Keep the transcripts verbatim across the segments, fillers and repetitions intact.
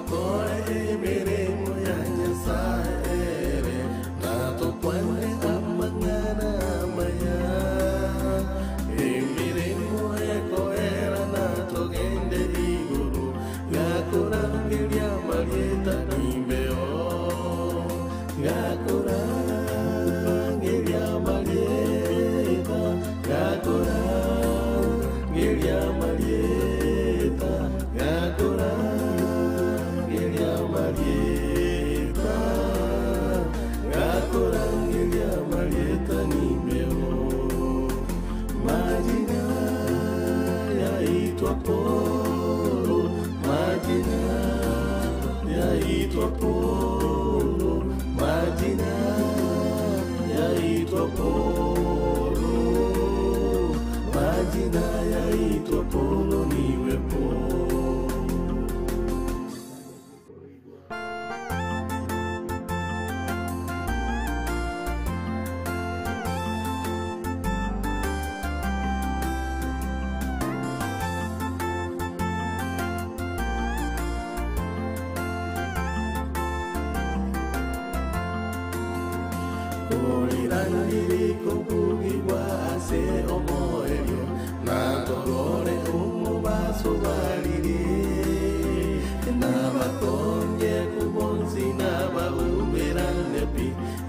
Kore emirimo ya Nyasae ere, na tukwane amang'ana amaya. Emirimo ekoera na tugende iguru, gakurangiria marieta ni mbeo. Gakurangiria marieta, gakurangiria marieta, gakurangiria marieta, gakurangiria marieta ni mbeo. Majina yaitwa Paulo, majina yaitwa Paulo, majina yaitwa Paulo, majina yaitwa Paulo niwe Paulo. Kurira ndiriko bugigwa ase omoerio, na torore umubaso bariri, na batonye kubonsi na baubirane pi,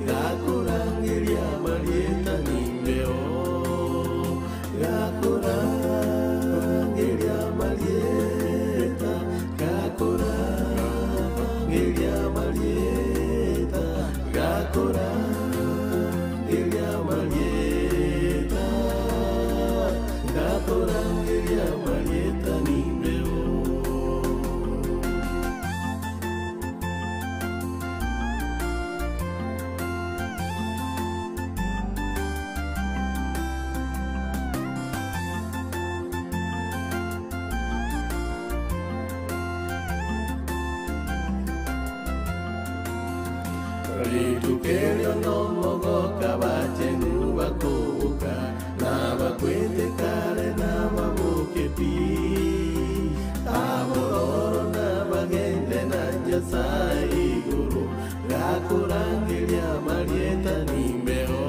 gakurangiria marieta ni mbeo, gakurangiria marieta, gakurangiria marieta, gakurangiria marieta, gakurangiria marieta ni mbeo. Ritukerio no mogoka bachenu bakubuka, na bakwite kare na babuke pi. Abororo na bagende na Nyasae iguru, gakurangiria marieta ni mbeo,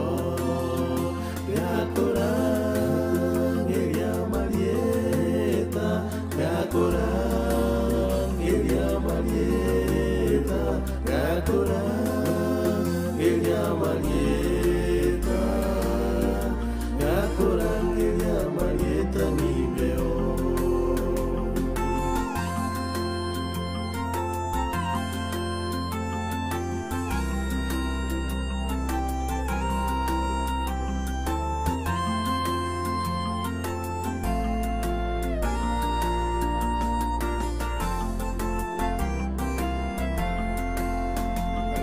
gakurangiria marieta, gakurangiria marieta, gakurangiria marieta, gakurangiria marieta ni mbeo.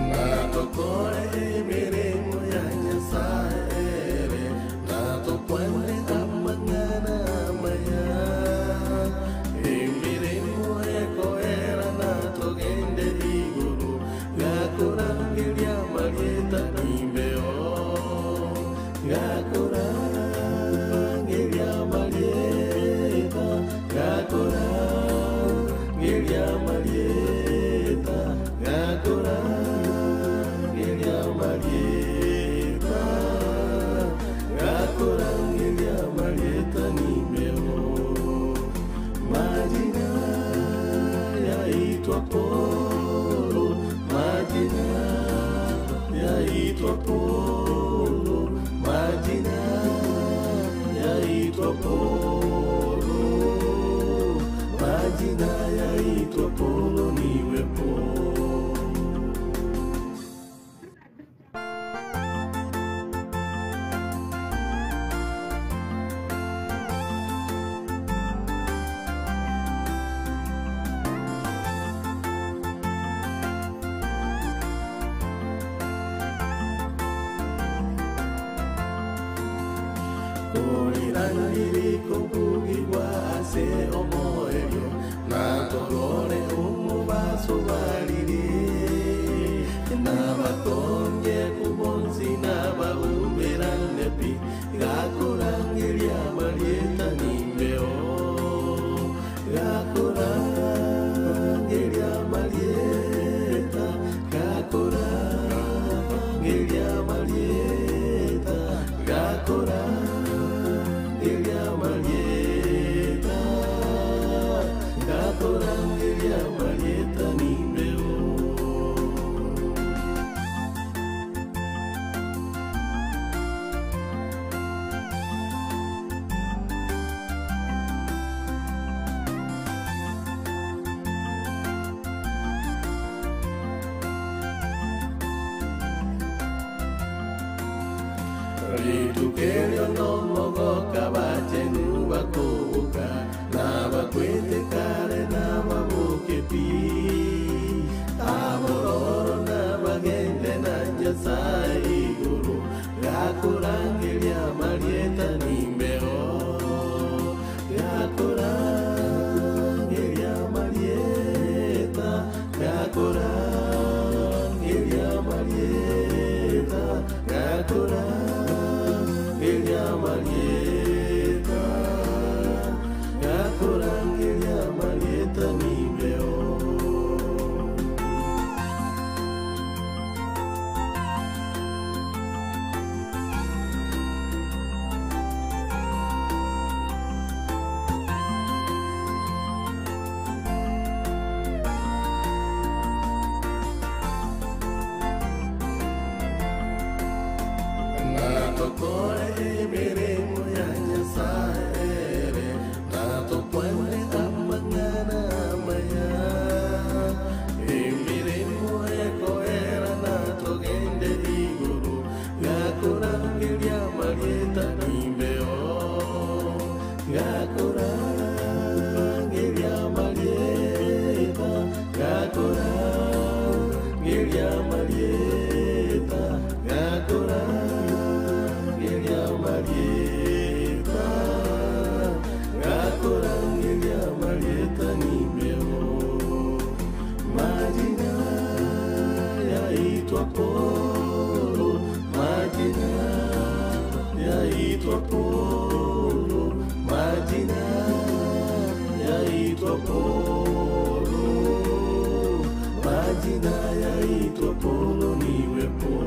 Na tukore emirimo ya Nyasae ere, na tukwane amang'ana amaya. Emirimo ekoera na tugende iguru, gakurangiria marieta ni mbeo, gakurangiria marieta, gakurangiria marieta, gakurangiria marieta, gakurangiria marieta ni mbeo. Majina yaitwa Paulo, majina yaitwa Paulo, majina yaitwa Paulo, majina yaitwa Paulo niwe Paulo. Kurira ndiriko bugigwa ase omoerio, na torore umubaso bariri, na batonye kubonsi na baumirane pi, gakurangiria marieta ni mbeo, gakurangiria marieta. Ritukerio no mogoka bachenu bakubuka, na bakwite kare na babuke pi. Abororo na bagende na Nyasae iguru, gakurangiria marieta ni mbeo. Gakurangiria marieta, gakurangiria marieta, gakurangiria marieta, gakurangiria marieta ni mbeo. Na tukore emirimo ya Nyasae, na tukwende amang'ana amaya. Emirimo ekoera na tugende iguru, gakurangiria marieta ni mbeo. Gakurangiria marieta, gakurangiria marieta, gakurangiria marieta, gakurangiria marieta ni mbeo. Majina yaitwa Paulo, majina yaitwa Paulo, majina yaitwa Paulo, majina yaitwa Paulo niwe Paulo.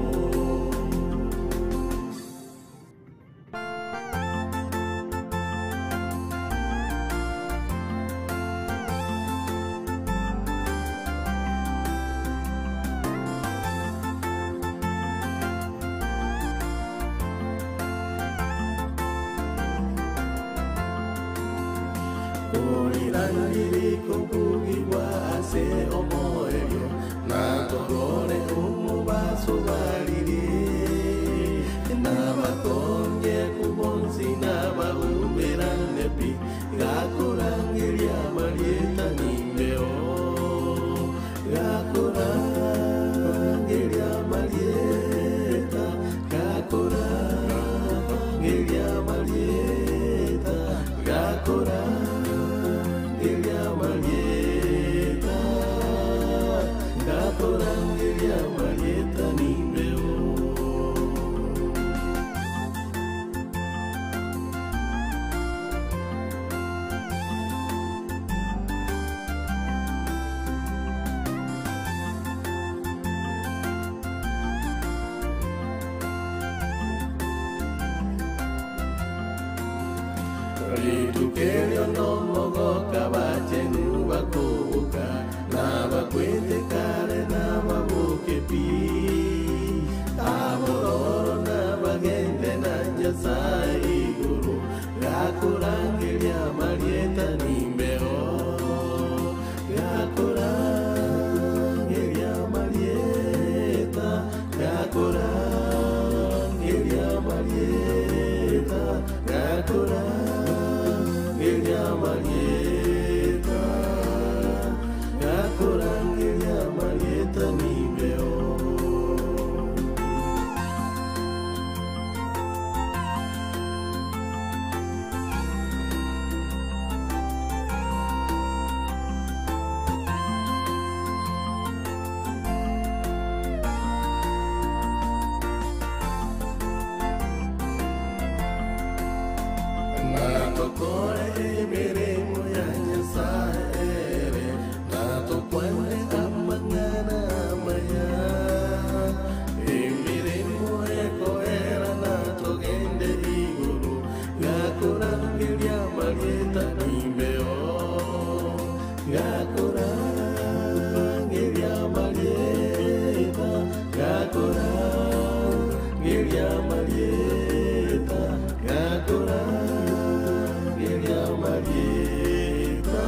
Kurira ndiriko kugi bwa ase omoerio, na torore umu basubariri, na batonye kubonsi na baubirane pi, gakurangiria marieta ni mbeo. Gakurangiria marieta, gakurangiria marieta, gakurangiria marieta, gakurangiria marieta ni mbeo. Ritukerio no mogoka bachenu bakubuka, na bakwite kare na babuke pi. Abororo na bagende na Nyasae iguru, gakurangiria marieta ni mbeo. Gakurangiria marieta, gakurangiria marieta, gakurangiria marieta, gakurangiria marieta ni mbeo. Na tukore emirimo ya Nyasae, na tukwende amang'ana amaya. Emirimo ekoera na tugende iguru, gakurangiria marieta ni mbeo. Gakurangiria marieta, gakurangiria marieta, gakurangiria marieta,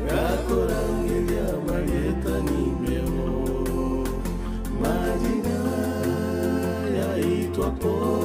gakurangiria marieta ni mbeo. Majina yaitwa Paulo.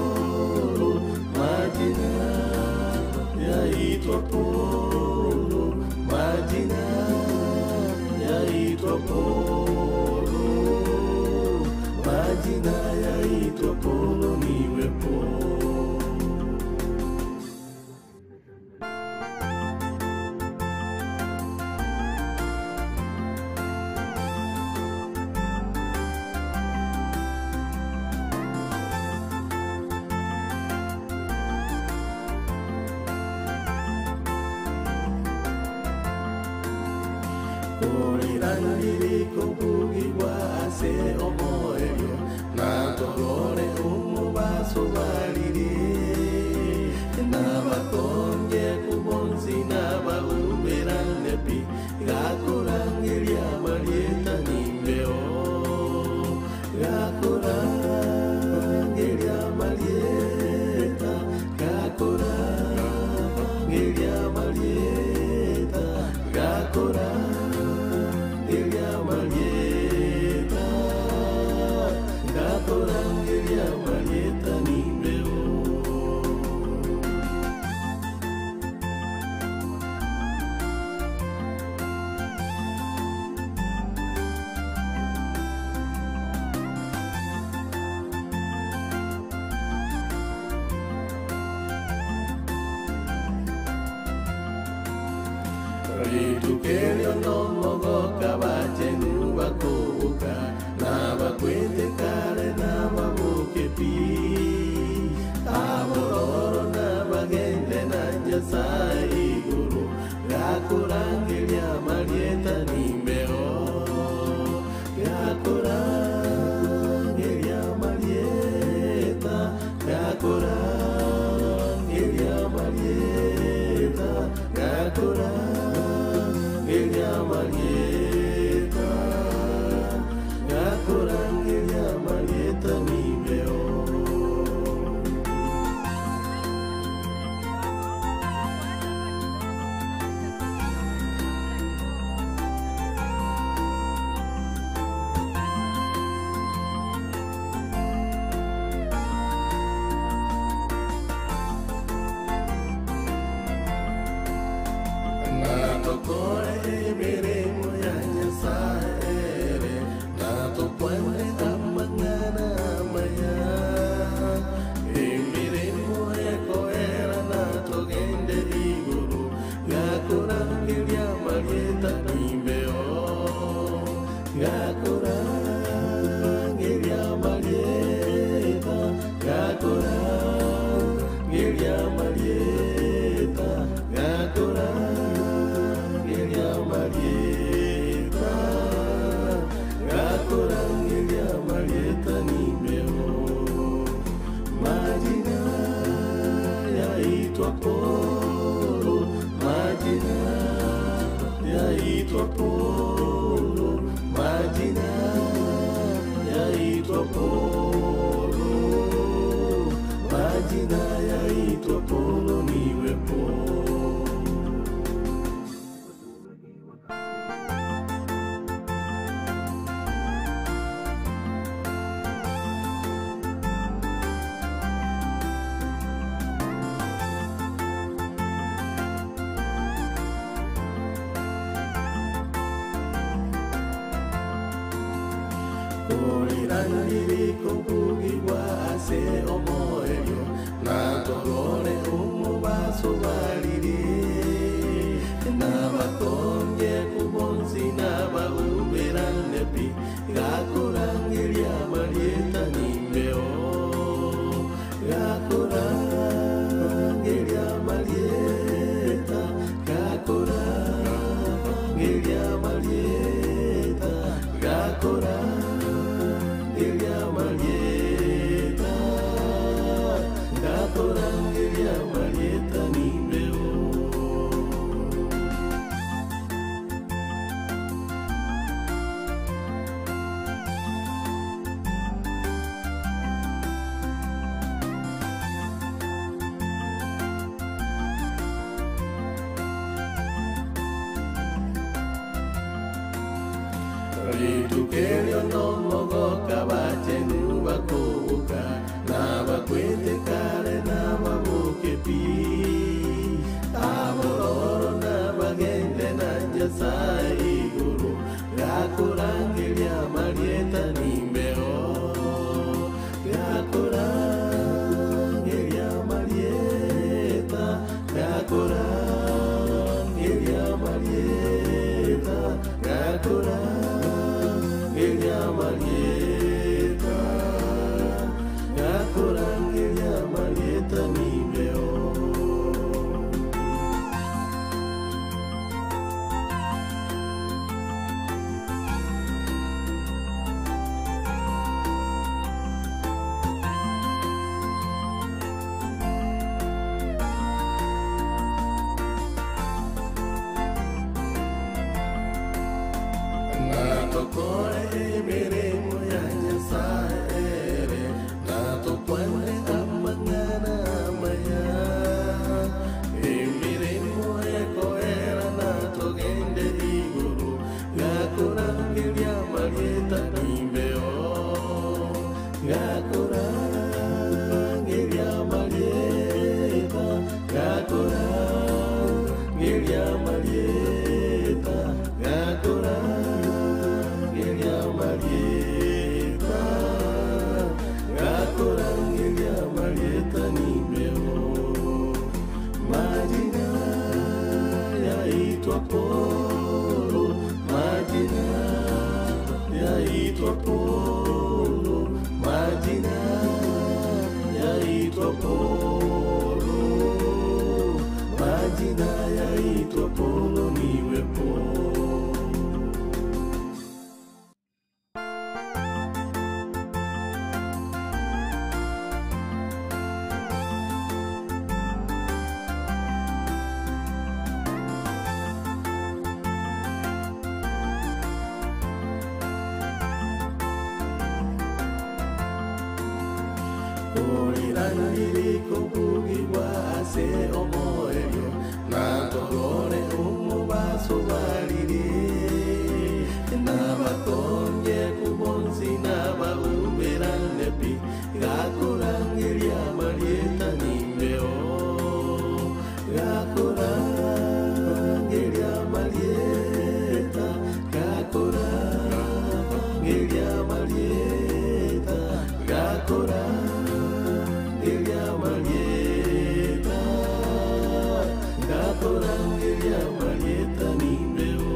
Kurira ndiriko bugigwa ase omoerio, na togore umubaso bariri, na batonge kubonsi na baubirane pi, gakurangiria marieta nimbeo. Gakurangiria marieta, gakurangiria marieta, gakurangiria marieta, gakurangiria marieta nimbeo. Ritukerio no mogoka bachenu bakubuka, na bakwitikare na babuke pi. Abororo na bagende na Nyasae iguru, gakurangiria marieta nimbeo. Gakurangiria marieta, gakurangiria marieta, gakurangiria marieta, gakurangiria marieta nimbeo. Na tokore emirimo ya Nyasae ere, na tukwende amang'ana amaya. Emirimo ekoera na tugende iguru, gakurangiria marieta nimbeo. Gakurangiria marieta, gakurangiria marieta, gakurangiria marieta, gakurangiria marieta nimbeo. Majina yaitwa Paulo, majina yaitwa Paulo, majina yaitwa Paulo, majina yaitwa Paulo niwe Paulo. Kurira ndiriko bugigwa ase omoerio, na togore umubaso bariri, na batonge kubonsi na baubirane pi, gakurangiria marieta nimbeo, gakurangiria marieta, gakurangiria marieta, gakurangiria marieta, gakurangiria marieta nimbeo. Ritukerio no mogoka bachenu bakubuka, na bakwitikare na babuke pi. Abororo na bagende na Nyasae iguru, gakurangiria marieta nimbeo, gakurangiria marieta, gakurangiria marieta, gakurangiria marieta, gakurangiria marieta nimbeo. Tokore emirimo ya Nyasae ere, na tokwane amang'ana amaya. Emirimo ekoera na togende iguru, gakurangiria marieta ni mbeo. Gakurangiria marieta, gakurangiria marieta, gakurangiria marieta, gakurangiria marieta ni mbeo. Majina yaitwa Paulo, majina yaitwa Paulo, majina yaitwa Paulo, majina yaitwa Paulo, niwe Paulo. Kurirana riri kubugigwa ase omoerio, na torore umubaso bariri, na batonye kubonsi na baumbirane pi, gakurangiria marieta ni mbeo. Gakurangiria marieta, gakurangiria marieta, gakurangiria marieta, gakurangiria marieta ni mbeo.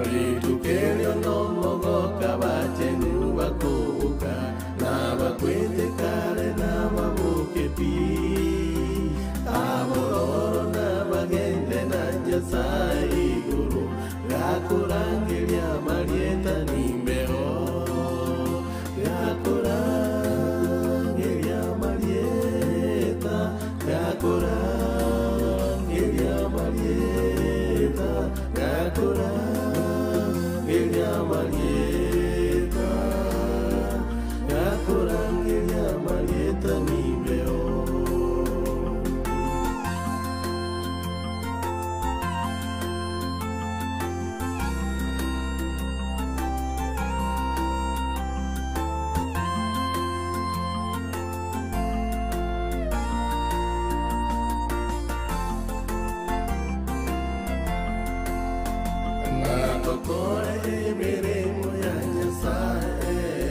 Ritukerio no mogoka bachenu bakubuka, na bakwite kare na babuke pi. Abororo na bagende na Nyasae iguru, gakurangiria marieta ni mbeo. Gakurangiria marieta, gakurangiria marieta, gakurangiria marieta, gakurangiria marieta ni mbeo. Na tokore emirimo ya Nyasae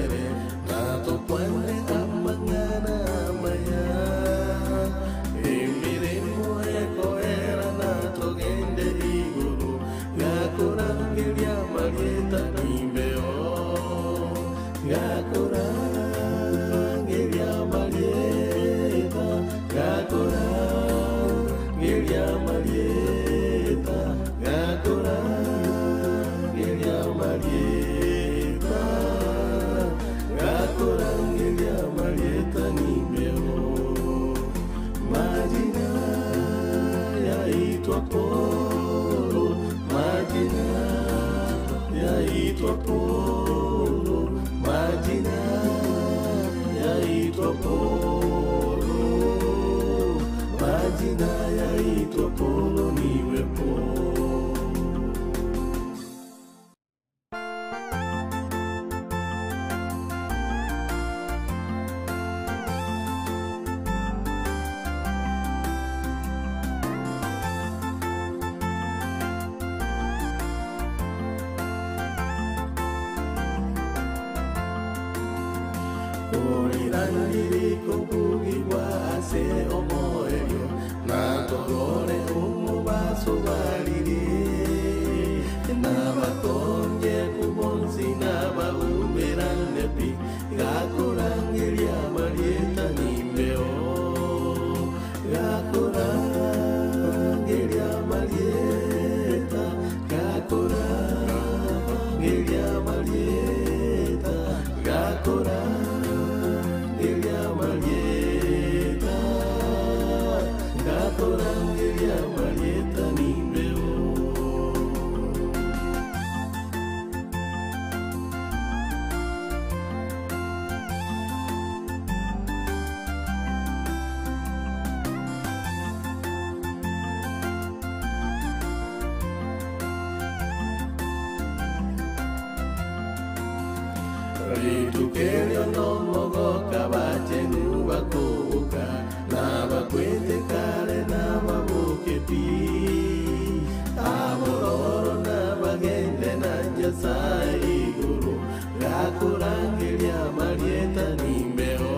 ere, na tokwane amang'ana amaya. Emirimo ekoera na togende iguru, gakurangiria marieta ni mbeo. Gakurangiria marieta, gakurangiria marieta, gakurangiria marieta, gakurangiria marieta ni mbeo. Majina yaitwa Paulo, majina yaitwa Paulo, majina yaitwa Paulo, majina yaitwa Paulo, niwe Paulo. Kurirana riri kubugigwa ase omoerio, na torore umubaso bariri, na batonye kubonsi na baumirane pi, gakurangiria marieta ni mbeo, gakurangiria marieta. Kurangiria marieta ni mbeo. Ritukerio no mogoka bachenu bakubuka, na bakwitikaare na babuke pi. Abororo na bagende na Nyasae iguru, gakurangiria marieta ni mbeo.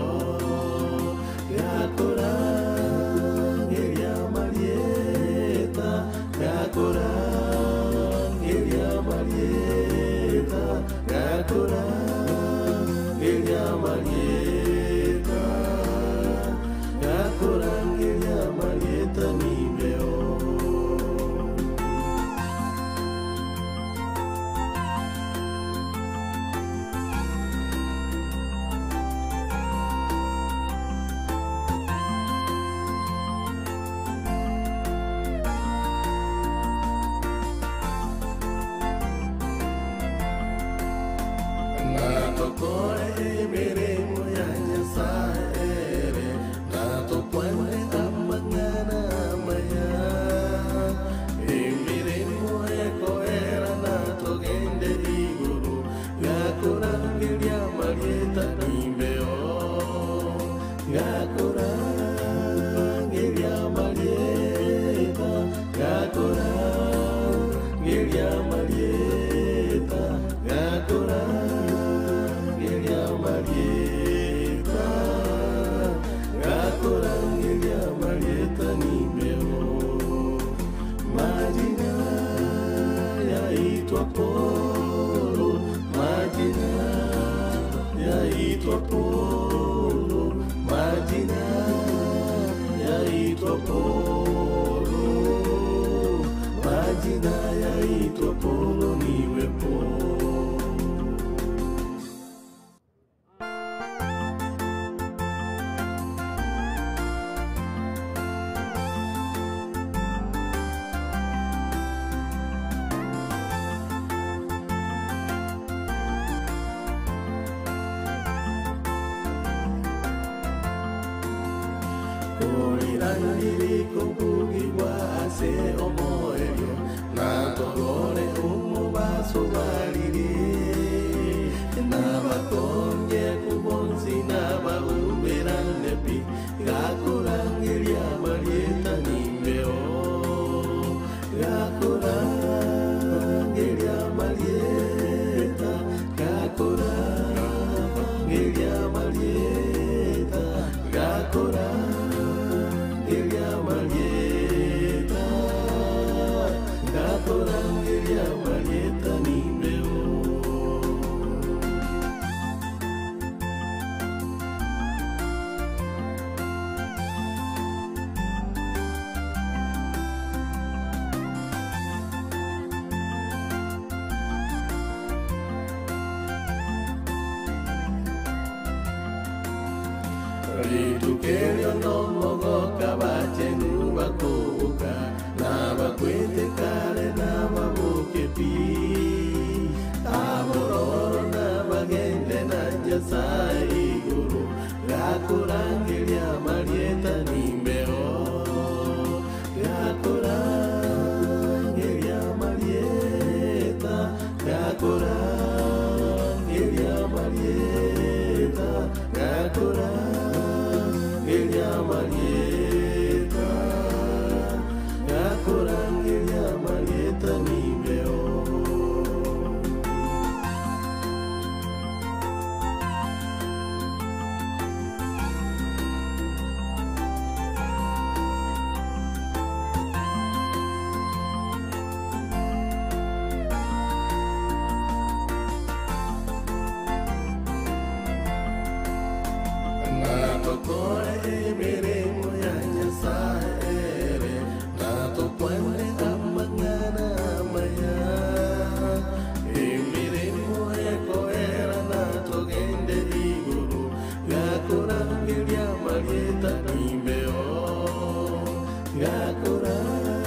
Gakurangiria marieta, gakurangiria marieta, gakurangiria marieta, gakurangiria marieta ni mbeo. Na tukore emirimo ya Nyasae ere, na tukwane amang'ana amaya. Emirimo ekoera na tugende iguru, gakurangiria marieta ni mbeo. Gakurangiria marieta, gakurangiria marieta, gakurangiria marieta, gakurangiria marieta ni mbeo. Majina yaitwa Paulo, majina yaitwa Paulo, majina yaitwa Paulo, majina yaitwa Paulo, niwe Paulo. Kurira ndirikubugigwa ase omoerio, na torore umu basubariri, na batonye kubonsi na baubirane pi, gakurangiria marieta ni mbeo. Gakurangiria marieta, gakurangiria marieta, gakurangiria marieta, gakurangiria marieta ni mbeo. Ritukerio no mogoka bachenu bakubuka, na bakwitikaare na babuke pi. Abororo na bagende na Nyasae iguru, gakurangiria marieta ni mbeo. Gakurangiria marieta, gakurangiria marieta, gakurangiria marieta.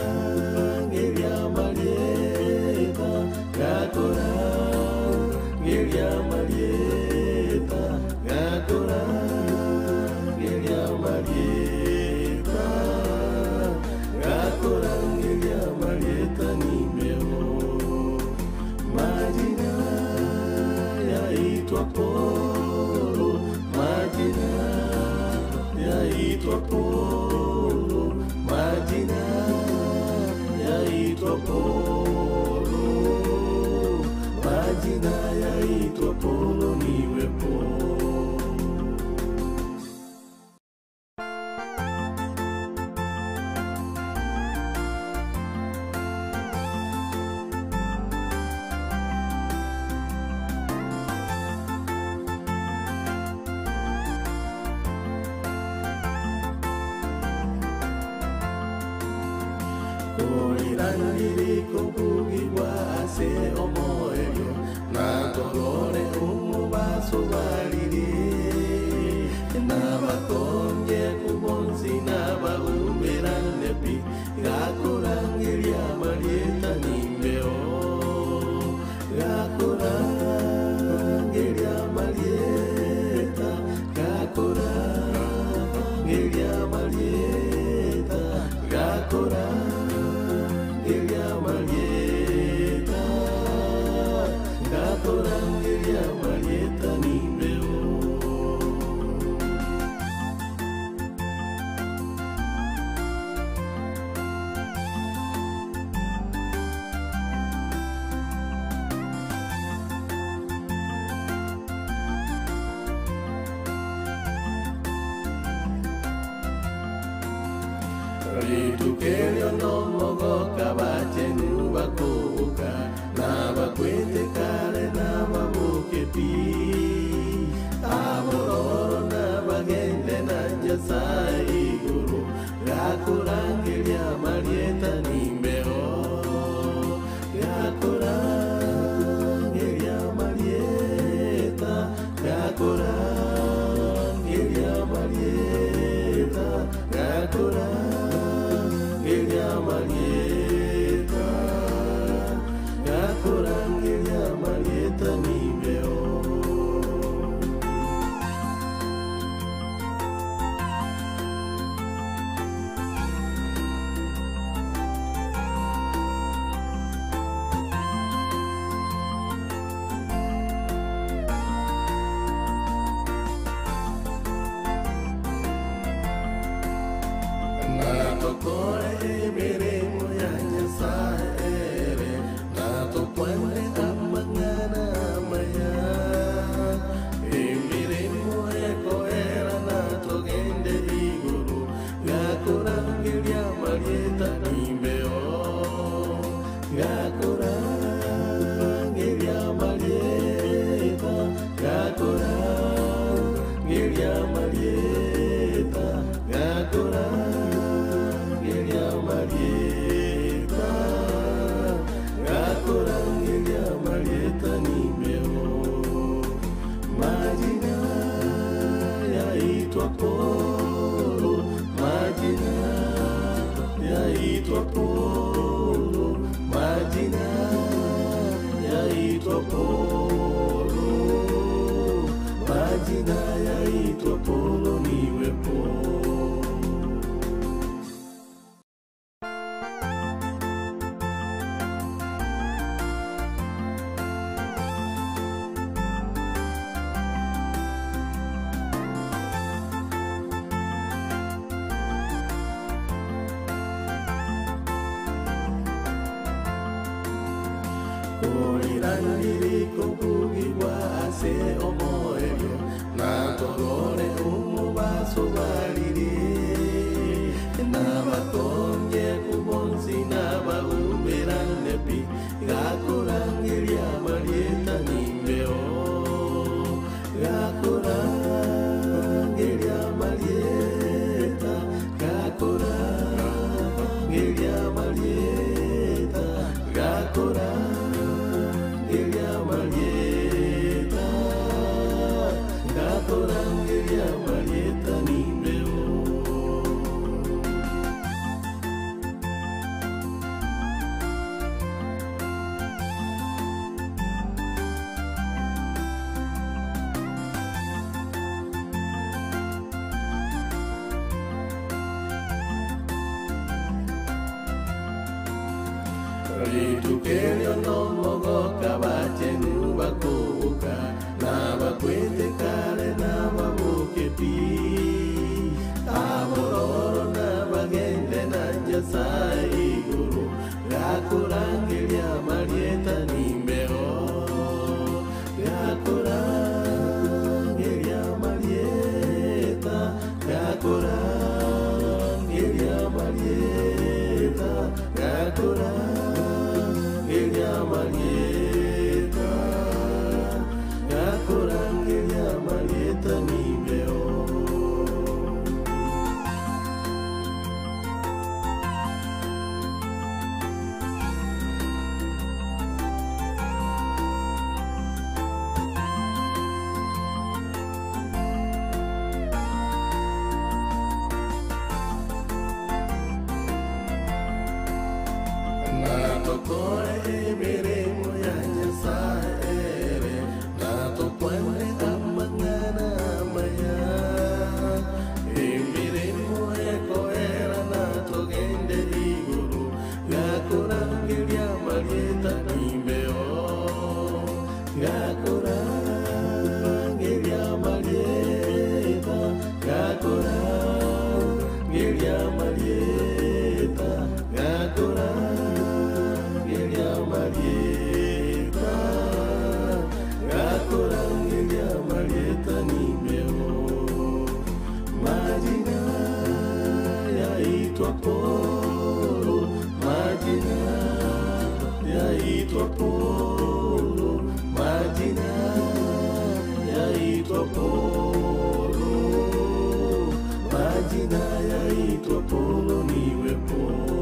Ngakurangiria marieta, ngakurangiria marieta, ngakurangiria marieta, ngakurangiria marieta ni meo. Majina yaitwa Paulo, majina yaitwa Paulo, majina yaitwa Paulo, majina yaitwa Paulo niwe Paulo. Kurira ndiriko bugigwa ase omoerio, na torore umubaso bariri, na batonge kubonsi na baumira nepi, ngakurangiria marieta ni mbeo. Ngakurangiria marieta, ngakurangiria marieta, ngakurangiria marieta, ngakurangiria marieta ni mbeo. Ritukerio no mogoka bachenu bakubuka, na bakwite kare na babuke pi. Abororo na bagende na Nyasae iguru, ngakurangiria marieta ni mbeo. Ngakurangiria marieta, ngakurangiria marieta, ngakurangiria marieta, ngakurangiria marieta ni mbeo. Na tukore emirimo ya Nyasae ere, na tukwende amang'ana amaya. Emirimo ekoera na tugende iguru, ngakurangiria marieta ni mbeo. Ngakurangiria marieta, ngakurangiria marieta, ngakurangiria marieta, ngakurangiria marieta ni mbeo. Majina yaitwa Paulo, majina yaitwa Paulo, majina yaitwa Paulo, majina yaitwa Paulo niwe Paulo. Kurira ndirikubugirwa ase omoerio, na torore umubaso bariri, na batongeku bonsi na baubirane pi, gakurangiria marieta ni mbeo, gakurangiria marieta, gakurangiria marieta, gakurangiria marieta, gakurangiria marieta ni mbeo. Ritukerio no mogoka bachenu bakubuka, na bakwite kare na babuke pi. Aburoro na bagende na Nyasae iguru, gakurangiria marieta ni mbeo. Gakurangiria marieta, gakurangiria marieta, gakurangiria marieta, gakurangiria marieta ni mbeo. Na tukore emirimo ya Nyasae ere, na tukwane amang'ana amaya. Emirimo ekoera na tugende iguru, gakurangiria marieta ni mbeo. Gakurangiria marieta, gakurangiria marieta, gakurangiria marieta, gakurangiria marieta ni mbeo. Majina yaitwa Paulo, majina yaitwa Paulo, majina yaitwa Paulo, majina yaitwa Paulo niwe Paulo.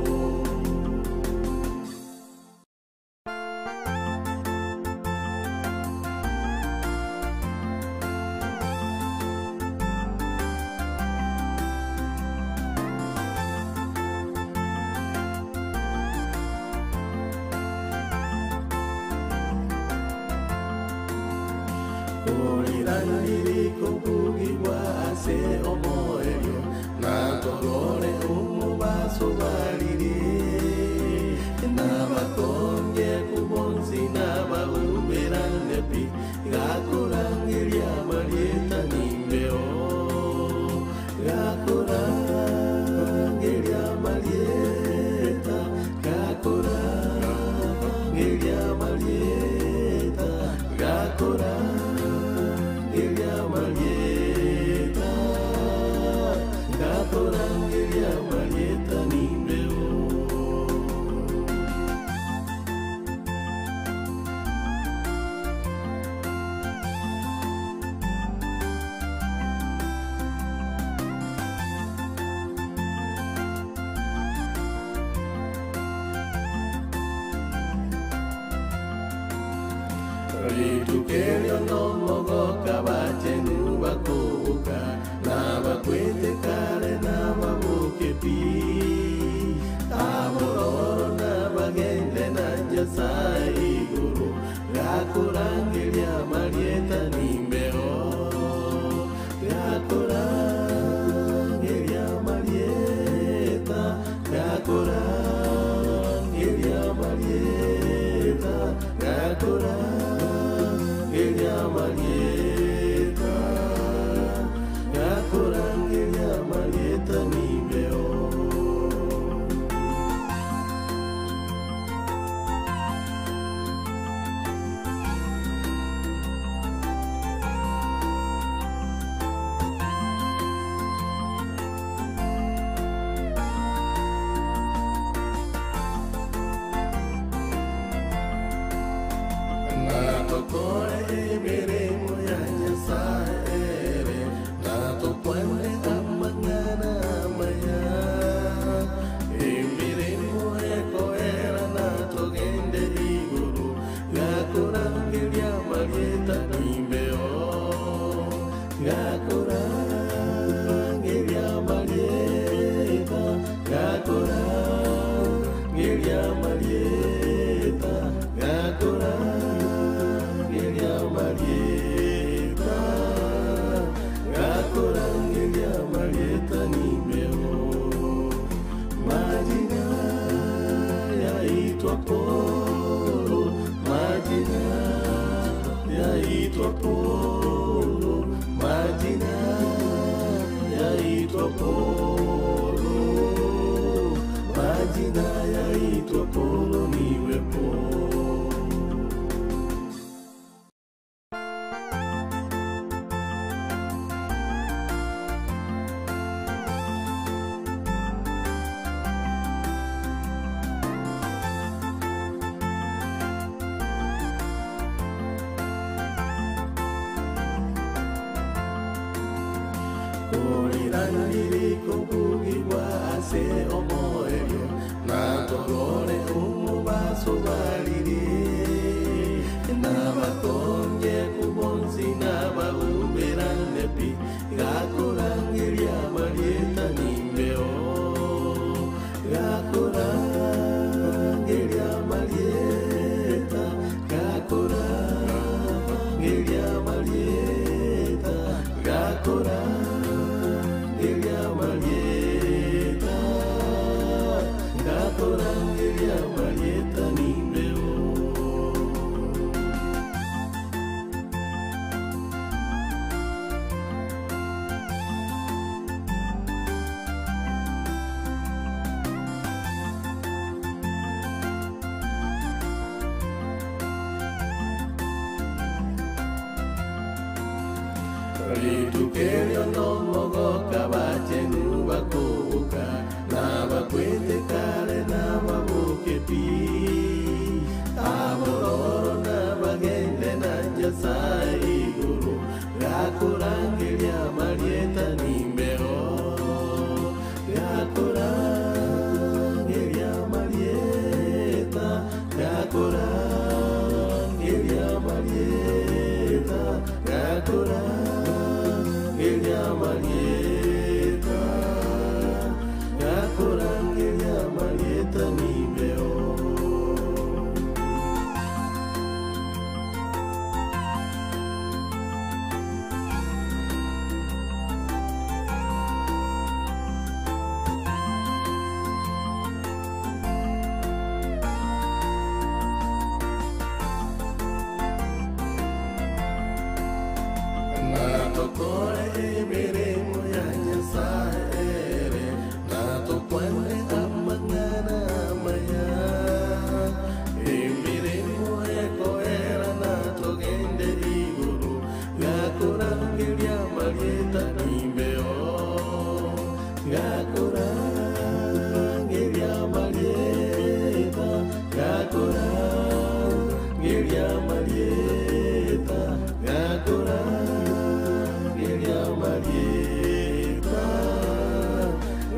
Kurira ndiriko bugigwa ase omoerio, na torore umubaso bariri, na batonge kubonsi na baubirane pi, gakurangiria marieta ni mbeo, gakurangiria marieta, gakurangiria marieta, gakurangiria marieta, gakurangiria marieta ni mbeo. Ritukerio no mogoka bachenu bakubuka, na bakwite kare na babuke pi. Aburoro na bagende na Nyasae iguru, gakurangiria marieta ni mbeo, gakurangiria marieta, gakurangiria marieta, gakurangiria marieta, gakurangiria marieta ni mbeo. Kubugi bwa ase omoerio, na torore umubaso bariri, na batonge kubonsi na baubirane pi, gakurangiria marieta nimbeo, gakurangiria marieta, gakurangiria marieta. Ngakurangiria marieta, ngakurangiria marieta nimbeo. Ritukerio no mogoka bachenu bakubuka, na bakwite kare na babuke pi. Abororo na bagende na Nyasae iguru, gakurangiria marieta nimbeo. Gakurangiria marieta, gakurangiria marieta, gakurangiria marieta, gakurangiria marieta nimbeo. Na tukore emirimo ya Nyasae ere, na tukwane amang'ana amaya. Emirimo ekoera na tugende iguru, gakurangiria marieta nimbeo. Gakurangiria marieta, gakurangiria marieta, gakurangiria marieta,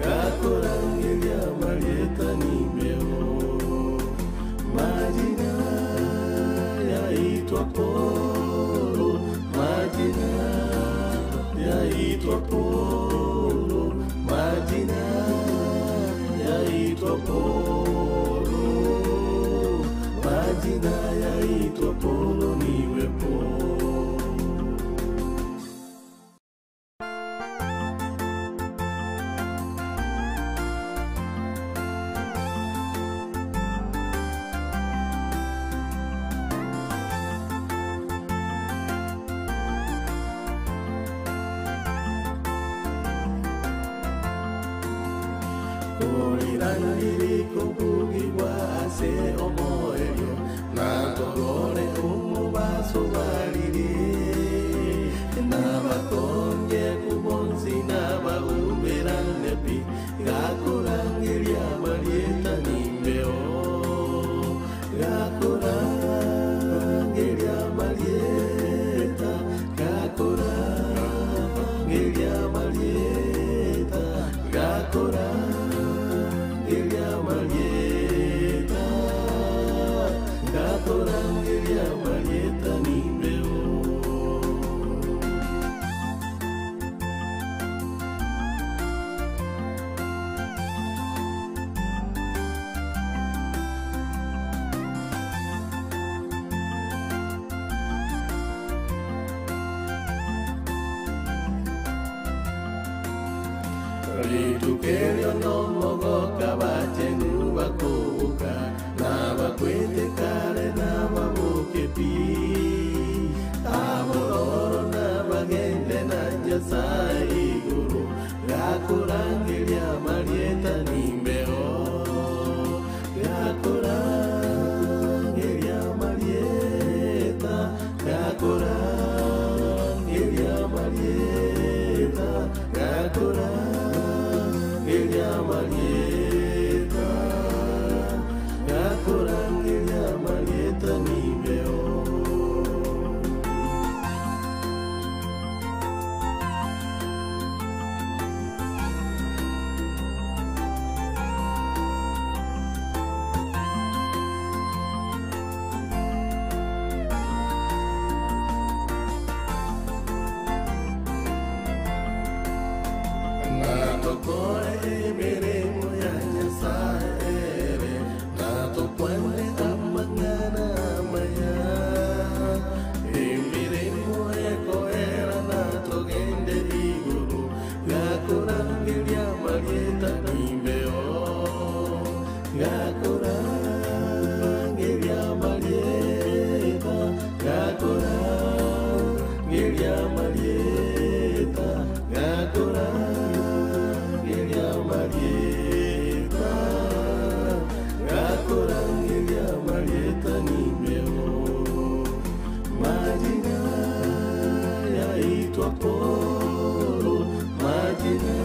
gakurangiria marieta nimbeo. Majina yaitwa Paulo, majina yaitwa Paulo, majina yaitwa Paulo, majina yaitwa Paulo niwe Paulo. Kurira ndiriko bugigwa ase omoerio, na togore umubaso bariri, na batonge kubonsi na baubirane pi, gakurangiria marieta nimbeo, gakurangiria marieta, gakurangiria marieta, gakurangiria marieta, gakurangiria Gakurangiria marieta, gakurangiria marieta, gakurangiria marieta, gakurangiria marieta ni mbeo. Majina yaitwa Paulo, majina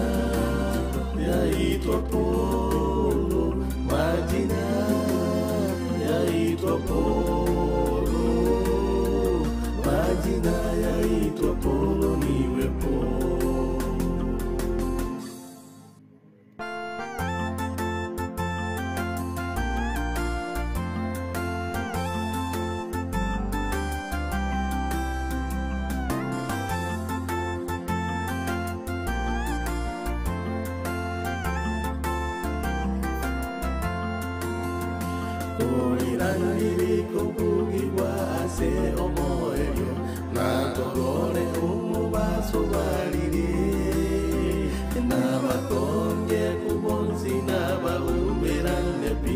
yaitwa Paulo, majina yaitwa Paulo, majina yaitwa Paulo niwe Paulo. Kurira ndiri kubugigwa ase omoerio, na torore umubaso bariri, na batonge kubonsi na baubira nepi,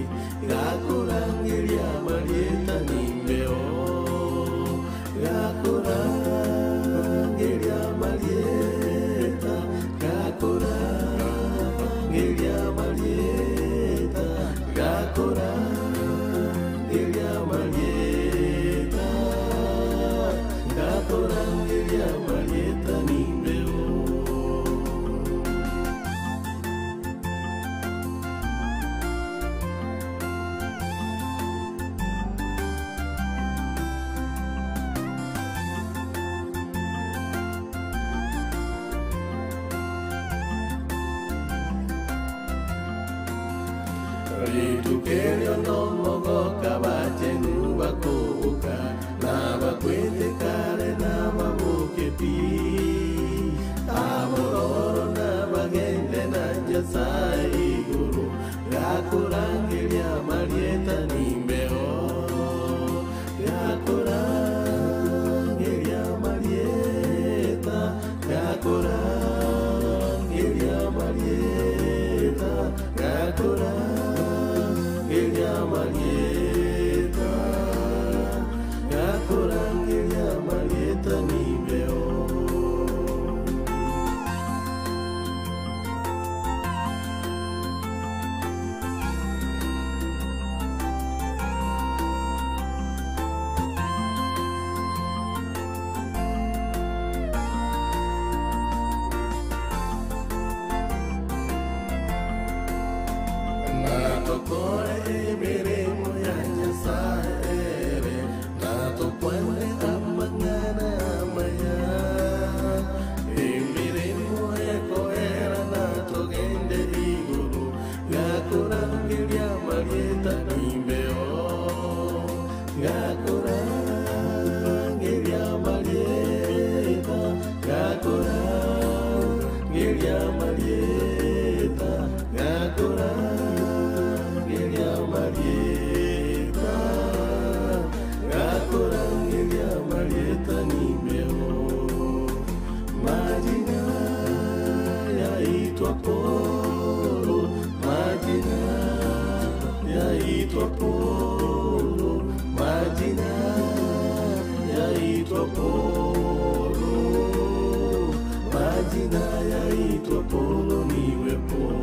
gakurangiria marieta ni mbeo. Gakurangiria marieta, gakurangiria marieta, gakurangiria marieta, gakurangiria marieta ni mbeo. Ritukerio no mogoka bachenu bakubuka, na bakwite kare na babuke pi. Abororo na bagende na Nyasae iguru, gakurangiria marieta ni mbeo. Gakurangiria marieta, gakurangiria marieta, gakurangiria marieta, gakurangiria marieta ni mbeo. Na tukore emirimo ya Nyasae, na tukwane amang'ana amaya. Emirimo ekoera na tugende iguru, gakurangiria marieta ni mbeo. Gakurangiria marieta, gakurangiria marieta, gakurangiria marieta, gakurangiria marieta ni mbeo. Majina yaitwa Paulo, majina yaitwa Paulo, majina yaitwa Paulo, majina yaitwa Paulo niwe Paulo.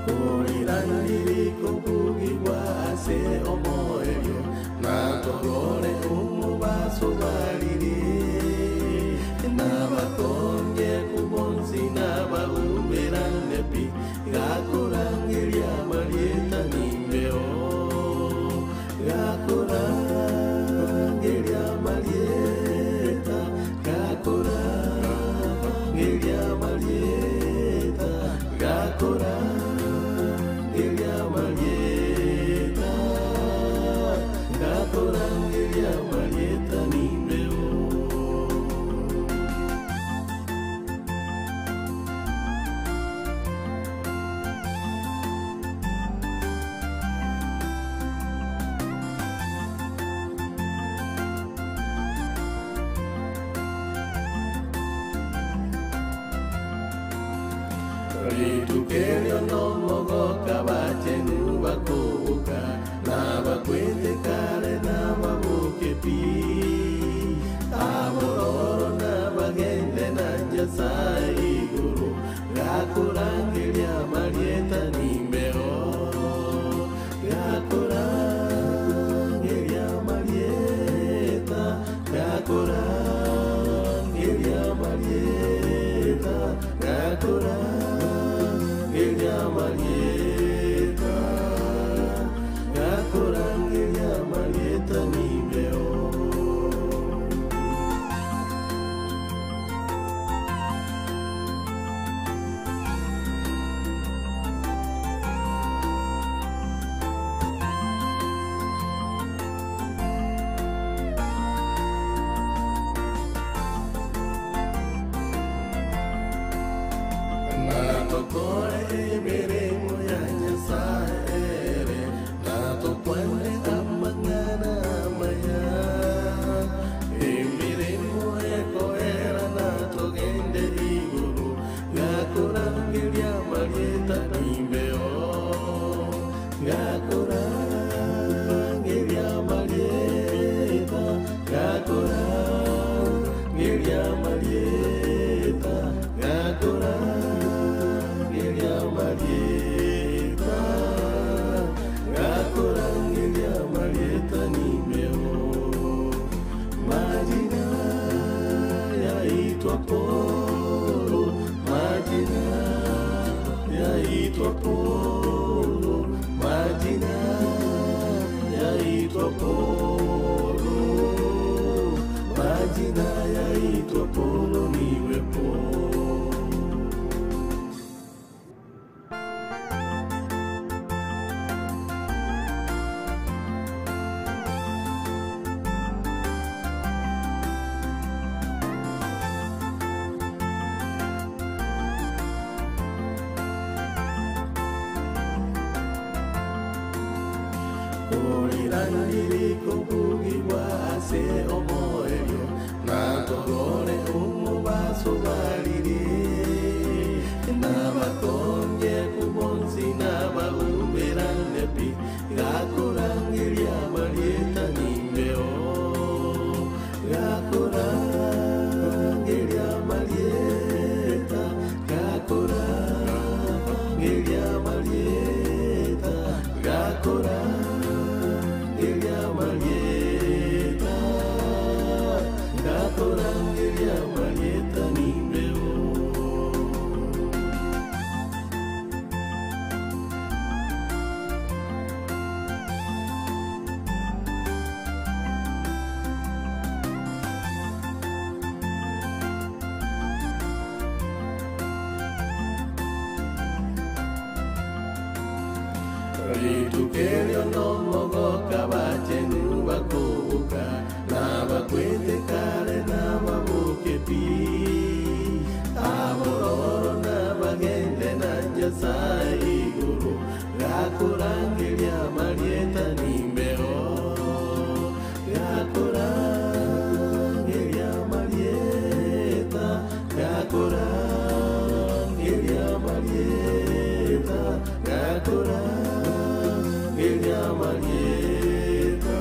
Kurira ndiri kubugigwa ase omoerio, na torore umubaso bariri, na batonge kubonsi na baubirane pi, gakurangiria marieta ni mbeo, gakurangiria marieta, gakurangiria marieta, gakurangiria marieta, gakurangiria marieta ni mbeo. Ritukerio no mogoka bachenu bakubuka, na bakwite kare na babuke pi. Aburoro na bagende na Nyasae iguru, gakurangiria marieta ni mbeo. Gakurangiria marieta, gakurangiria marieta, gakurangiria marieta, gakurangiria marieta ni mbeo. Na tukore emirimo ya Nyasae ere, na tukwende amang'ana amaya. Emirimo ekoera na tugende iguru, gakurangiria marieta ni mbeo. Gakurangiria marieta, gakurangiria marieta, gakurangiria marieta, gakurangiria marieta ni mbeo. Majina yaitwa Paulo, majina yaitwa Paulo, majina yaitwa Paulo, majina yaitwa Paulo niwe Paulo. Kurira ndiri kubugirwa ase omoerio, na torore umubaso bariri, na batonge kubonsi na baubirane pi, gakurangiria marieta ni mbeo, gakurangiria marieta, gakurangiria marieta, gakurangiria marieta, gakurangiria marieta ni mbeo. Ritukerio no mogoka bachenu bakubuka, na bakwite kare na babuke pi. Aburoro na bagende na Nyasae iguru, gakurangiria marieta ni mbeo, gakurangiria marieta, gakurangiria marieta, gakurangiria marieta,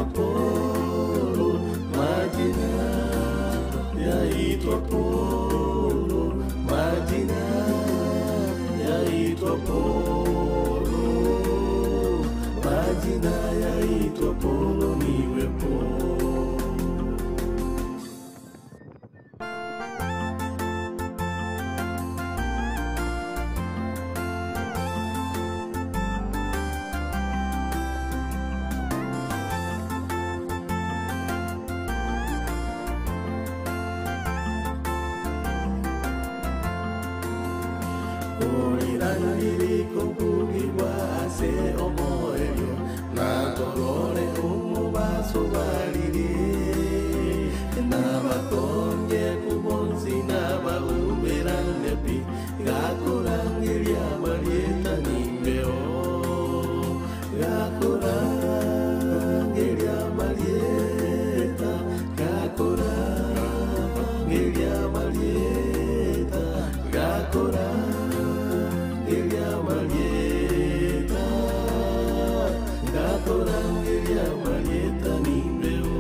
Polo, majina yaitwa Polo, majina yaitwa Polo, majina yaitwa Polo, niwe Polo. Kurira ndiriko kugi bwa ase omoerio, na torore umubaso bariri, na batonge kubonsi na baubirane pi, gakurangiria marieta nimbeo, gakurangiria marieta, gakurangiria marieta, gakurangiria marieta, gakurangiria marieta nimbeo.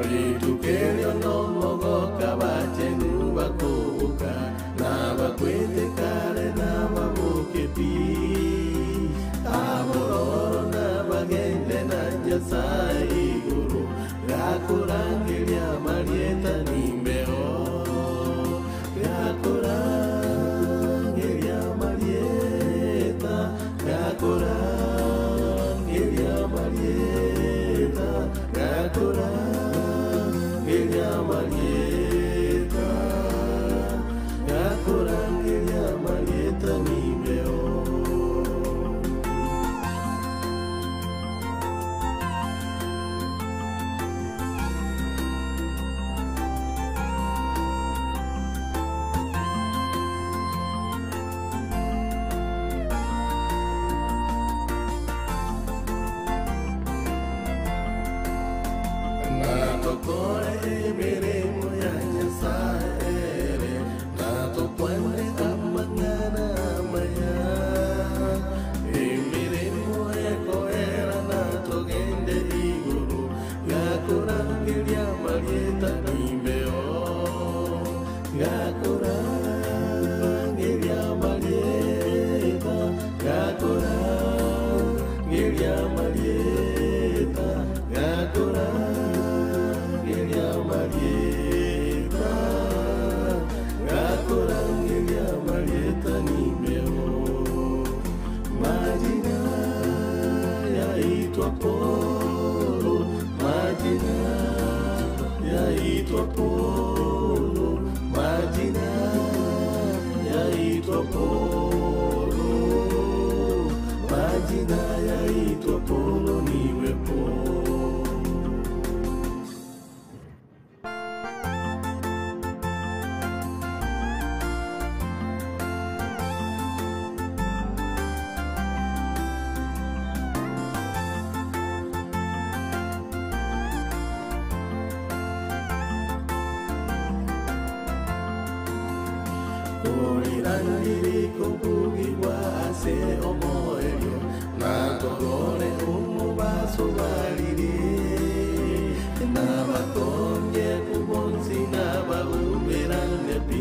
Ritukerio no mogoka bachenu bakubuka, na bakwite kare na babuke pi. Abororo na bagende na Nyasae iguru, gakurangiria marieta nimbeo, gakurangiria marieta, gakurangiria marieta, gakurangiria marieta, gakurangiria marieta nimbeo. Na tukore emirimo ya Nyasae ere, na tukwane amang'ana amaya. Emirimo ekoera na tugende iguru, gakurangiria marieta nimbeo. Gakurangiria marieta, gakurangiria marieta, gakurangiria marieta, gakurangiria marieta nimbeo. Majina yaitwa Polo, majina yaitwa Polo, majina yaitwa Polo, majina yaitwa Polo, niwe Polo. Kurira ndiriko kugi bwa ase omoerio, na torore umubaso bariri, na batonge kubonsi na baubirane pi,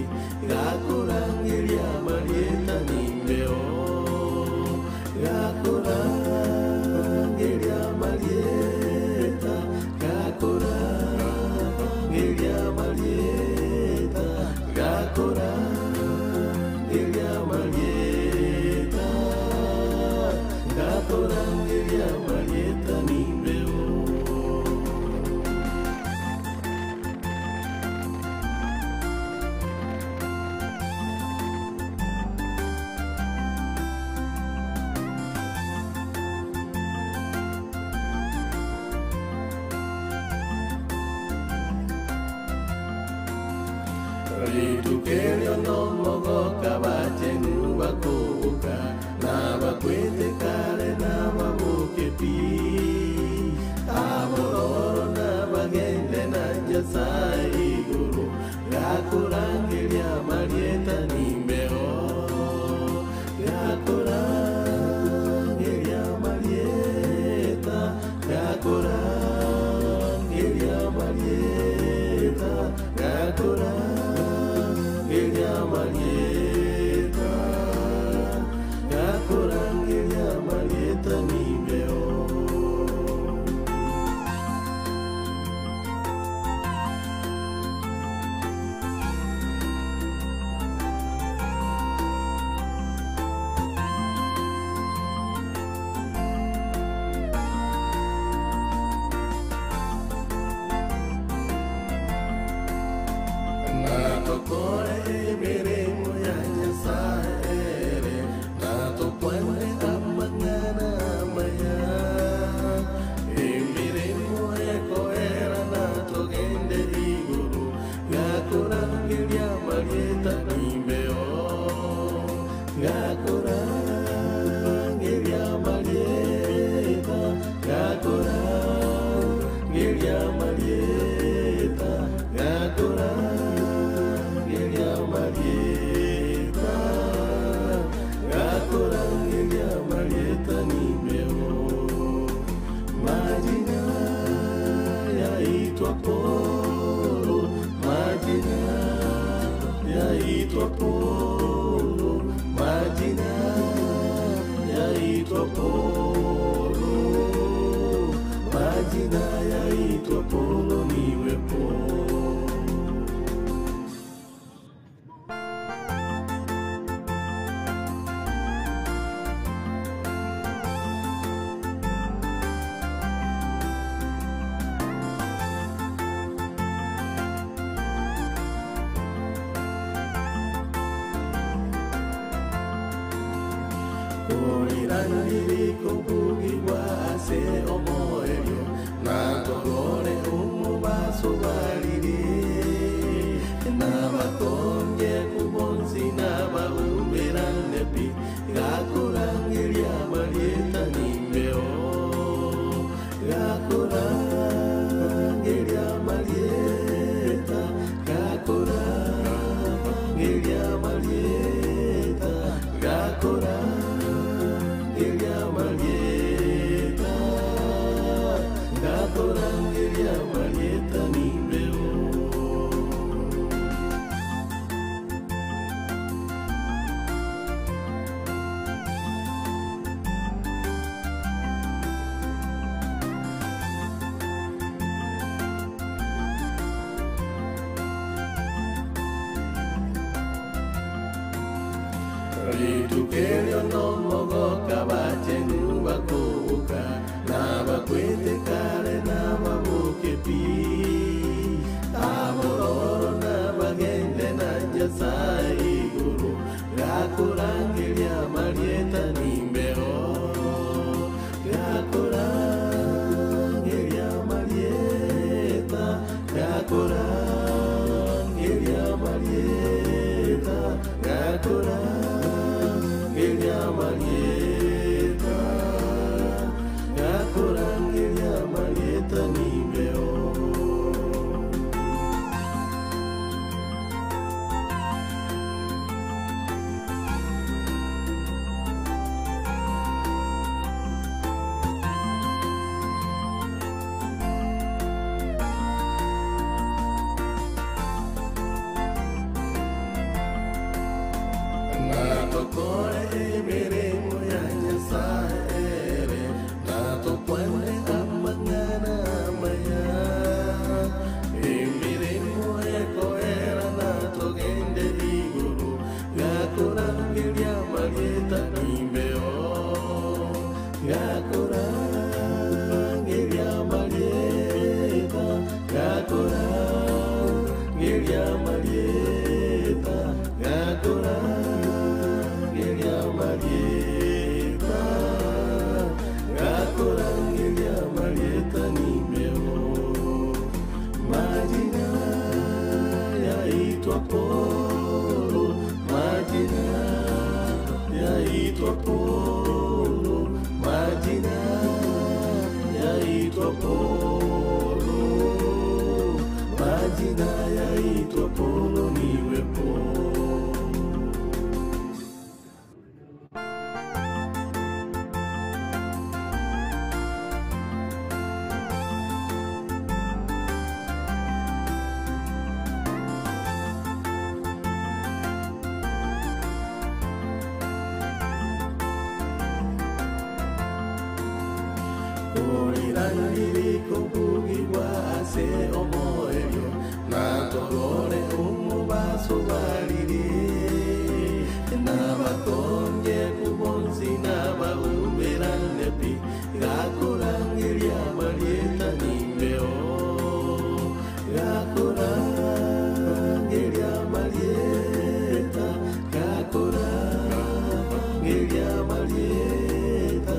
gakurangiria marieta nimbeo, gakurangiria marieta, gakurangiria marieta, gakurangiria Ngakurangiria marieta, ngakurangiria marieta, ngakurangiria marieta, ngakurangiria marieta ni meo. Majina yaitwa Paulo, majina yaitwa Paulo, majina yaitwa Paulo, majina yaitwa Paulo niwe Paulo. Kurira ndiriko bugigwa ase omoerio, na togore umubaso bariri. Na batonge kubonsi na baubirane pi, gakurangiria marieta ni mbeo. Gakurangiria marieta, gakurangiria marieta, gakurangiria marieta, gakurangiria marieta ni mbeo. Ritukerio no mogoka bachenu bakubuka, na bakwite kare na babuke pi. Abororo na bagende na Nyasae iguru, gakurangiria marieta ni mbeo. Gakurangiria marieta, gakurangiria marieta, gakurangiria marieta, gakurangiria marieta ni mbeo. Na tukore emirimo ya Nyasae ere, na tukwane amang'ana amaya. Emirimo ekoera na tugende iguru, gakurangiria marieta ni mbeo. Gakurangiria marieta, gakurangiria marieta, gakurangiria marieta, gakurangiria marieta ni mbeo. Majina yaitwa Paulo, majina yaitwa Paulo, majina yaitwa Paulo, majina yaitwa Paulo niwe Paulo. Kurira ndiriko bugigwa ase omoerio, na torore umubaso bariri, na batongeku bonsi na baubirane pi, gakurangiria marieta ni mbeo, gakurangiria marieta, gakurangiria marieta,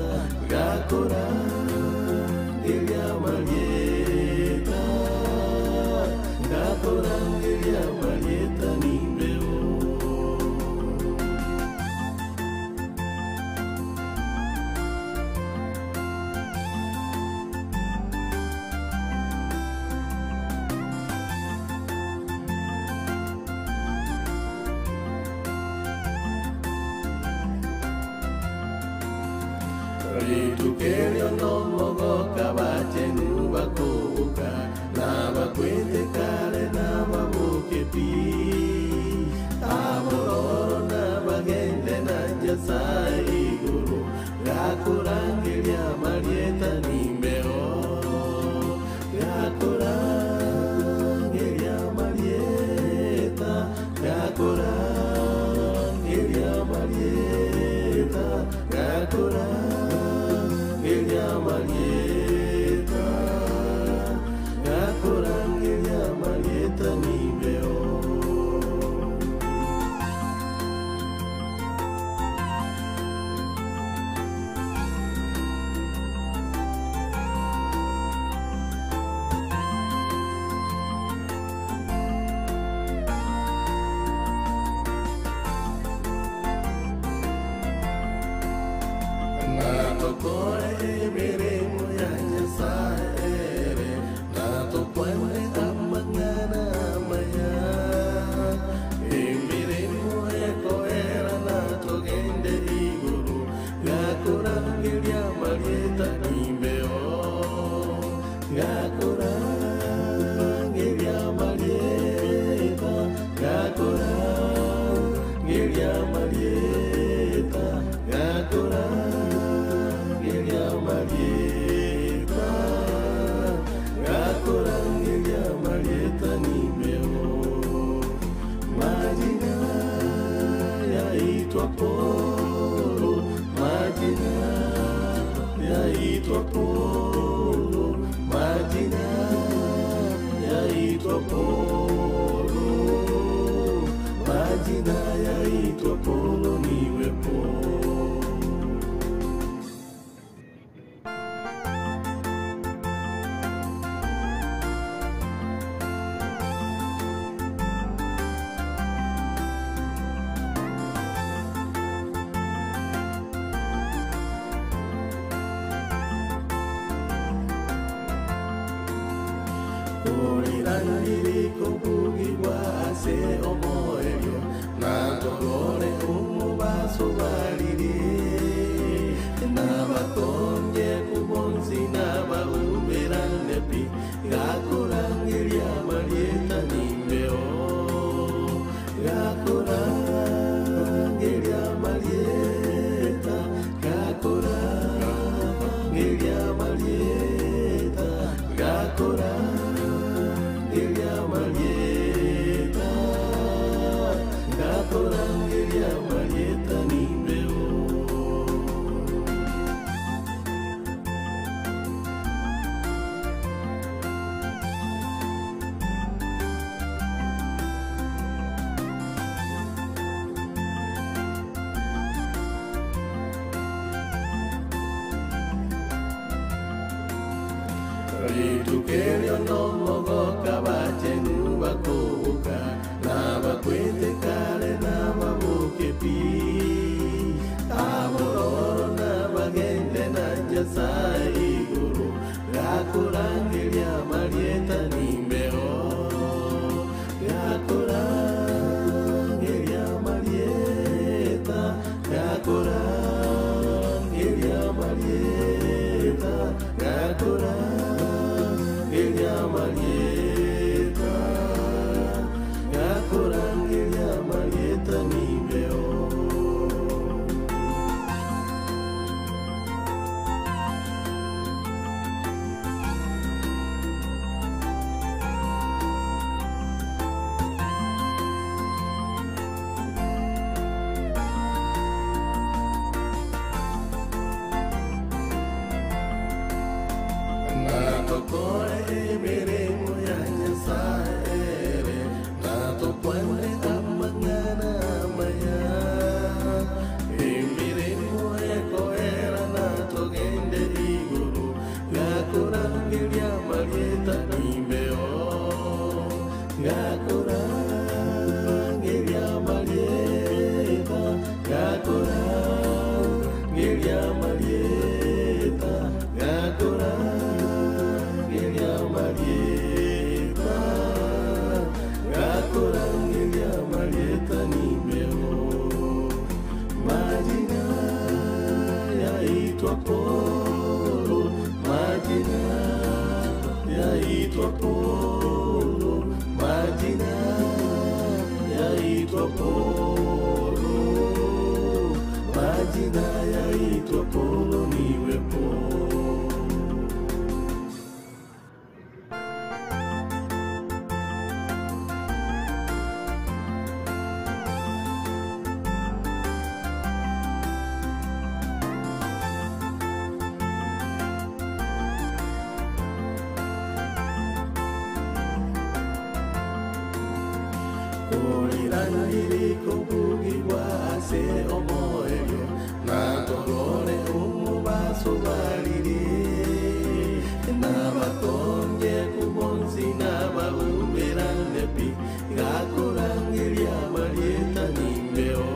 gakurangiria marieta, gakurangiria marieta ni mbeo. Ritukerio no mogoka bachenu bakubuka, na bakwite kare na babuke pi. Abororo na bagende na Nyasae iguru, gakurangiria marieta ni mbeo. Gakurangiria marieta, gakurangiria marieta, gakurangiria marieta, gakurangiria marieta ni mbeo. Na tukore emirimo ya Nyasae ere, na tukwane amang'ana amaya. Emirimo ekoera na tugende iguru, gakurangiria marieta ni mbeo. Gakurangiria marieta, gakurangiria marieta, gakurangiria marieta, gakurangiria marieta ni mbeo. Majina yaitwa Paulo, majina yaitwa Paulo, majina yaitwa Paulo, majina yaitwa Paulo niwe Paulo. Kurira ndiriko bugi bwa ase omoerio, na togore umu basobariri, na batonge kubonsi na baubirane pi, gakurangiria marieta ni mbeo. Gakurangiria marieta, gakurangiria marieta, gakurangiria marieta, gakurangiria marieta ni mbeo. Ritukerio no mogoka bachenu bakubuka, na bakwite kare na babuke pi. Abororo na bagende na Nyasae iguru, gakurangiria marieta ni mbeo. Gakurangiria marieta, gakurangiria marieta, gakurangiria marieta, gakurangiria marieta ni mbeo. Na tukore emirimo ya Nyasae ere, na tukwane amang'ana amaya. Emirimo ekoera na tugende iguru, gakurangiria marieta ni mbeo. Gakurangiria marieta, gakurangiria marieta, gakurangiria marieta, gakurangiria marieta ni mbeo. Majina yaitwa Paulo. Polo, majina yaitwa Polo, majina yaitwa Polo, niwe Polo. Kurira ndiri kubugigwa ase omoerio, na torore umubaso bariri, na batongeku bonsi na baumira nepi, gakurangiria marieta nimbeo.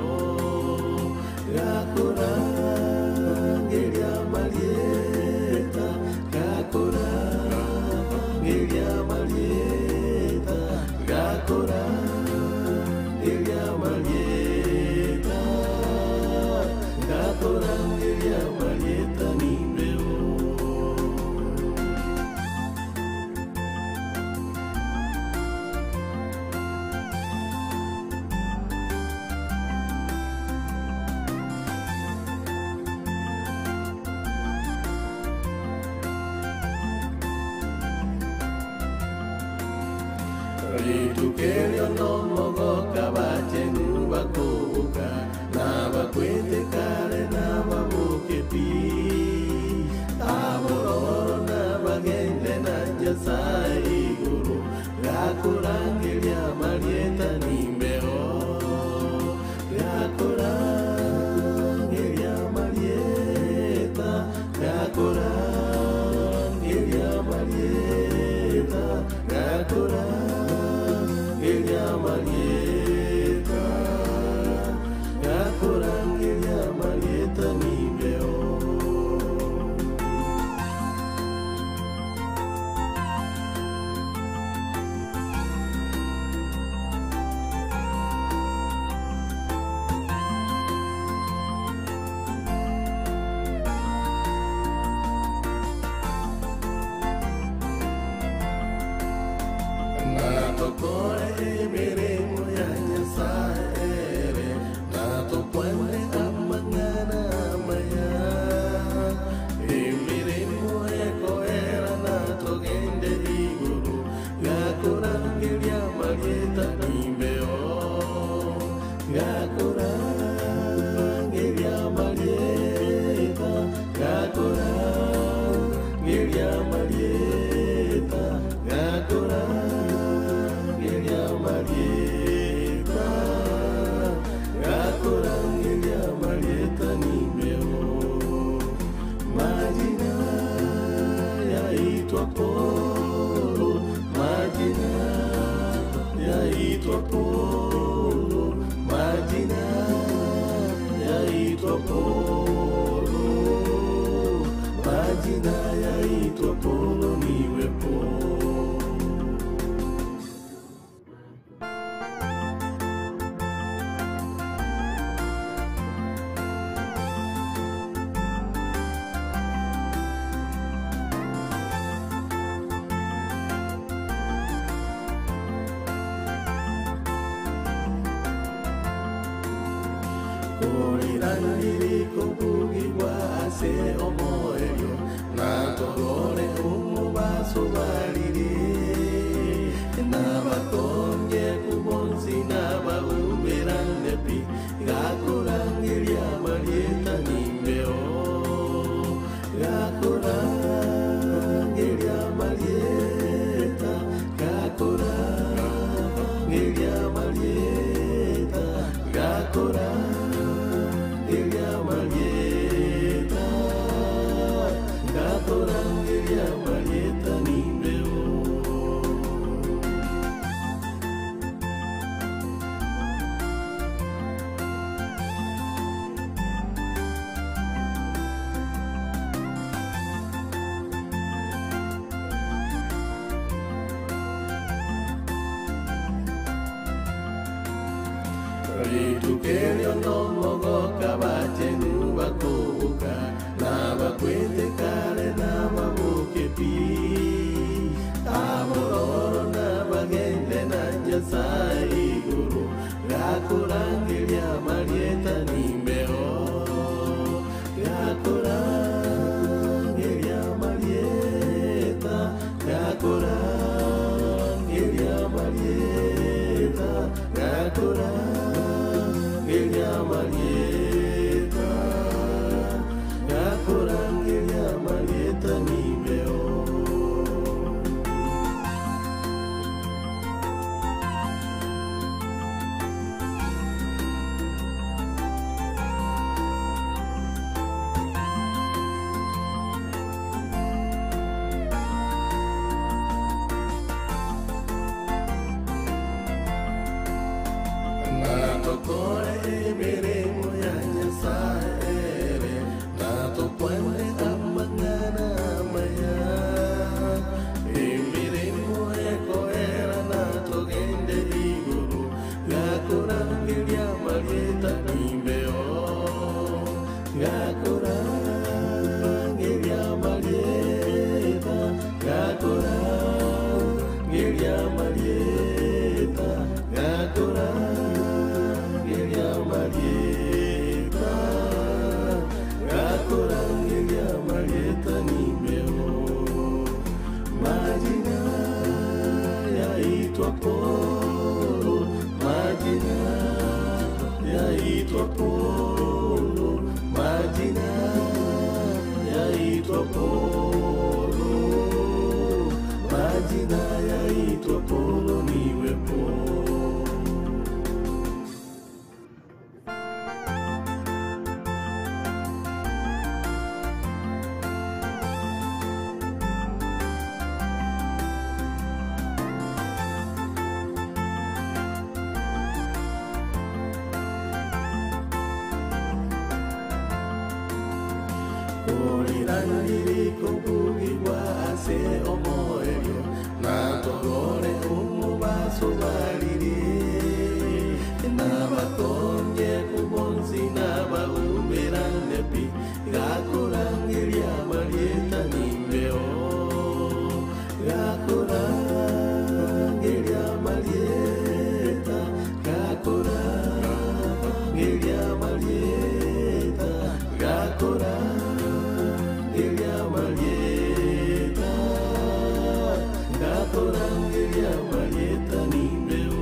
Gakurangiria marieta, gakurangiria marieta, gakurangiria marieta, gakurangiria marieta nimbeo. Ritukerio no mogoka bachenu bakubuka, na bakwite kare na babuke pi. Aburoro na bagende na Nyasae iguru, gakurangiria marieta nimbeo. Gakurangiria marieta, gakurangiria marieta, gakurangiria marieta, gakurangiria marieta nimbeo. Na tukore emirimo ya Nyasae ere, na tukwane amang'ana amaya. Emirimo ekoera na tugende iguru, gakurangiria marieta nimbeo. Gakurangiria marieta, gakurangiria marieta, gakurangiria marieta, gakurangiria marieta nimbeo. Majina yaitwa Polo, majina yaitwa Polo, majina yaitwa Polo, majina yaitwa Polo, niwe Polo. Kurira ndiri kubugigwa ase omoerio, na torore umubaso bariri, na batongeku bonsi na baumira nepi, gakurangiria marieta nimbeo, gakurangiria marieta, gakurangiria marieta, gakurangiria marieta, gakurangiria marieta nimbeo. Ritukerio no mogoka bachenu bakubuka, na bakwite kare na babuke pi. Abo Kurira ndiri kubugi bwa ase omoerio, na togore umu basu bariri, na batonge kubonsi na baubirane pi, gakurangiria marieta nimbeo. Gakurangiria marieta, gakurangiria marieta, gakurangiria marieta, gakurangiria marieta nimbeo.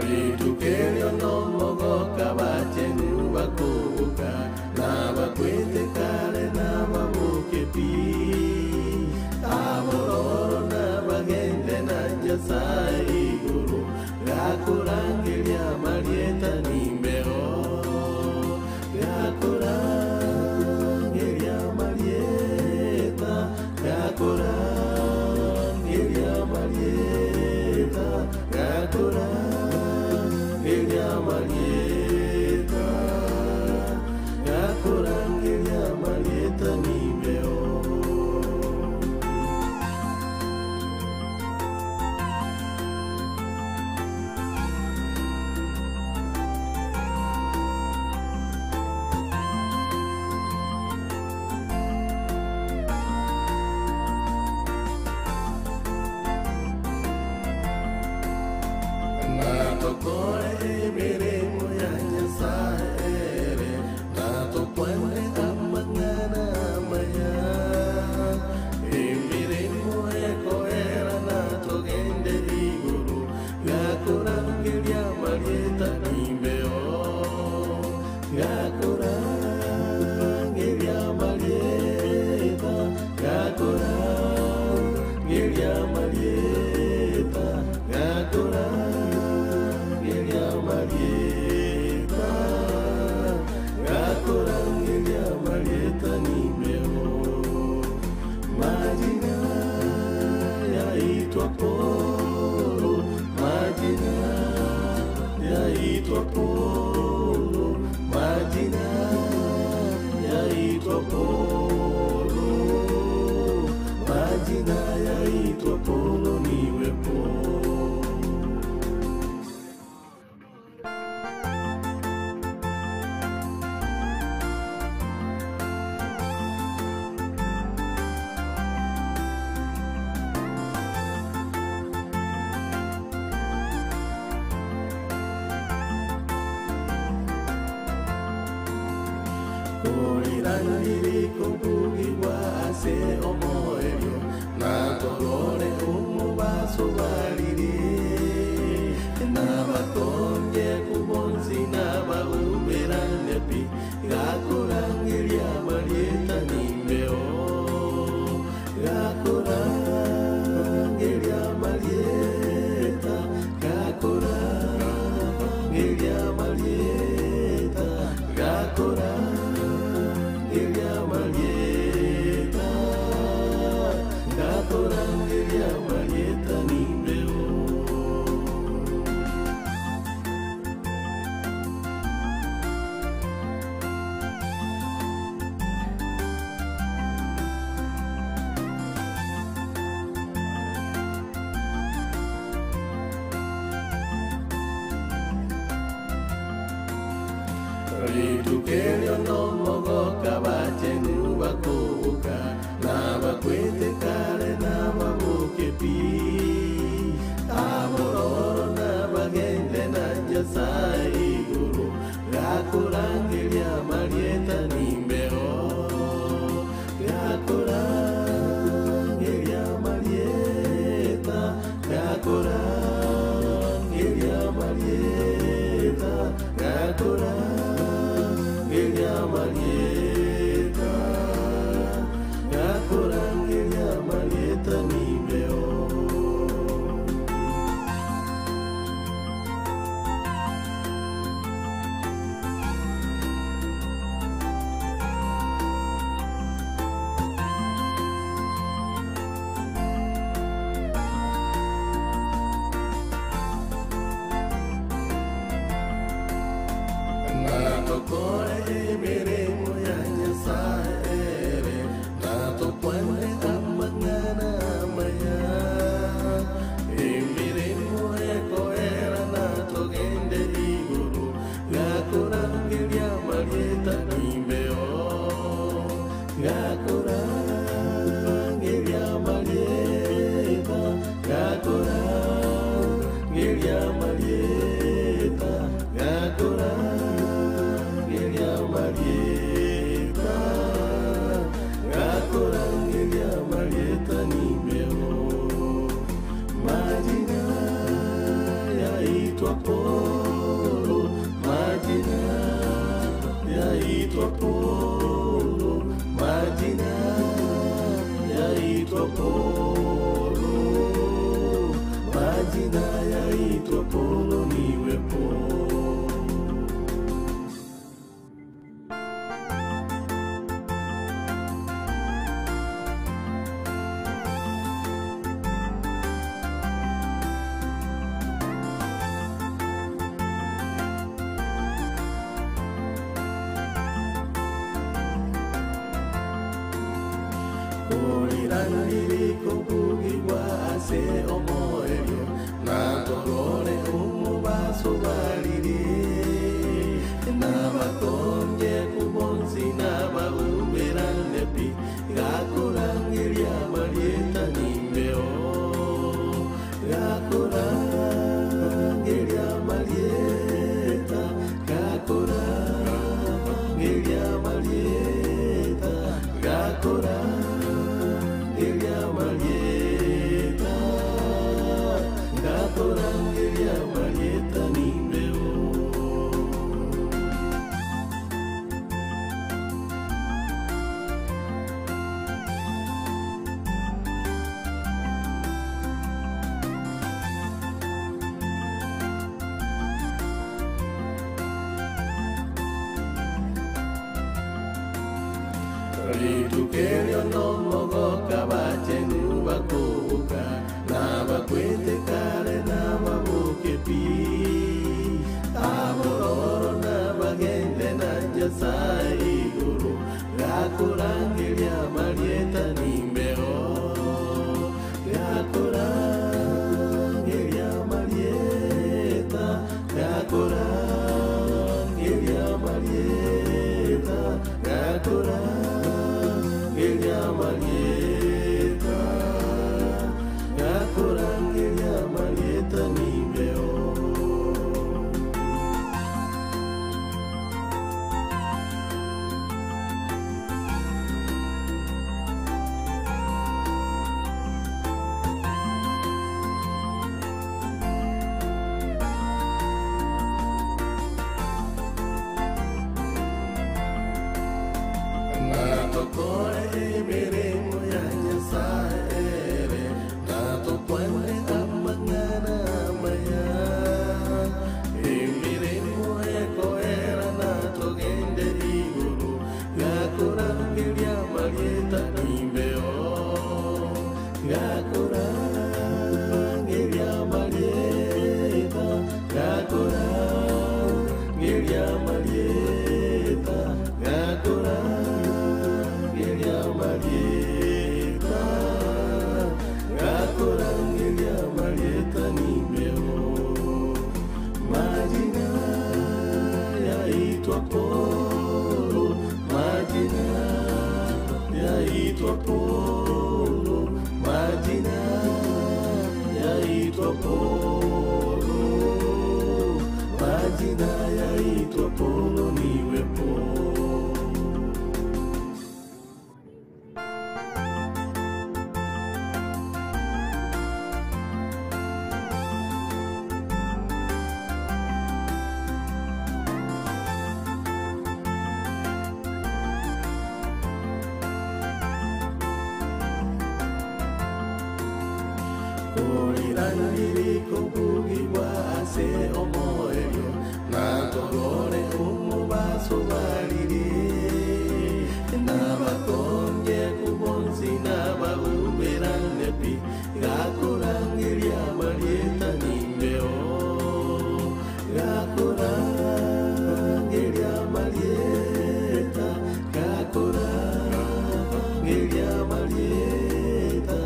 Ritukerio no mogoka bachenu bakubuka, na bakwite kare na babuke pi. Abororo na bagende na Nyasae iguru, gakurangiria marieta nimbeo. Gakurangiria marieta, gakurangiria marieta, gakurangiria marieta, gakurangiria marieta nimbeo. Na tokore emirimo ya Nyasae ere, na tokwane amang'ana amaya. Emirimo ekoera na togende iguru, gakurangiria marieta nimbeo. Gakurangiria marieta, gakurangiria marieta, gakurangiria marieta, gakurangiria marieta nimbeo. Majina yaitwa Paulo, majina yaitwa Paulo, majina yaitwa Paulo, majina yaitwa Paulo niwe Paulo. Kurira ndiri kubugigwa ase omoerio, na torore umu basu bariri, na batongeku bonsi na baubirane pi, gakurangiria marieta nimbeo, gakurangiria marieta, gakurangiria marieta, gakurangiria marieta, gakurangiria marieta nimbeo. Ritukerio no mogoka bachenu bakubuka, na bakwite kare na babuke pi. Abororo na bagende na Nyasae iguru, gakurangiria marieta nimbeo, gakurangiria marieta, gakurangiria marieta, gakurangiria marieta, gakurangiria marieta nimbeo. Marieta, gakurangiria marieta, gakurangiria marieta ni meo. Majina yaitwa Paulo, majina yaitwa Paulo, majina yaitwa Paulo, majina yaitwa Paulo niwe Paulo. Kurira ndiriko bugigwa ase omoerio, na torore umubaso bariri, na batongeku bonsi na baumira nebi, gakurangiria marieta ni mbeo. Gakurangiria marieta, gakurangiria marieta, gakurangiria marieta, gakurangiria marieta ni mbeo. Ritukerio no mogoka bachenu bakubuka, na bakwite kare na babuke pi. Abororo na bagende na Nyasae iguru, gakurangiria marieta ni mbeo. Gakurangiria marieta, gakurangiria marieta, gakurangiria marieta, gakurangiria marieta ni mbeo. Na tukore emirimo ya Nyasae ere, na tukwane amang'ana amaya. Emirimo ekoera na tugende iguru, gakurangiria marieta ni mbeo. Gakurangiria marieta, gakurangiria marieta, gakurangiria marieta, gakurangiria marieta ni mbeo. Majina yaitwa Paulo, majina yaitwa Paulo, majina yaitwa Paulo, majina yaitwa Paulo niwe Paulo. Kurira ndiriko bugigwa ase omoerio, na torore umubaso bariri, na batongeku bonsi na baumira nebi, gakurangiria marieta ni mbeo, gakurangiria marieta, gakurangiria marieta,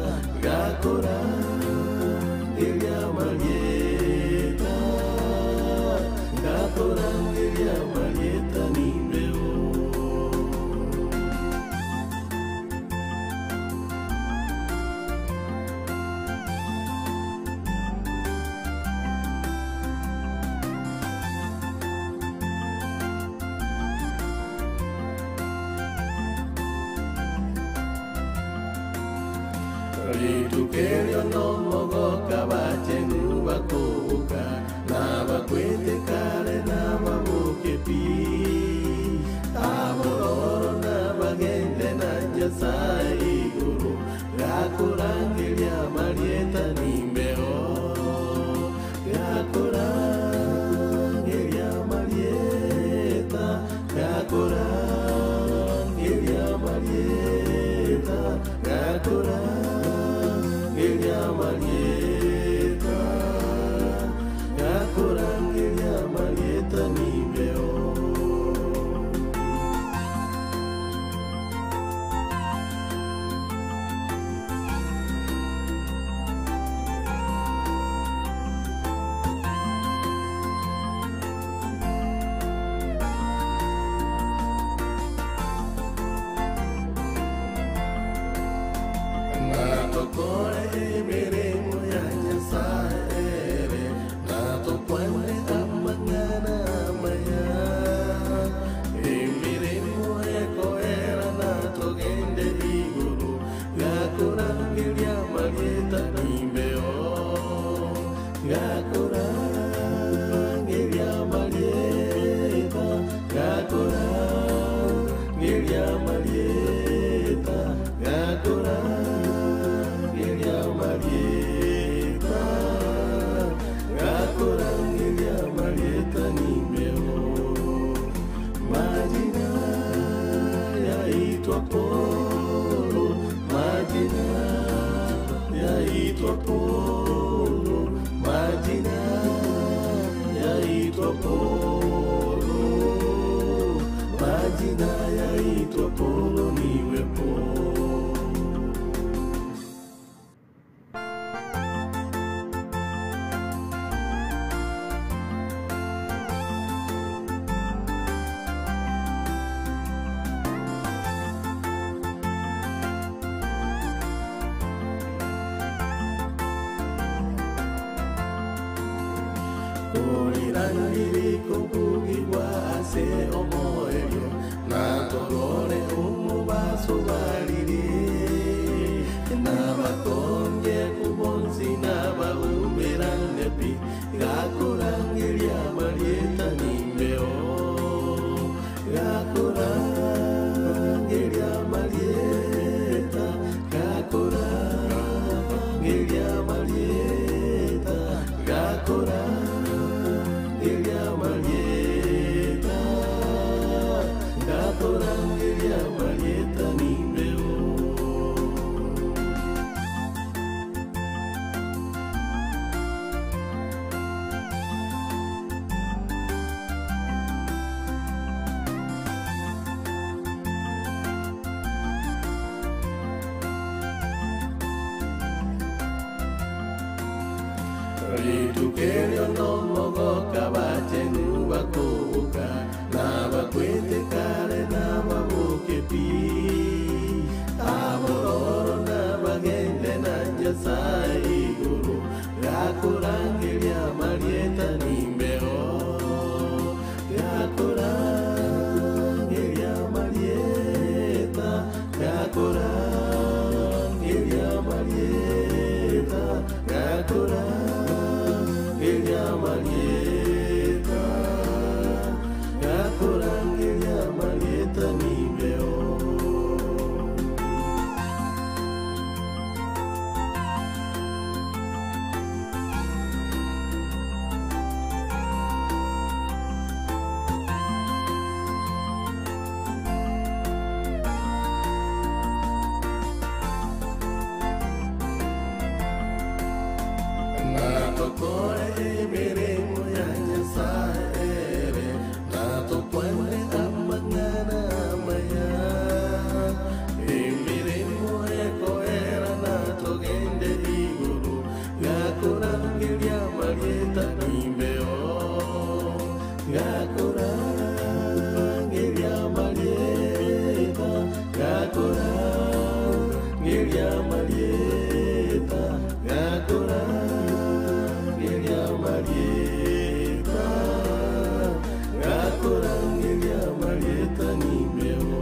gakurangiria marieta, gakurangiria marieta ni mbeo. kabachenu bakubuka, na bakwite kare na babuke pi. Abororo na bagende na Nyasae iguru, gakurangiria marieta ni mbeo. Gakurangiria marieta, gakurangiria marieta, gakurangiria marieta, gakurangiria marieta ni mbeo. Na tukore emirimo ya Nyasae ere, na tukwane amang'ana amaya. Emirimo ekoera na tugende iguru, gakurangiria marieta ni mbeo. Gakurangiria marieta, gakurangiria marieta, gakurangiria marieta, gakurangiria marieta ni mbeo. Majina yaitwa Paulo, majina yaitwa Paulo, majina yaitwa Paulo, majina yaitwa Paulo niwe Paulo. Kurira ngiri kubugigwa ase omoerio, na torore umubaso bariri, na batonge kubonsi na baubirane pi, gakurangiria marieta ni mbeo, gakurangiria marieta, gakurangiria marieta, gakurangiria marieta, gakurangiria marieta ni mbeo. Ritukerio no mogoka bachenu bakubuka, na bakwite kare na babuke pi. Abororo na bagende na Nyasae iguru, gakurangiria marieta ni mbeo. Gakurangiria marieta, gakurangiria marieta, gakurangiria marieta, gakurangiria marieta ni mbeo. Na tukore emirimo ya Nyasae ere, na tukwane amang'ana amaya. Emirimo ekoera na tugende iguru, gakurangiria marieta ni mbeo. Gakurangiria marieta, gakurangiria marieta, gakurangiria marieta, gakurangiria marieta ni mbeo.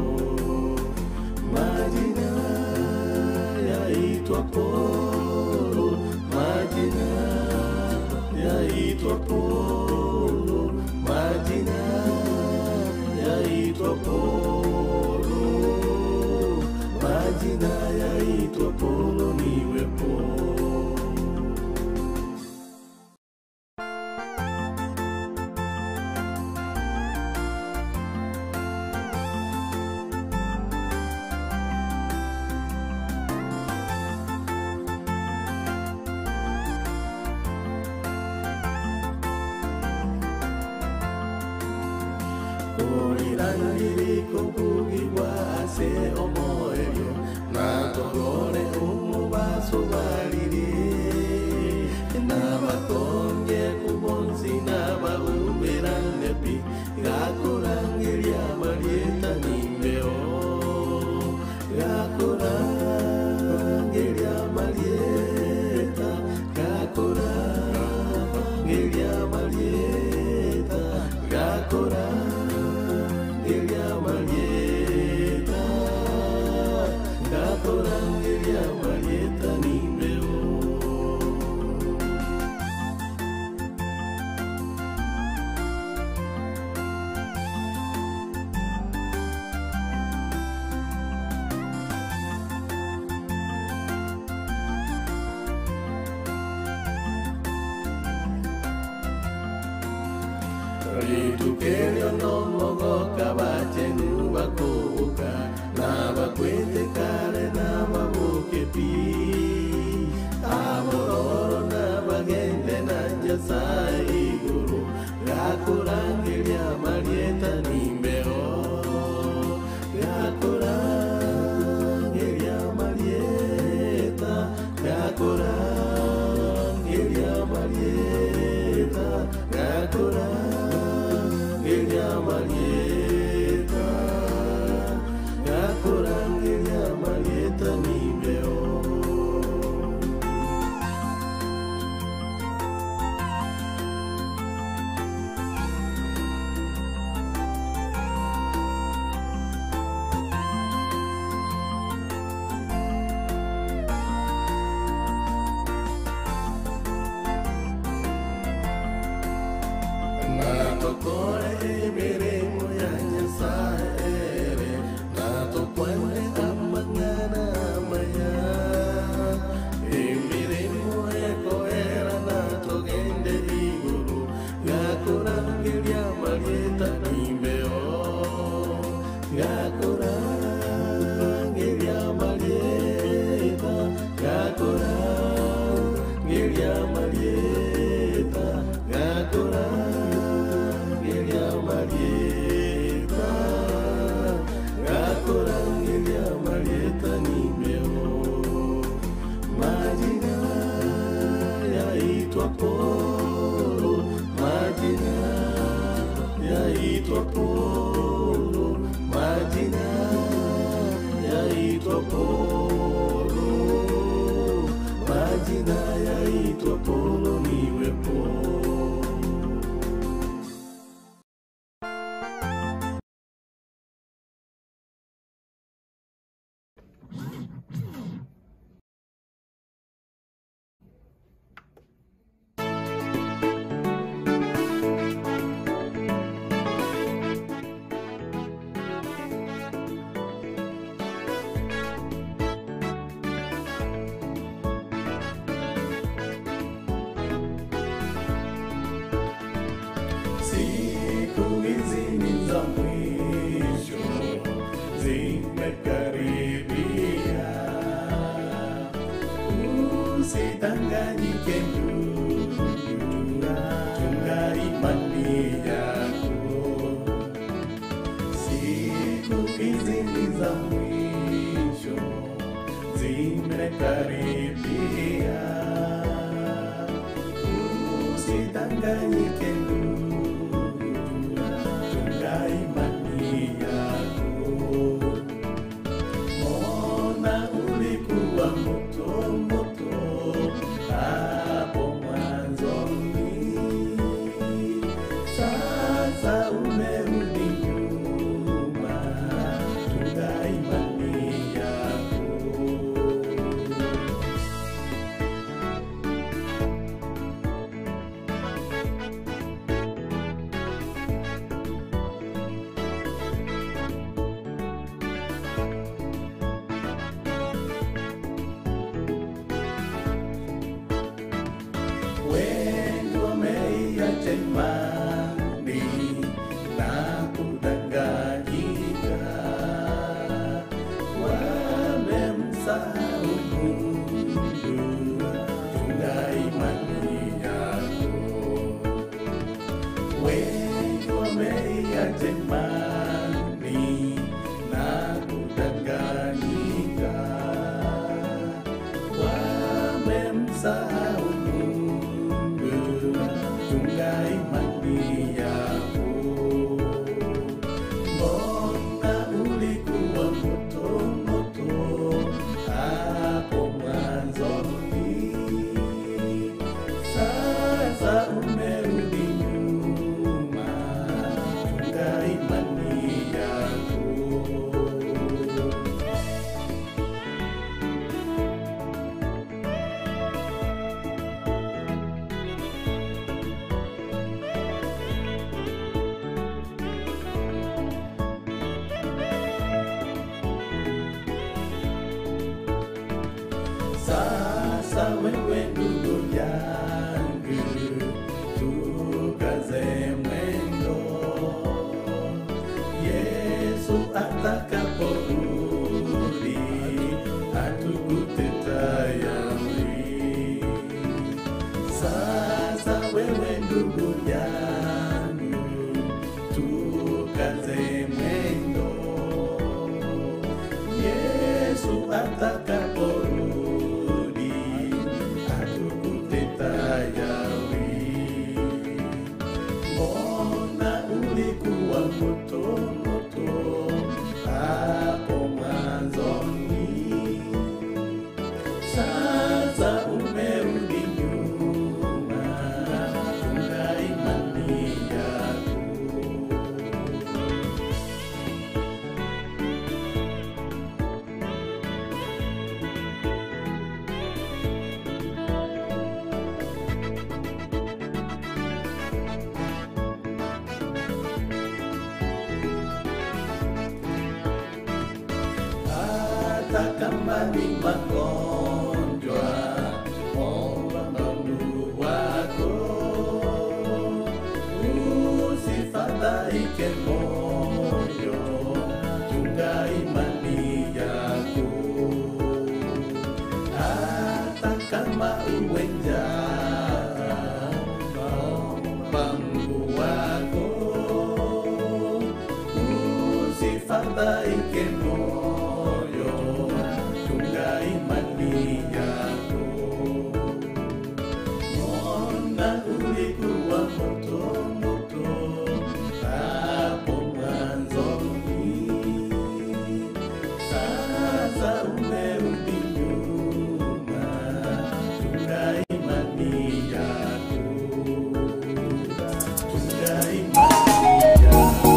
Majina yaitwa Paulo, majina Rangiri kubugi bwa ase omoerio, na togore umubaso bariri, na batonge kubonsi na baubirane pi, gakurangiria marieta nimbeo, gakurangiria marieta, gakurangiria marieta, gakurangiria marieta, gakurangiria marieta nimbeo. Ritukerio no mogoka bachenu bakubuka, na bakwitikare na babuke pi. Abororo na bagende na Nyasae iguru, gakurangiria marieta nimbeo, gakurangiria marieta, gakurangiria marieta, gakurangiria marieta, gakurangiria marieta nimbeo. Na tokore emirimo ya Nyasae ere, na tokwane amang'ana amaya. Emirimo ekoera na togende iguru, gakurangiria marieta nimbeo, gakurangiria marieta, gakurangiria marieta, gakurangiria marieta, gakurangiria marieta nimbeo. Majina yaitwa Paulo, majina yaitwa Paulo, majina yaitwa Paulo, majina yaitwa Paulo niwe Paulo. Siku hizi ni za mwisho, zimekaribia. Usidanganyike ndugu, chunga imani yako. Siku hizi ni za mwisho, zimekaribia. Usidanganyike ndugu, chunga imani yako. Mbona ulikuwa moto moto hapo mwanzoni? Sasa umerudi nyuma, chunga imani yako. Wengi wameiacha imani na kudanganyika, wamemsahau Mungu, chunga imani yako. Wengi wameiacha imani Ulikuwa moto moto hapo mwanzoni. Sasa umerudi nyuma, chunga imani yako. Hata kama ni magonjwa, omba Mungu wako. Usifadhaike moyo, chunga imani yako. Hata kama uwe njaa, omba Mungu wako. Usifadhaike moyo, chunga imani yako. Mbona ulikuwa moto moto hapo mwanzoni? Sasa umerudi nyuma, chunga imani yako. Chunga imani yako.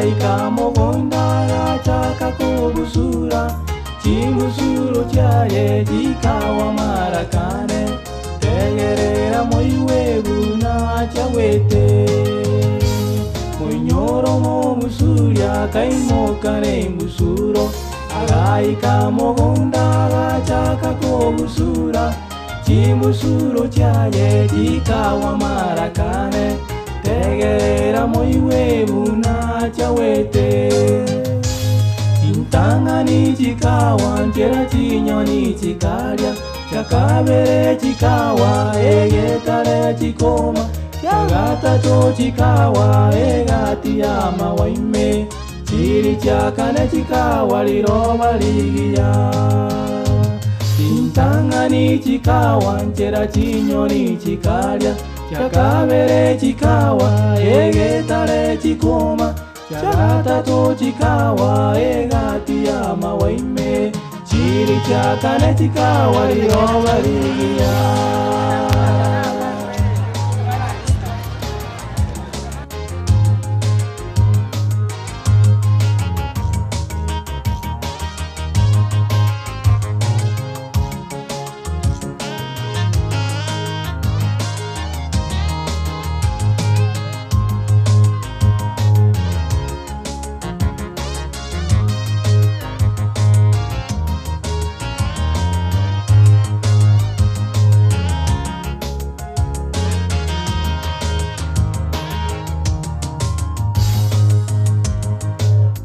Ika mugunda agachaka kugusura, chimbusuro chiaye chikawa marakane. Tegerera moi webuna acha gwete. Munyoro mugusuri akaimoka ni mbusuro, agaika mugunda agachaka kugusura. Chimbusuro chiaye chikawa marakane, tegerera moi webuna acha gwete. Chintang'ani chikawa nchera, chinyoni chikaria, chia kabere chikawa igetare chikuma, chia gatatu chikawa igati ya mawaime. Chiri chia kane chikawa riroba rigia. Chintang'ani chikawa nchera, chinyoni chikaria, chia kabere chikawa igitare chikuma, chia gatatu chikawa igati ya mawaime. Chiri chia kane chikawa riroba rigia.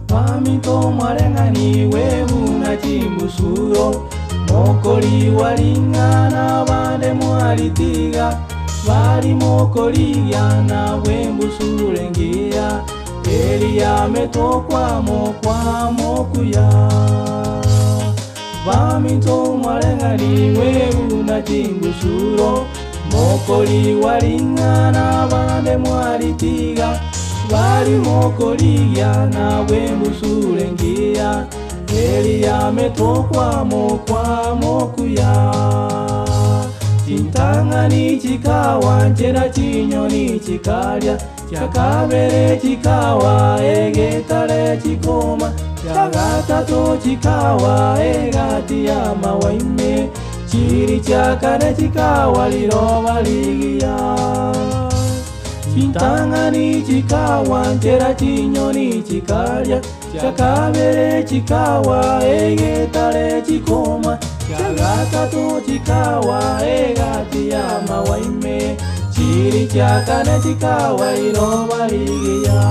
Baminto mwareng'ani webuna chimbusuro, mokori waring'ana bande mwaritiga, bari mokorigia na bwembusure ngia, eri ya metokwa mokwa mokuya. Baminto mwareng'ani webuna chimbusuro, mokori waring'ana bande mwaritiga, bari mokorigia na bwembusure ngia, eri ya metokwa mokwa mokuya. Chintang'ani chikawa nchera, chinyoni chikaria, chia kabere chikawa igitare chikuma, chia gatatu chikawa igati ya mawaime, chiri chia kane chikawa riroba rigia. Chintang'ani chikawa nchera, chinyoni chikaria, chia kabere chikawa igitare chikuma, chia gatatu chikawa igati ya mawaime, chiri chia kane chikawa iroba rigia.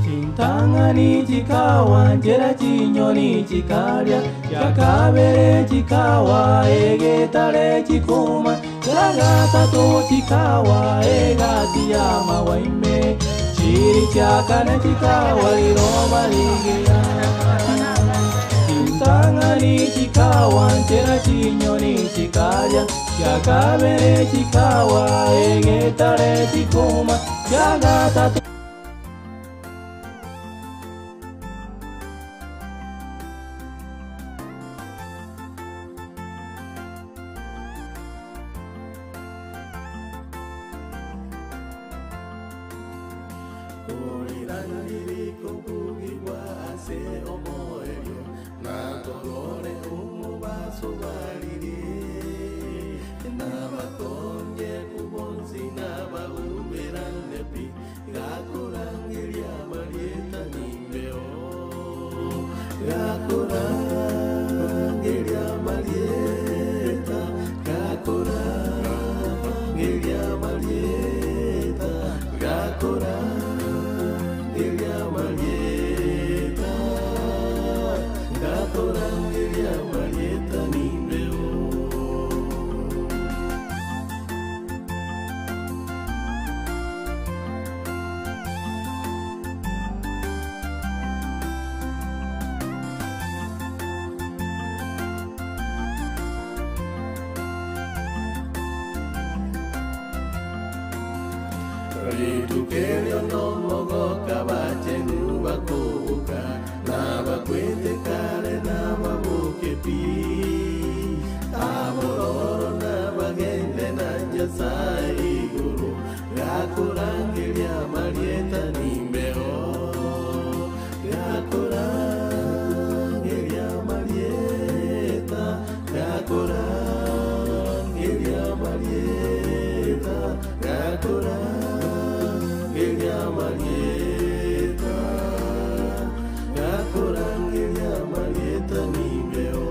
Chintang'ani chikawa nchera, chinyoni chikaria, chia kabere chikawa igitare chikuma, chia gatatu chikawa igati ya mawaime, chiri chia kane chikawa iroba rigia. Chintang'ani chikawa nchera, chinyoni chikaria, chia kabere chikawa igitare chikuma, chia gatatu Kurira ndiriko kugigwa ase omoerio, na togore umubaso bariri, na batonge kubonsi na baguberane pi. Gakurangiria marieta nimbeo. Gakurangiria marieta. Gakurangiria marieta. Gakurangiria marieta. Gakurangiria marieta nimbeo. Ritukerio no mogoka bachenu bakubuka, na bakwite kare na babuke pi. Aburoro na bagende na Nyasae iguru, gakurangiria marieta ni mbeo. Gakurangiria marieta, gakurangiria marieta, gakurangiria marieta, gakurangiria marieta ni mbeo.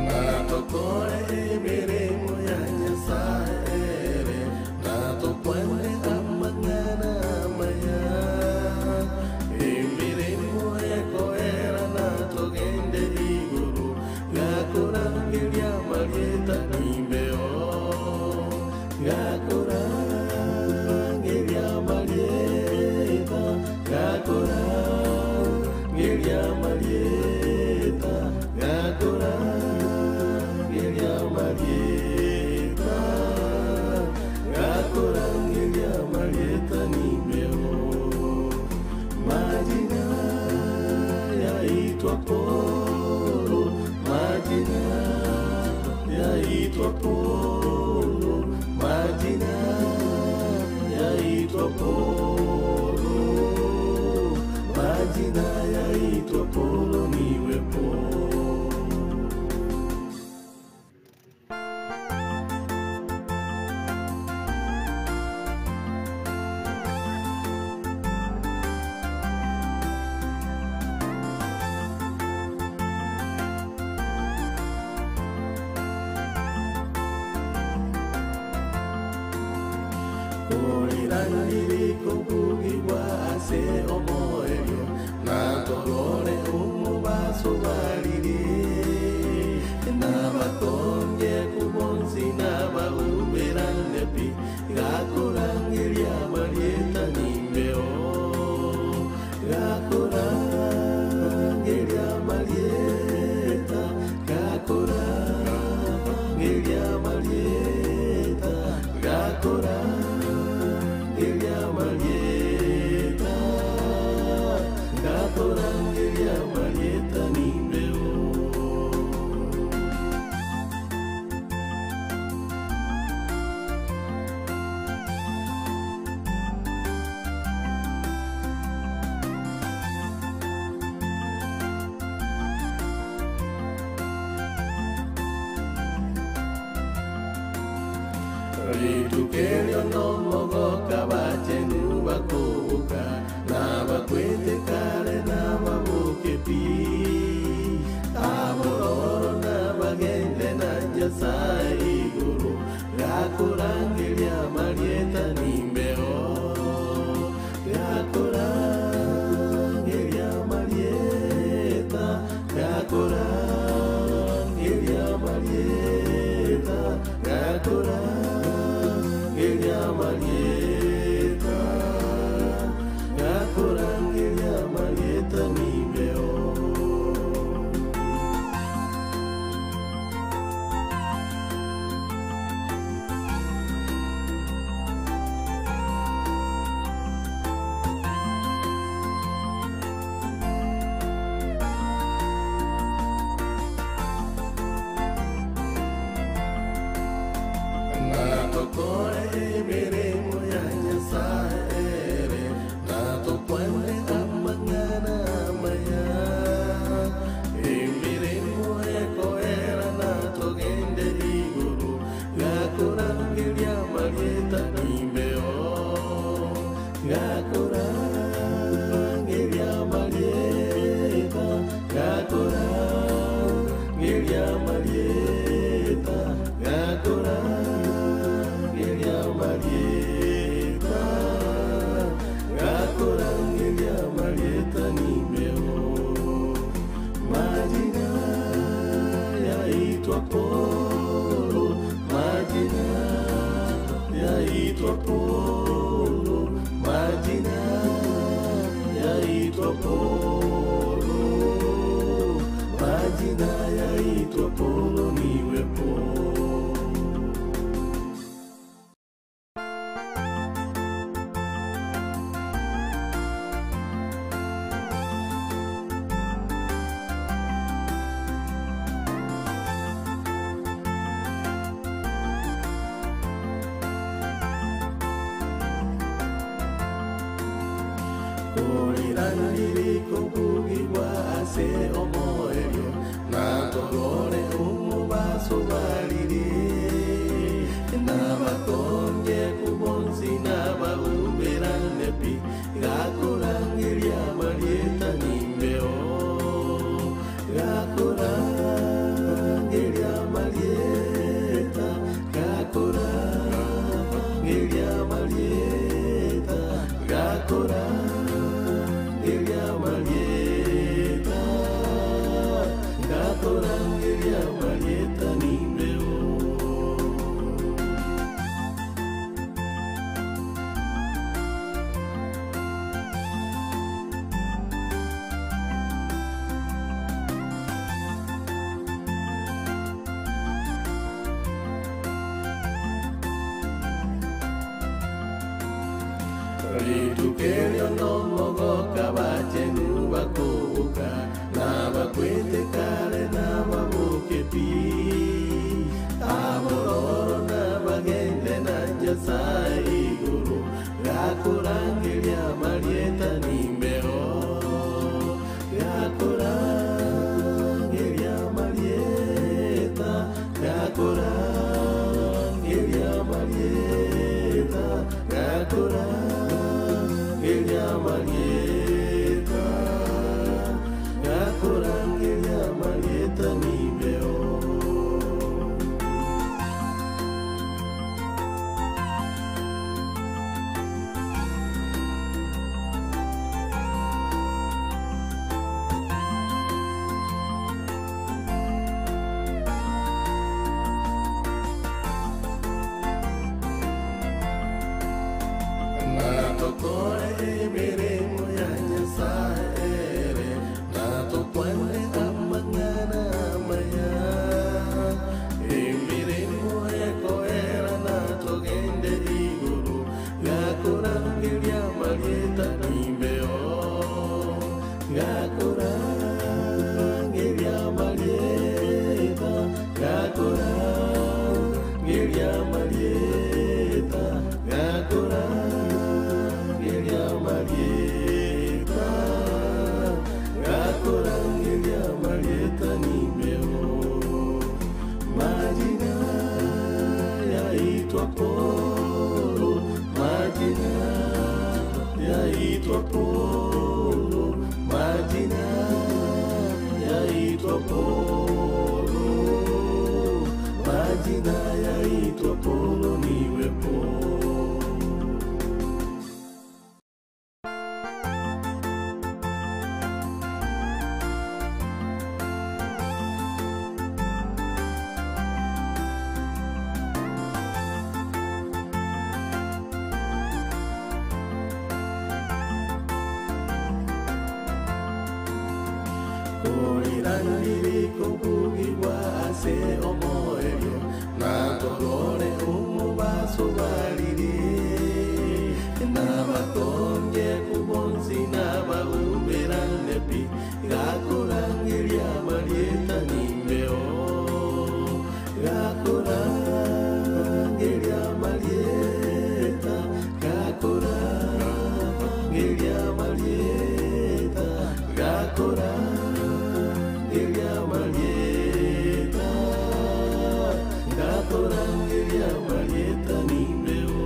Na tukore emirimo ya Nyasae ere, na tukwende amang'ana amaya. Emirimo ekoera na tugende iguru, gakurangiria marieta ni mbeo. Gakurangiria marieta, gakurangiria marieta, gakurangiria marieta, gakurangiria marieta ni mbeo. Majina yaitwa Paulo, majina yaitwa Paulo, majina yaitwa Paulo, majina yaitwa Paulo niwe Paulo. Kurira ndiri kubugigwa ase omoerio, na torore umubaso bariri, na batonge kubonsi na baubirane pi, gakurangiria marieta ni mbeo. Gakurangiria marieta, gakurangiria marieta, gakurangiria marieta, gakurangiria marieta ni mbeo. Ritukerio no mogoka bachenu bakubuka, na bakwite kare na babuke pi. Aburoro na bagende na Nyasae iguru, gakurangiria marieta ni mbeo. Gakurangiria marieta, gakurangiria marieta, gakurangiria marieta, gakurangiria marieta ni mbeo. Ubugi bwa ase omoerio, na torore umubaso bariri, na batonge kubonsi na bauberane pi, gakurangiria marieta nimbeo, gakurangiria marieta, gakurangiria marieta, gakurangiria marieta, gakurangiria marieta nimbeo. Ritukerio no mogoka bachenu bakubuka, na bakwitikare na babuke pi. Abororo na bagende na Nyasae iguru, gakurangiria marieta nimbeo, gakurangiria marieta, gakurangiria marieta, gakurangiria marieta, gakurangiria marieta nimbeo. Na tukore emirimo ya Nyasae ere, na tukwane amang'ana amaya. Emirimo ekoera na tugende iguru, gakurangiria marieta nimbeo. Gakurangiria marieta, gakurangiria marieta, gakurangiria marieta, gakurangiria marieta nimbeo. Majina yaitwa Paulo, majina yaitwa Paulo, majina yaitwa Paulo, majina yaitwa Paulo niwe Paulo. Kurira ndiriko bugi bwa ase omoerio, na torore umubaso bariri, na batonge kubonsi na bauberane pi, gakurangiria marieta nimbeo, gakurangiria marieta, gakurangiria marieta, gakurangiria marieta, gakurangiria marieta nimbeo.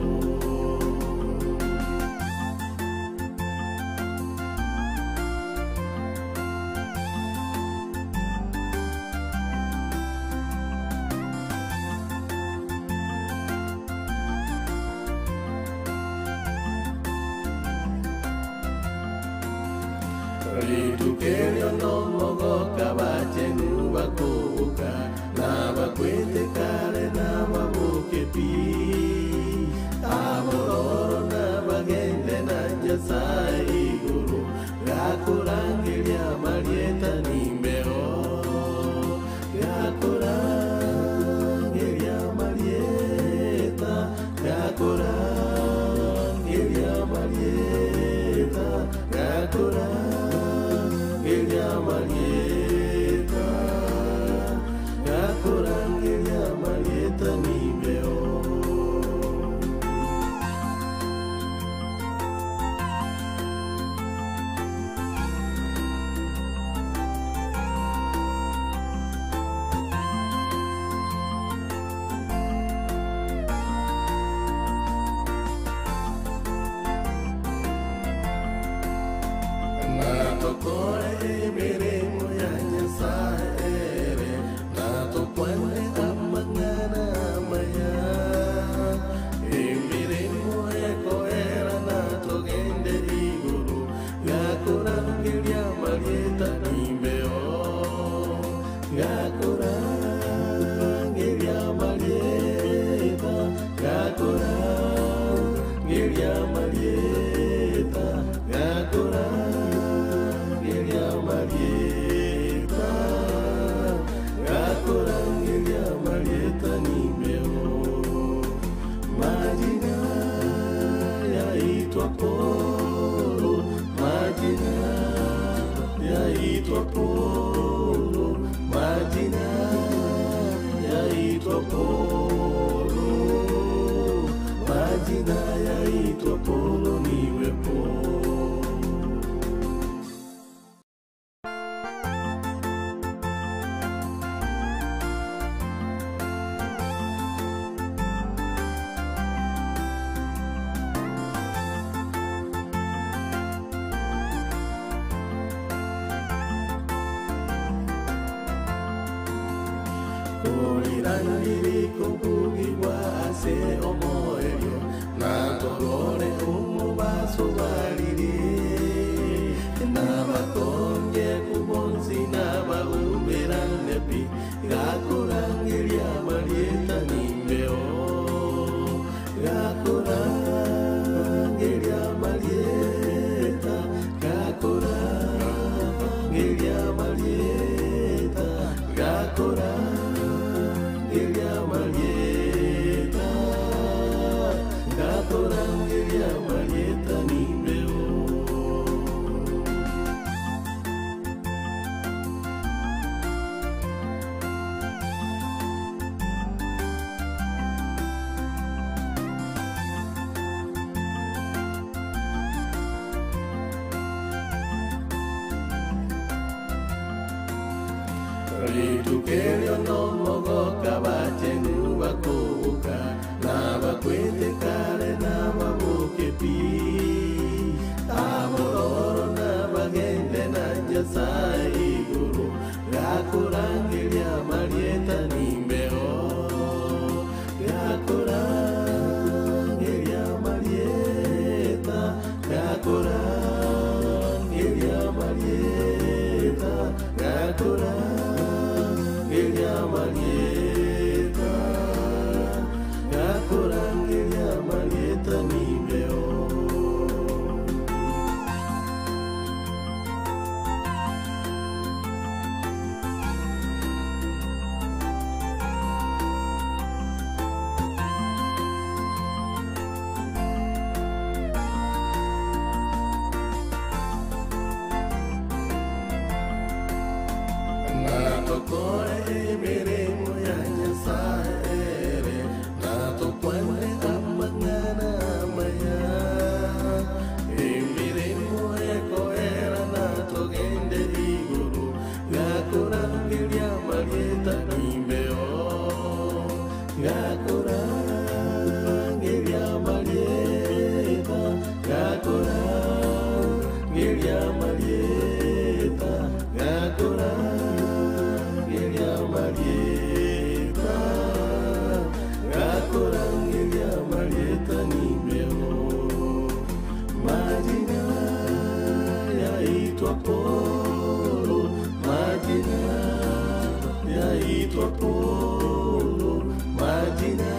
Ngakurangiria marieta, ngakurangiria marieta, ngakurangiria marieta, ngakurangiria marieta ni meo. Majina yaitwa Paulo, majina yaitwa Paulo, majina yaitwa Paulo, majina yaitwa Paulo, niwe Paulo. Kurira ndiri kubugigwa ase omoerio, na torore umubaso bariri, na batonge kubonsi na baubirane pi, ngakurangiria marieta ni mbeo. Ngakurangiria marieta, ngakurangiria marieta, ngakurangiria marieta, ngakurangiria marieta ni mbeo. Ritukerio no mogoka bachenu bakubuka, na bakwite kare na babuke pi. Abororo na bagende na Nyasae iguru, ngakurangiria marieta ni mbeo. Ngakurangiria marieta, ngakurangiria marieta, ngakurangiria marieta, ngakurangiria marieta ni mbeo. Na tukore emirimo ya Nyasae ere, na tukwane amang'ana amaya. Emirimo ekoera na tugende iguru, ngakurangiria marieta ni mbeo. Ngakurangiria marieta, ngakurangiria marieta, ngakurangiria marieta, ngakurangiria marieta ni mbeo. Majina yaitwa Paulo, majina yaitwa Paulo, majina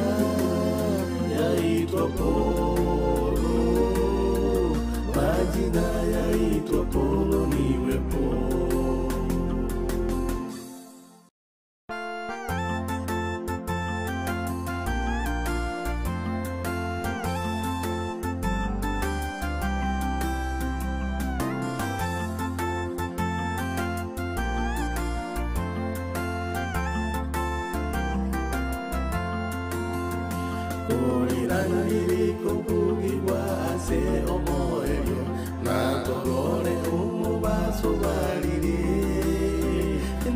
yaitwa Paulo, majina yaitwa Paulo, niwe Paulo. Kurira ndiri kubugigwa ase omoerio, na torore umubaso bariri,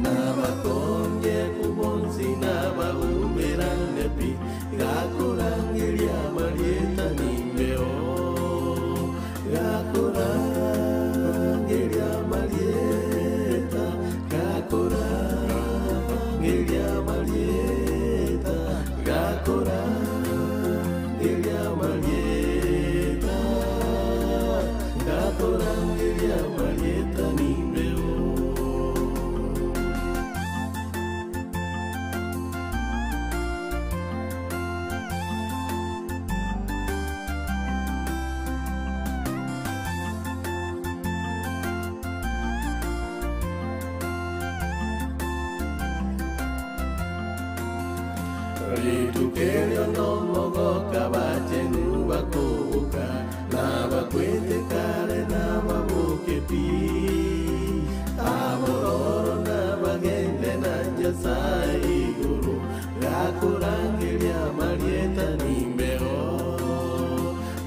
na batonge kubonsi na baumira nepi, gakurangiria marieta ni mbeo, gakurangiria marieta, gakurangiria marieta, gakurangiria marieta, gakurangiria marieta ni mbeo. Ritukiriono mogoka bachenu bakubuka, na bakwite kare na babuke pi. Abororo na bagende na Nyasae iguru, gakurangiria marieta ni mbeo.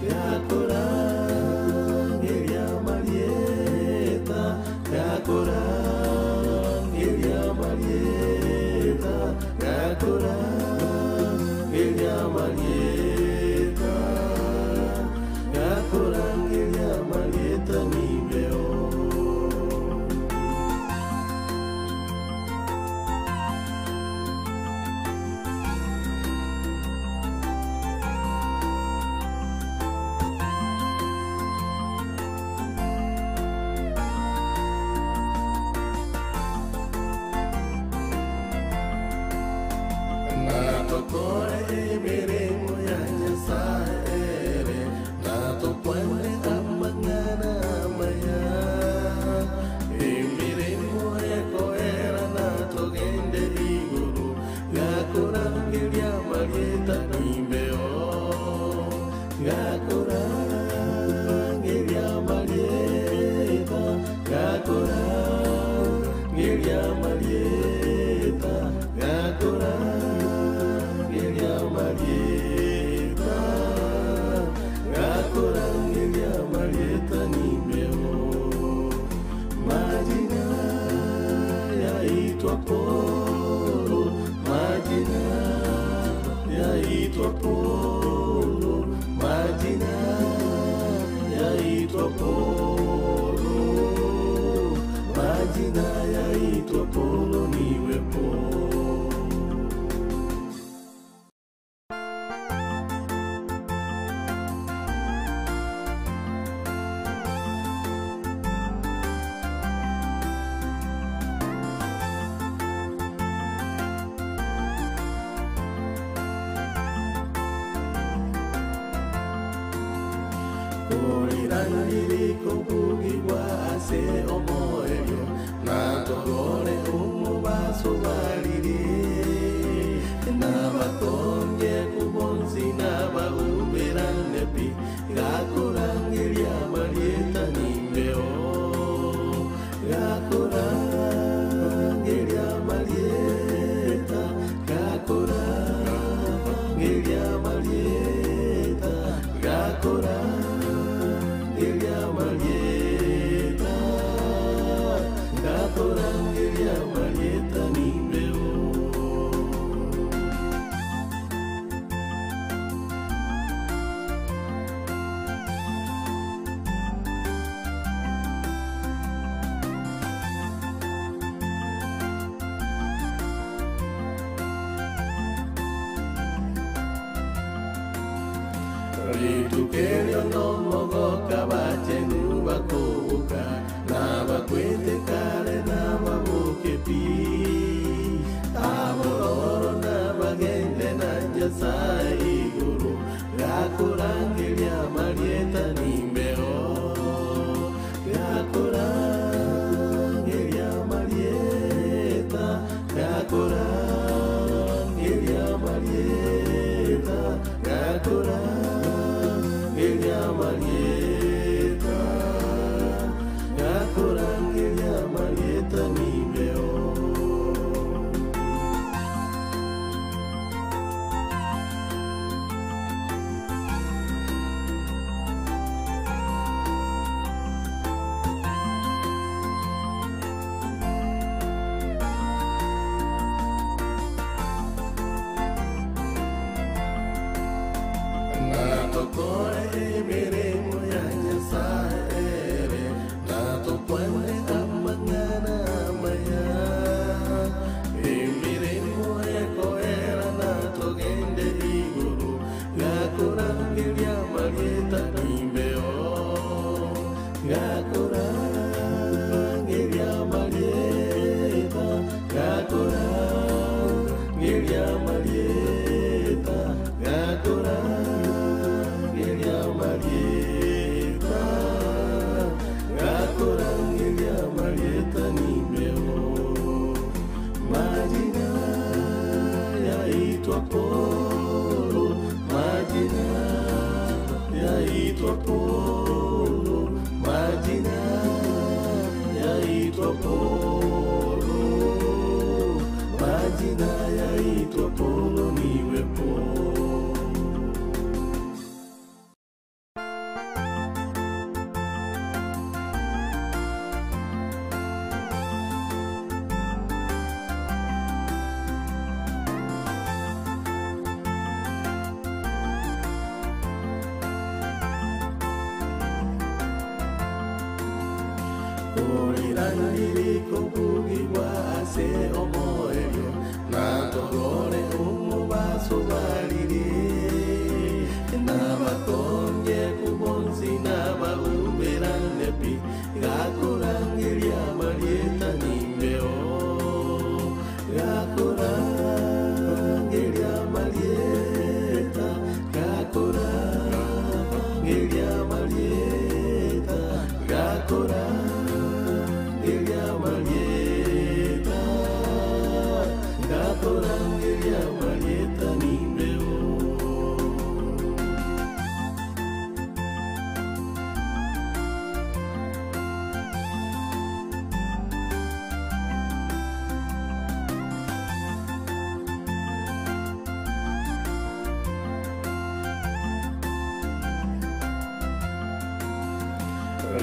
Gakurangiria marieta, gakurangiria marieta, gakurangiria marieta, gakurangiria marieta ni mbeo. Na tukore emirimo ya Nyasae ere, na tukwane amang'ana amaya. Emirimo ekoera na tugende iguru, gakurangiria marieta ni mbeo. Gakurangiria marieta, gakurangiria marieta, gakurangiria marieta, gakurangiria marieta ni mbeo. Majina yaitwa Paulo, majina yaitwa Paulo, majina yaitwa Paulo, majina yaitwa Paulo niwe Paulo. Kurira ndiri kubugigwa ase omoerio, na togore umu basubariri, na batonge kubonsi na baubirane pi, gakurangiria marieta ni mbeo. Gakurangiria marieta, gakurangiria marieta, gakurangiria marieta, gakurangiria marieta ni mbeo. Ritukiriono mogoka bachenu bakubuka, na bakwite kare na babuke pi. Abororo na bagende na Nyasae iguru, gakurangiria marieta ni mbeo. Gakurangiria marieta, gakurangiria marieta, gakurangiria marieta. Polo, majina yaitwa Polo, majina yaitwa Polo, majina yaitwa Polo, niwe Polo. Kurira ndiriko bugigwa ase omoerio, na torore umubaso bariri, na batongeku bonsi na baubirane pi, gakurangiria marieta nimbeo, gakurangiria marieta, gakurangiria marieta, gakurangiria marieta, gakurangiria marieta nimbeo.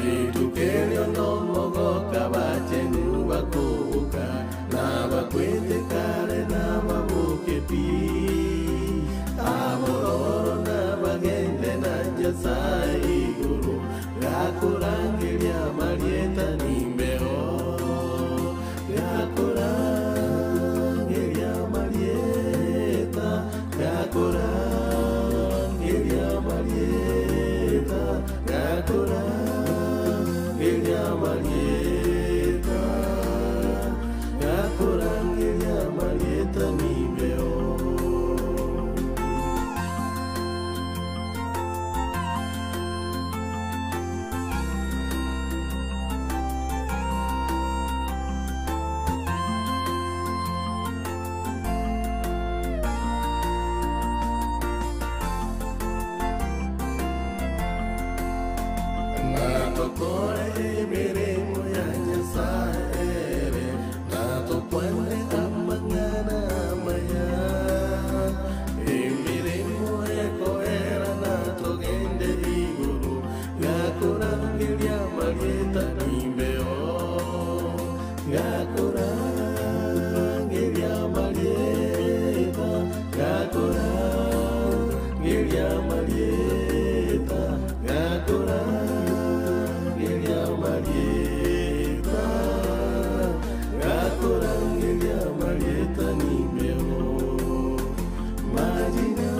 Ritukerio no mogoka bachenu bakubuka, na bakwitikare na babuke pi. Abororo na bagende na Nyasae iguru, gakurangiria marieta nimbeo, gakurangiria marieta, gakurangiria marieta, gakurangiria marieta, gakurangiria marieta nimbeo. Na tukore emirimo ya Nyasae, na tukwende amang'ana amaya. Emirimo ekoera na tugende iguru, gakurangiria marieta nimbeo, gakurangiria marieta, gakurangiria marieta, gakurangiria marieta, gakurangiria marieta nimbeo. Majina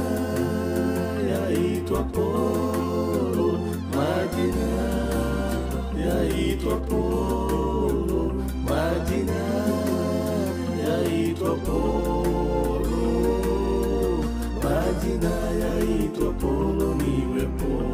yaitwa Polo, majina yaitwa Polo, majina yaitwa Polo, majina yaitwa Polo, niwe Polo.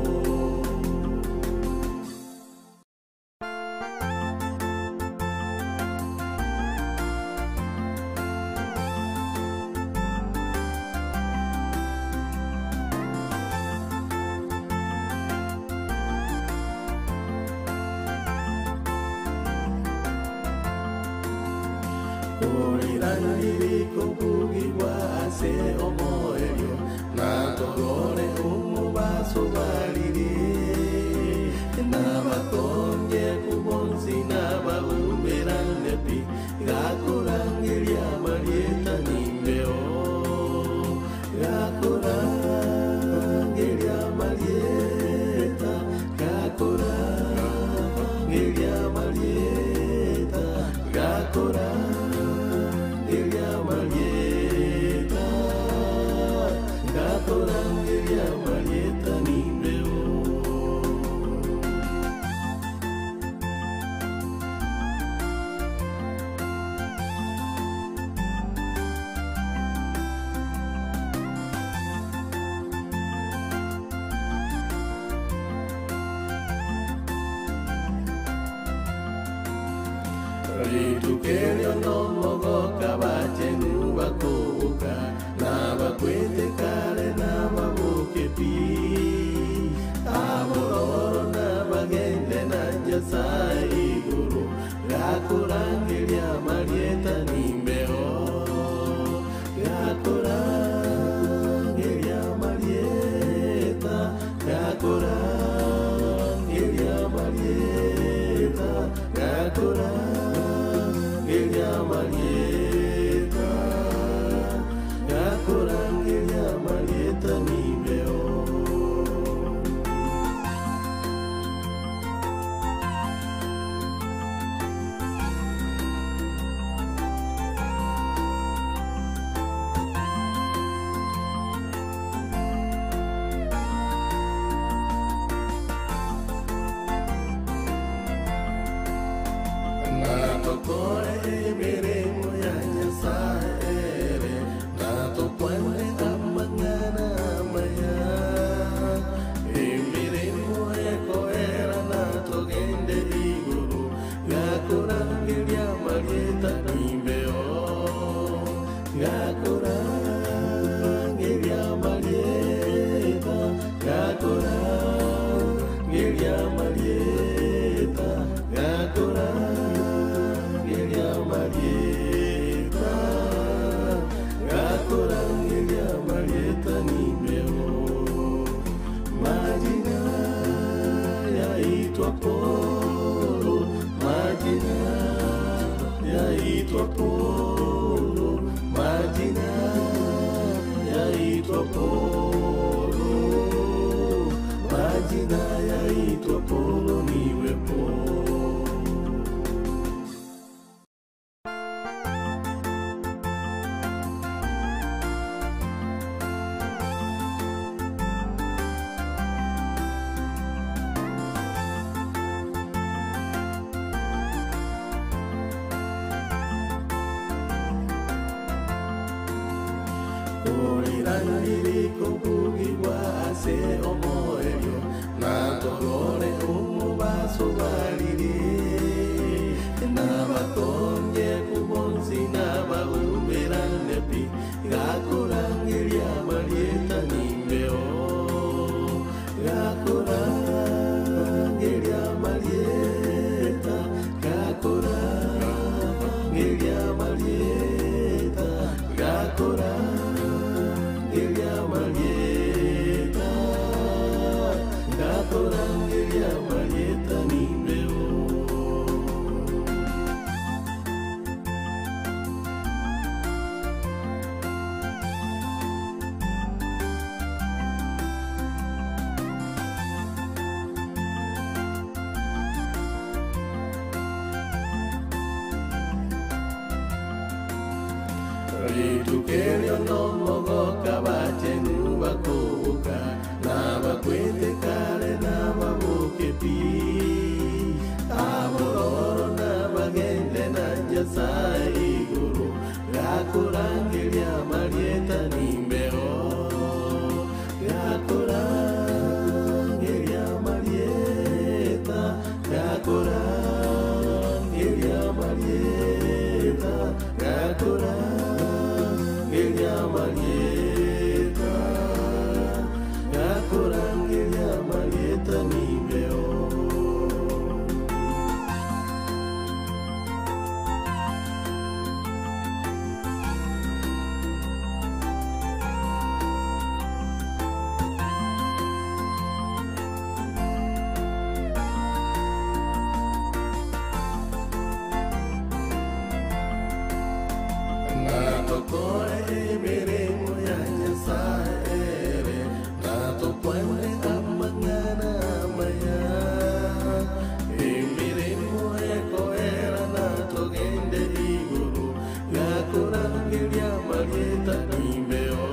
Kurira ndiriko bugigwa ase omoerio, na torore umubaso bariri, na batongeku bonsi na baubirane pi, gakurangiria marieta nimbeo, gakurangiria marieta, gakurangiria marieta, gakurangiria marieta, gakurangiria marieta nimbeo. Gakurangiria marieta, gakurangiria marieta, gakurangiria marieta, gakurangiria marieta ni mbeo. Majina yaitwa Paulo, majina yaitwa Paulo, majina yaitwa Paulo, majina yaitwa Paulo, niwe Paulo. Kurirana riri kubugirwa ase omoerio, na torore umubaso bariri, na batonge kubonsi na baumberane pi, gakurangiria marieta ni mbeo. Gakurangiria marieta, gakurangiria marieta, gakurangiria marieta, gakurangiria marieta ni mbeo. Ritukerio no mogoka bachenu bakubuka, na bakwite kare na babuke pi. Abororo na bagende na Nyasae iguru, gakurangiria marieta ni mbeo. Gakurangiria marieta, gakurangiria marieta, gakurangiria marieta, gakurangiria marieta ni mbeo. Na tukore emirimo ya Nyasae ere, na tukwane amang'ana amaya. Emirimo ekoera na tugende iguru, gakurangiria marieta ni mbeo.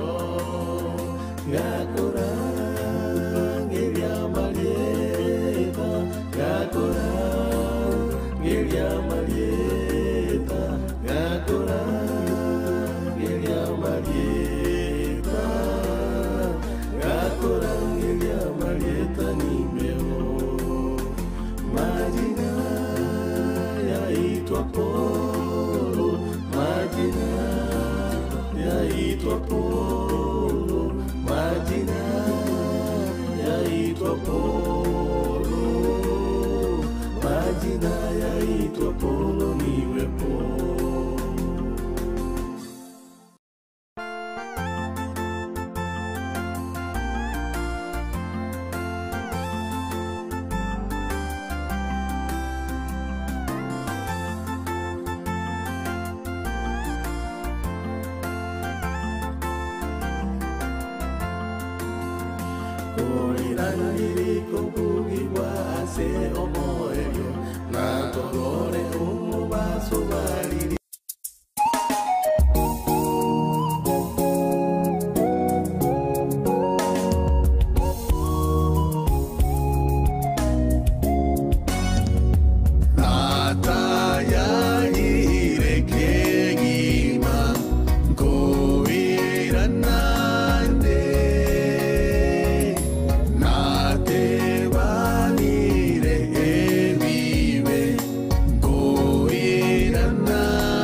Gakurangiria marieta, gakurangiria marieta, gakurangiria marieta, gakurangiria marieta ni mbeo. Majina yaitwa Paulo, majina yaitwa Paulo, majina yaitwa Paulo, majina yaitwa Paulo, niwe Paulo. Kurirana riri kubugirwa ase omoerio, na torore umubaso bariri. Atayagire kegima, nkoira nande, natebanire ebibe, nkoira nande.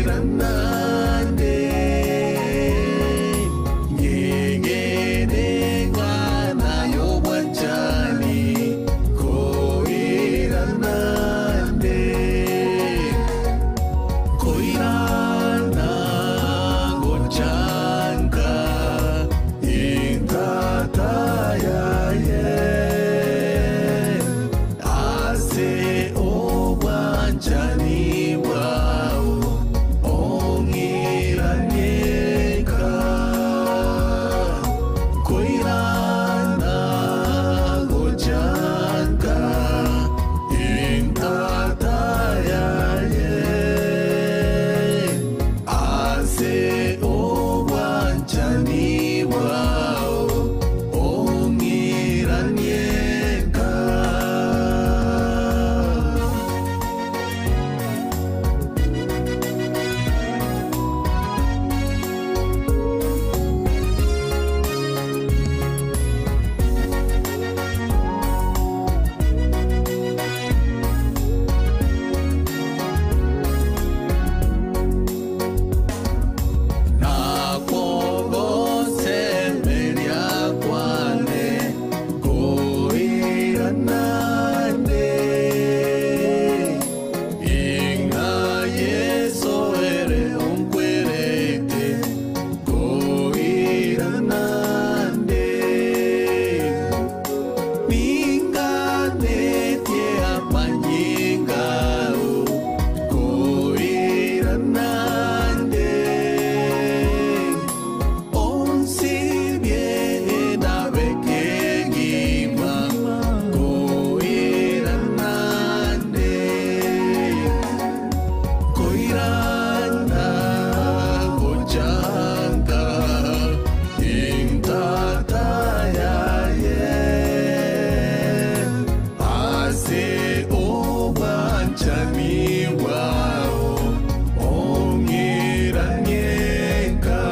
Nandi, ngigini ngana y'ubwanchani, kuira nandi, kuira na guchanka, intata yaye. Ase ubwanchani bwao ong'iranieka, kuira na guchanka intata yaye. Ase ubwanchani bwao ong'iranieka. Na kwogosemeria kwane kuira nandi, inga Yesu ere unkwirite kuira nandi. Ninganitie amanyingau kuira nandi. Unsibie ndabe kigima kuira nandi. Kuira na guchanka intata yaye. Ase ubwanchani bwao ong'iranieka.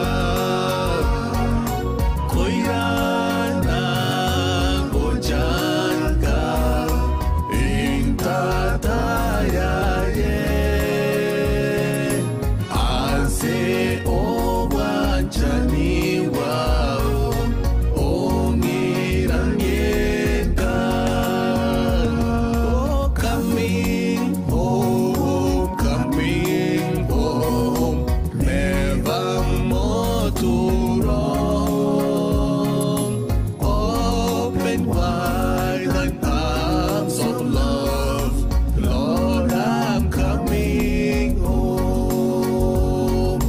Kuira na guchanka intata yaye. Ase ubwanchani bwao ong'iranieka. Oh, coming home, coming home, never more to roam. Open wide thine arms of love, Lord, I'm coming home.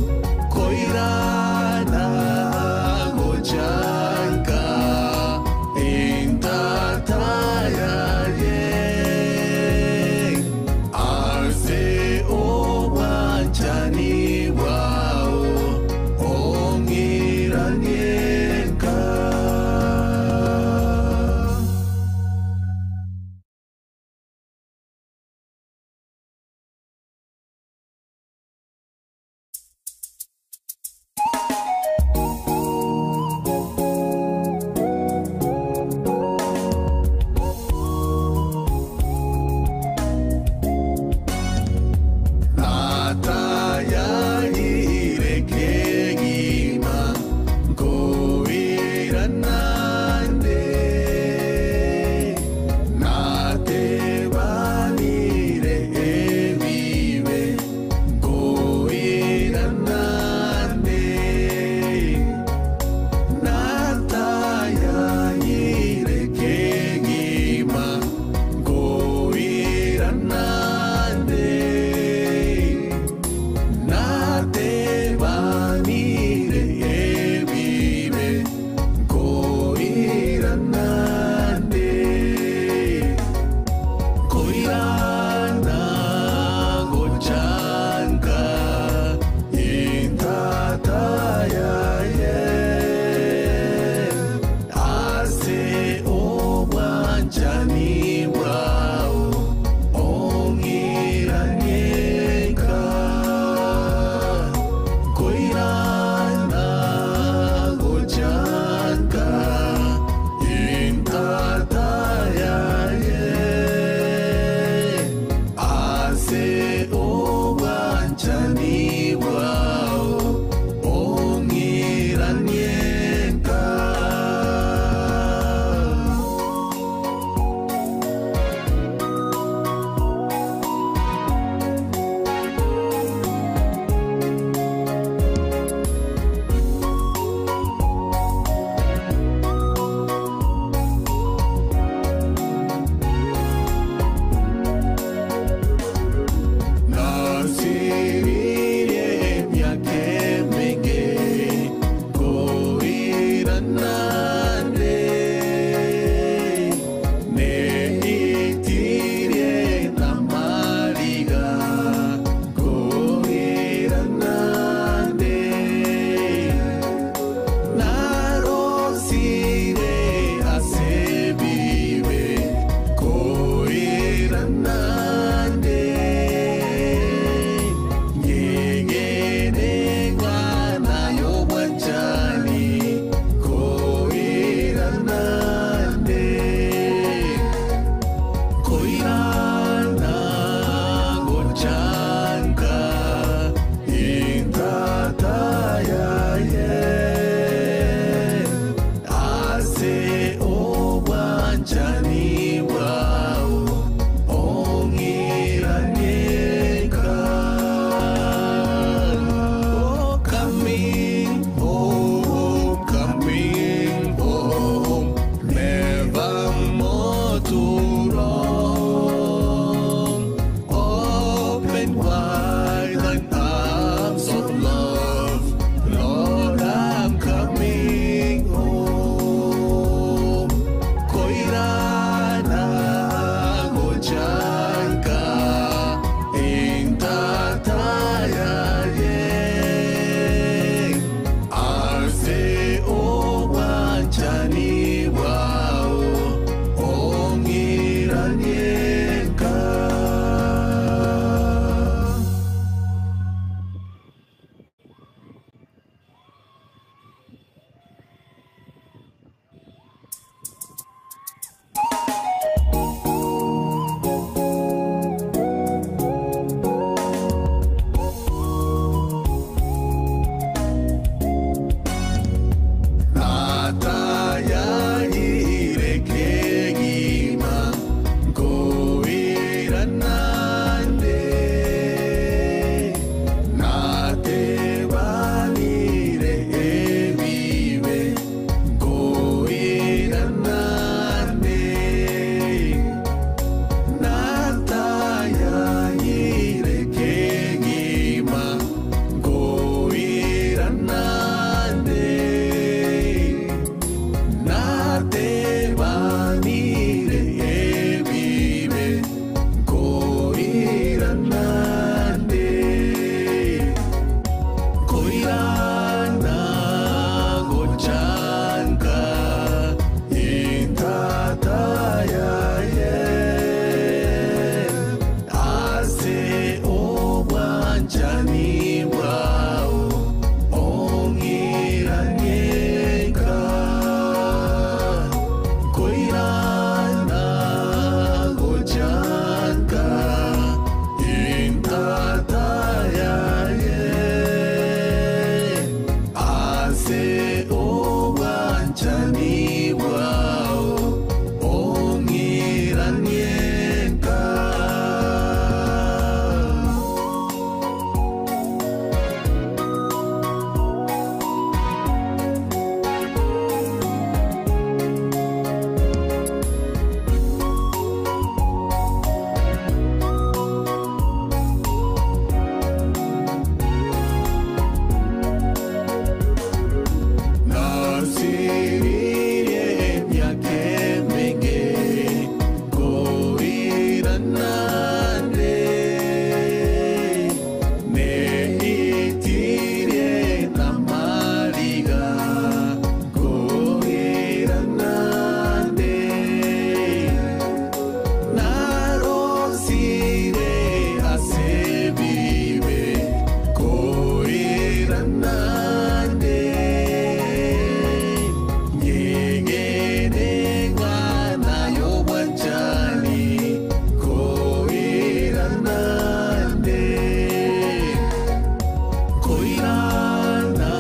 Koirana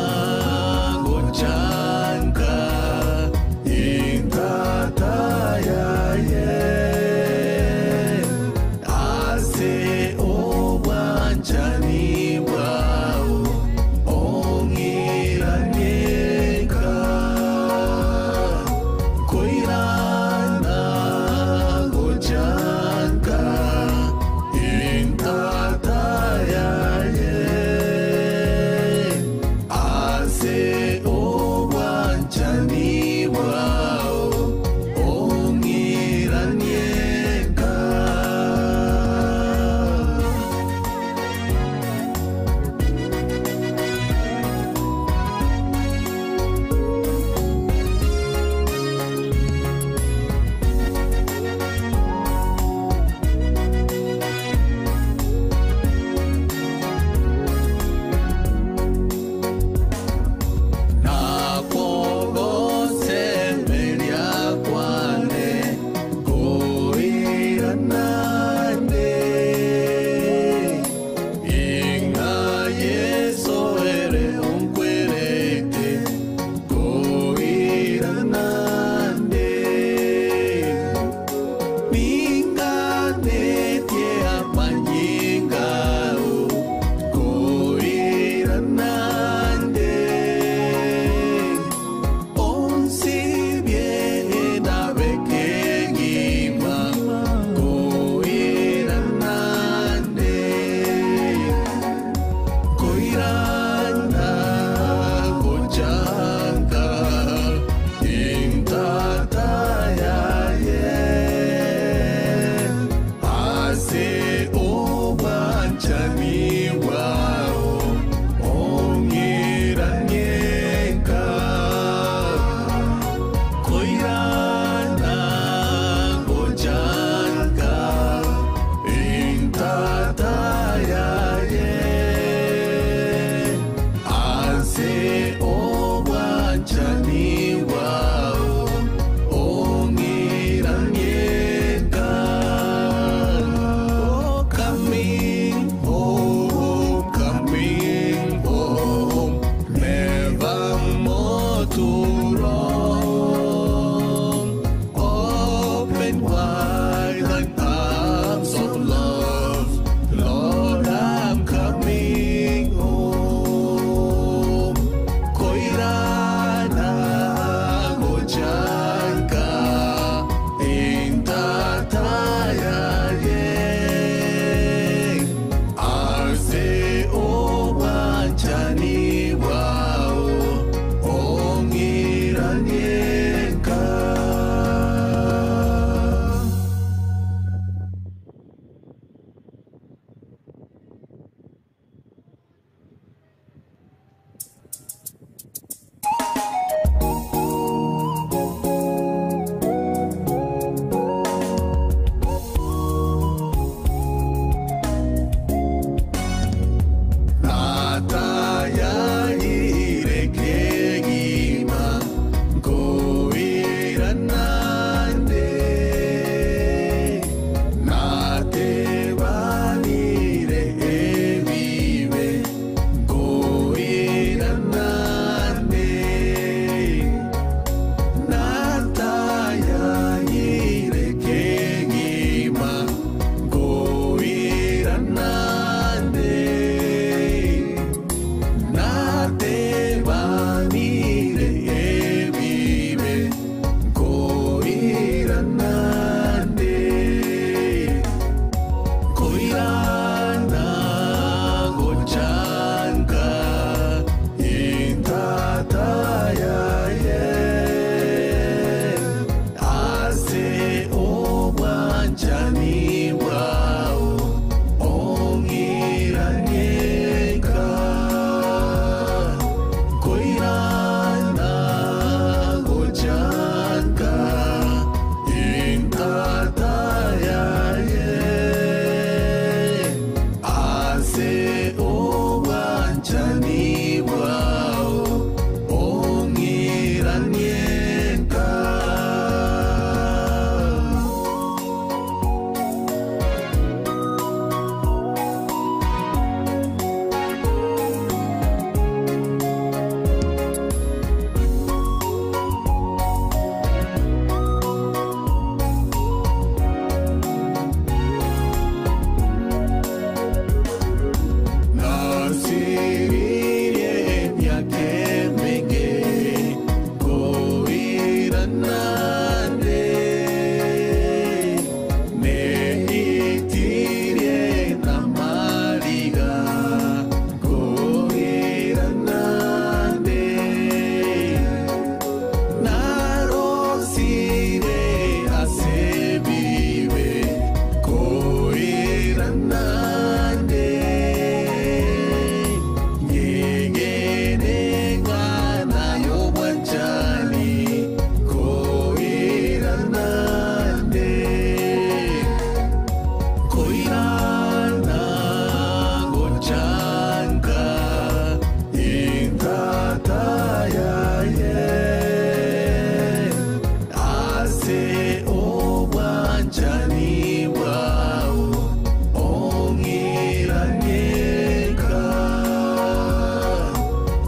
gucanka intata yaye, ase obwanchani bwao ong'iranieka. Koirana gucanka intata yaye,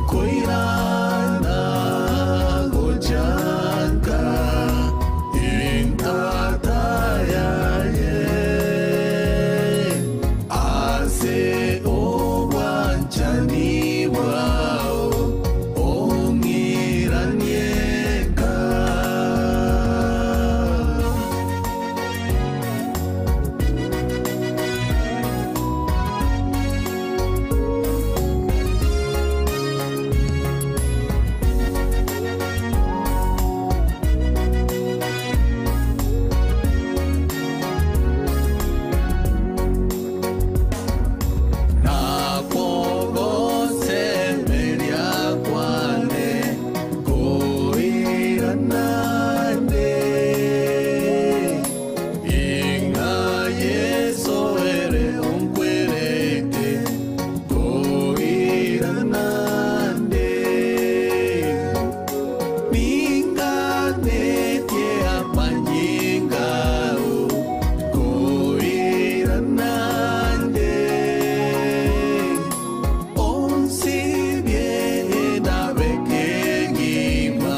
Kwirana gucanka intata yaye, ase obwanchani bwao ong'iranie nka. Na kwogo semeria kwane, nkwirana ndi. Inga Yesu ere unkwirite, nkwirana ndi. Ninganitie amanyinga u, nkwirana ndi. Onsi bienda bekegima,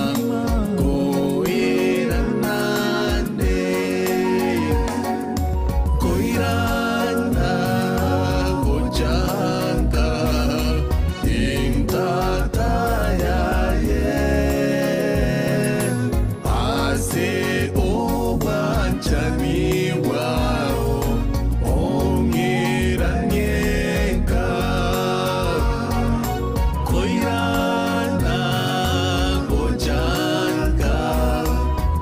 nkwirana ndi. Nkwirana gucanka intata yaye. Ase obwanchani bwao ong'iranie nka. Nkwirana gucanka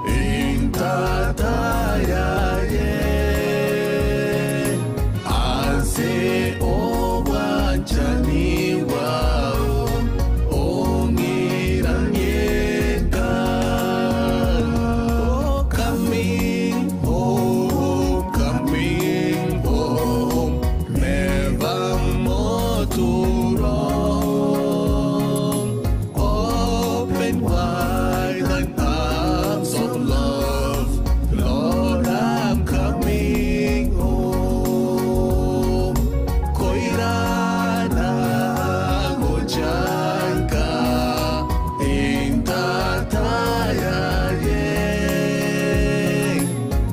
intata yaye. Ase obwanchani bwao ong'iranie nka. Oh, coming home, coming home, never more too long. Open wide thine arms of love, Lord, I'm coming home. Nkwirana gucanka intata yaye.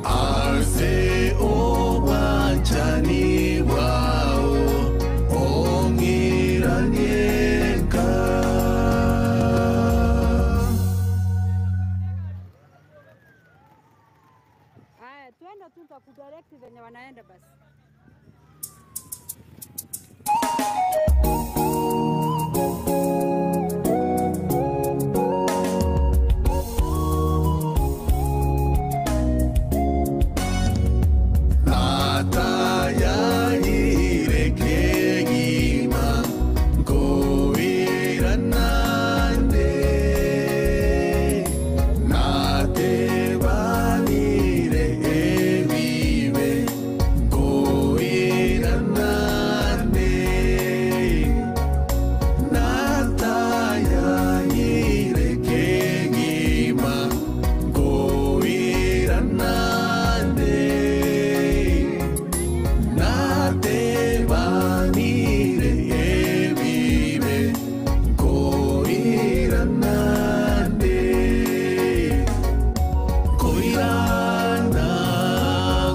Ase obwanchani bwao ong'iranie nka. Aya, twende tu, nitakudirect venye wanaenda basi. Natayaire kegima, nkwirana ndi. Natebanire ebibe, nkwirana ndi. Natayaire kegima, nkwirana ndi. Natebanire ebibe, nkwirana ndi. Nkwirana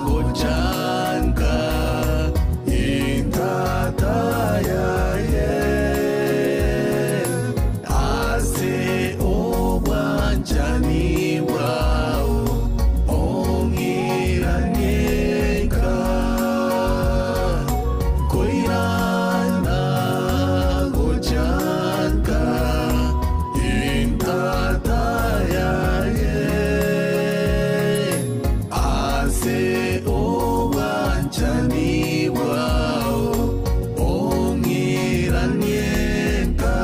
gucanka intata yaye. Ase obwanchani bwao ong'iranie nka. Nkwirana gucanka intata yaye. Ase obwanchani bwao ong'iranie nka.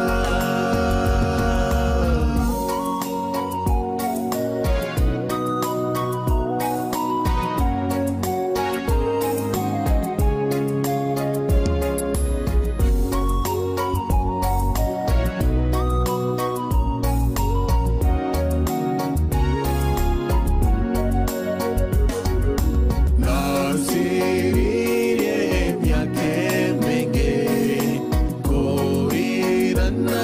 Nasiririe miaka mingi, nkwirana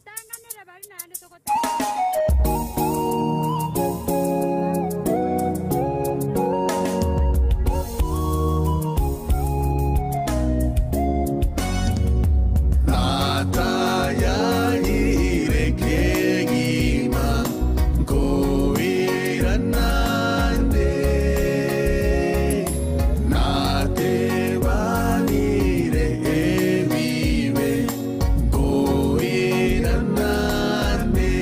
Tanganire bari nandi tugutega. Atayaire kigima, nkwira nandi, natebanire ebibe, nkwira nandi.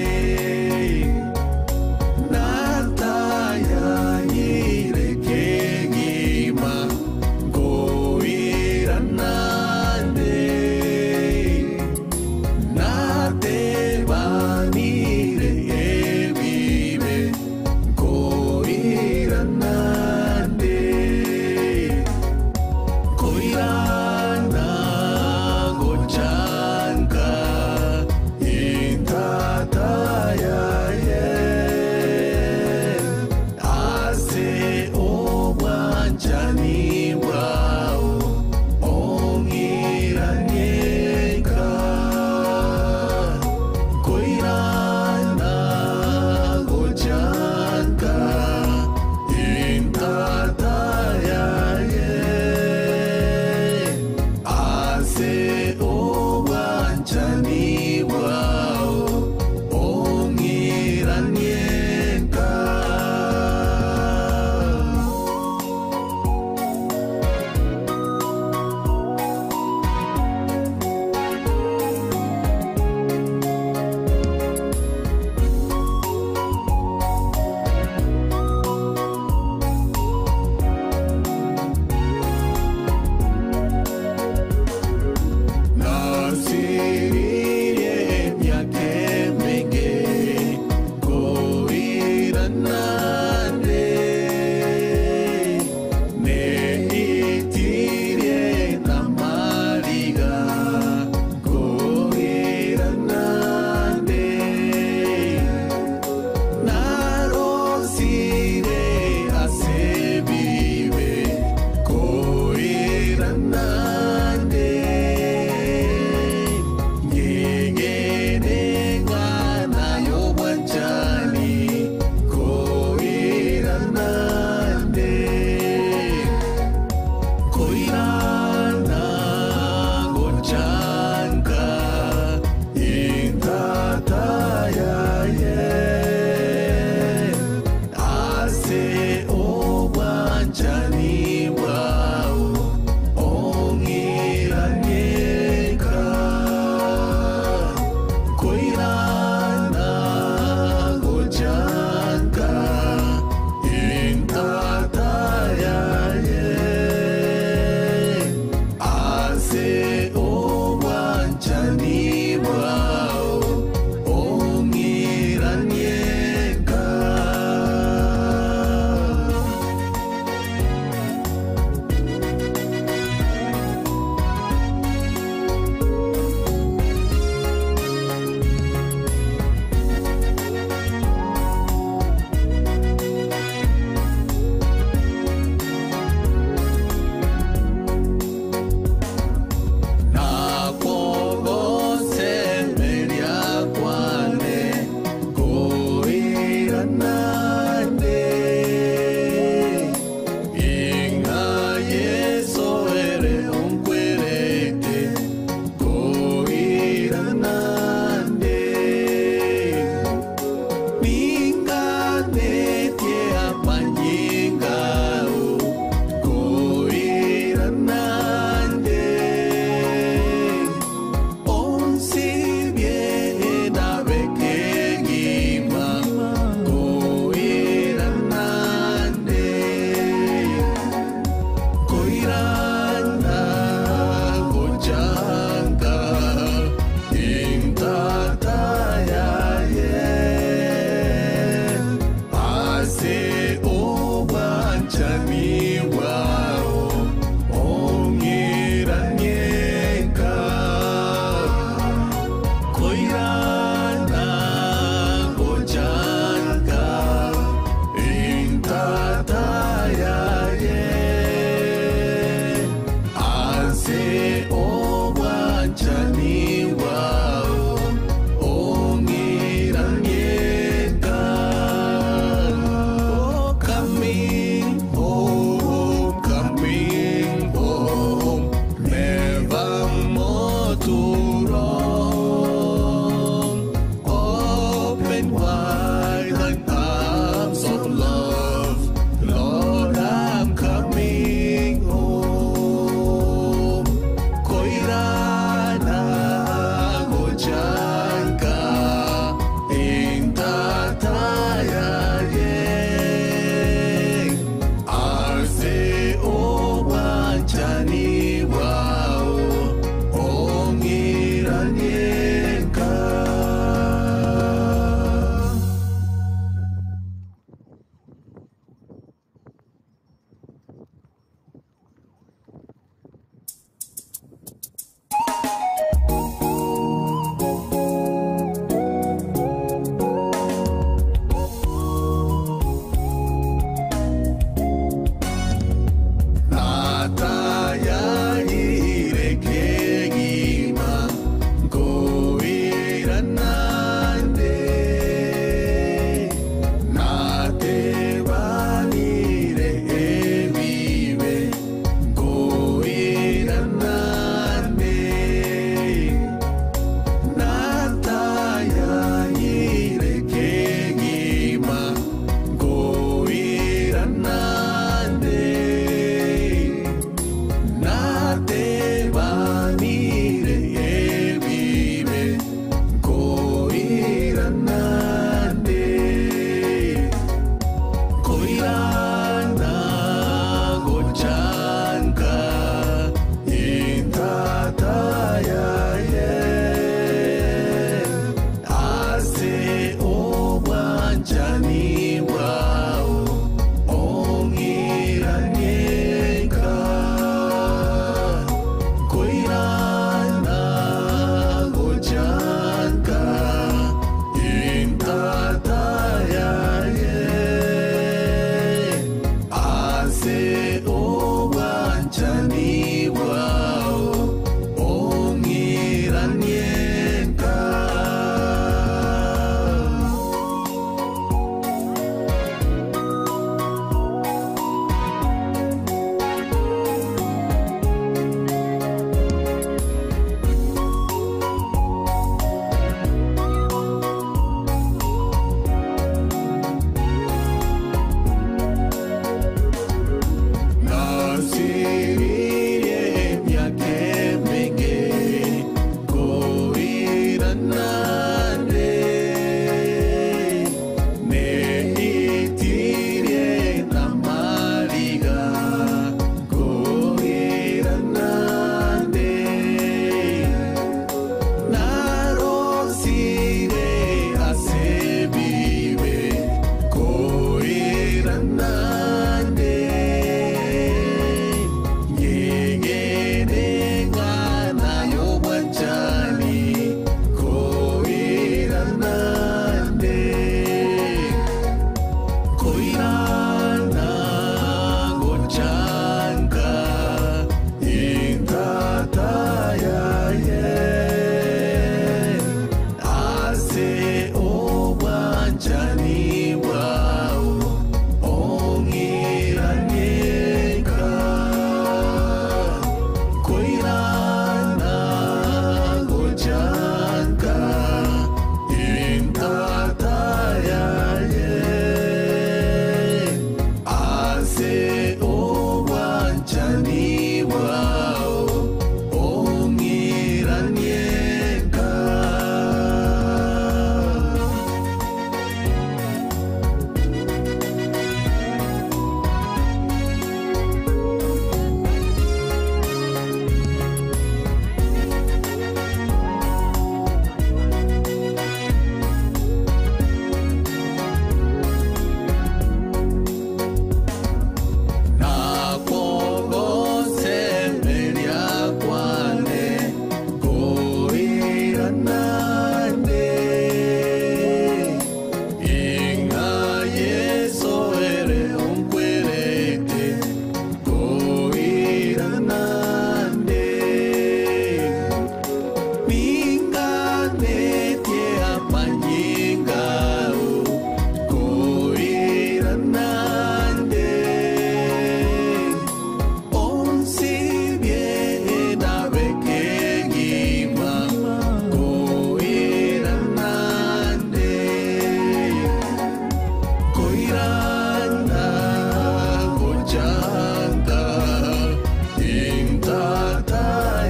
Tata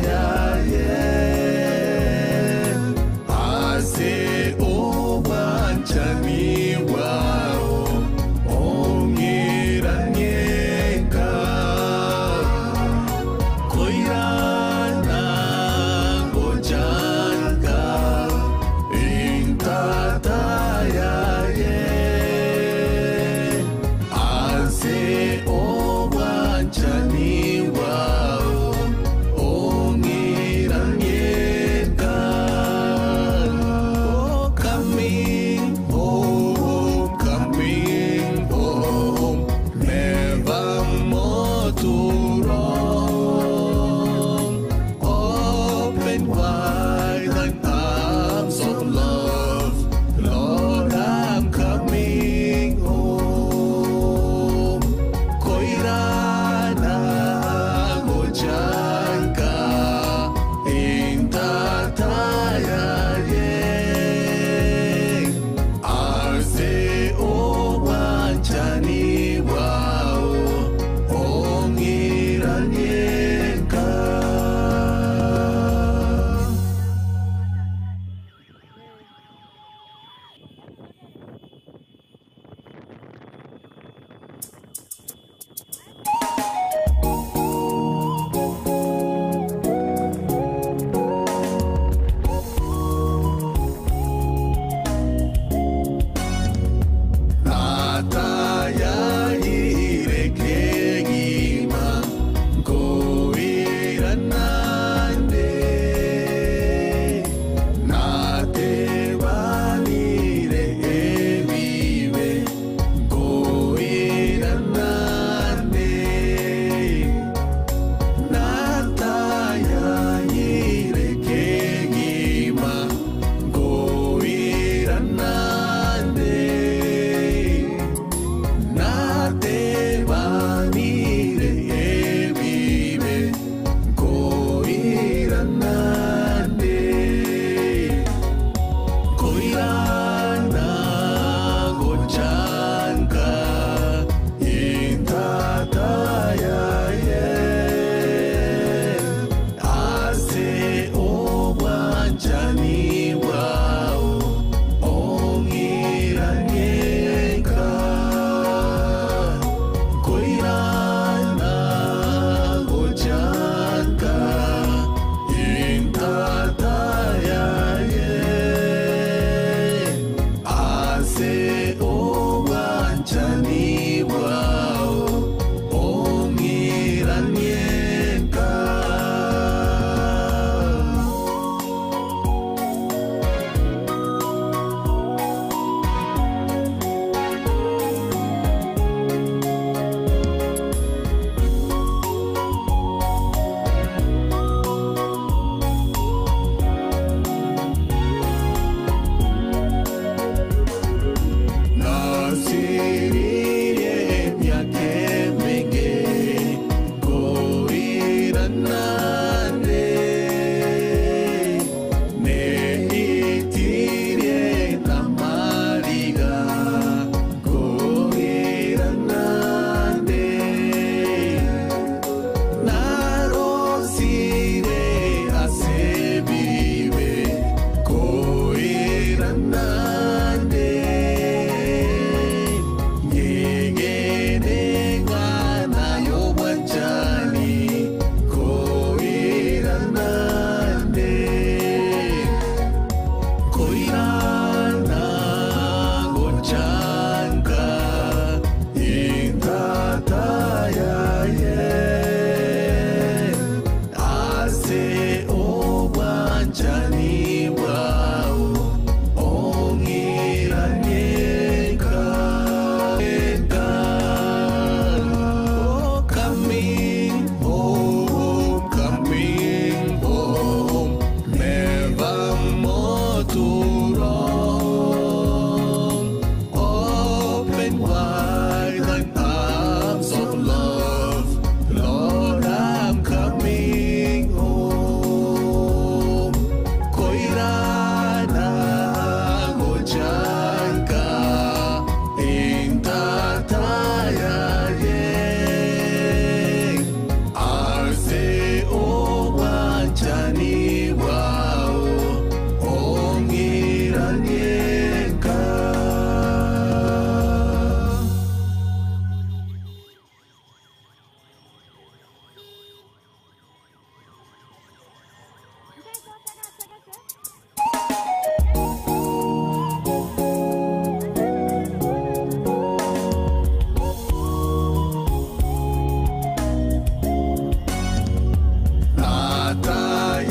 yaye, ase obwanchani bwao ong'iranie nka, koirana ngochanga intata yaye. Ase obwanchani bwao ong'iranie nka. Oh, coming home, coming home, never more to roam. Open wide thine arms of love, Lord, I'm coming home. Koirana gochanga intata yaye. Ase obwanchani bwao ong'iranie nka. Natayaire kegima, nkoira nande, natebanire ebibe, nkoira nande. Natayaire kegima, nkoira nande. Natebanire ebibe, nkoira nande. Nkoirana gochanga intata yaye. Ase obwanchani bwao ong'iranie nka. Nkoirana gochanga intata yaye. Ase obwanchani bwao ong'iranie nka. Nasiririe miaka emingi nkoira nandi, niitirie na mariga nkoira nandi. Narosire ase bibe nkoira nandi. Ngegene ng'ana y'obwanchani nkoira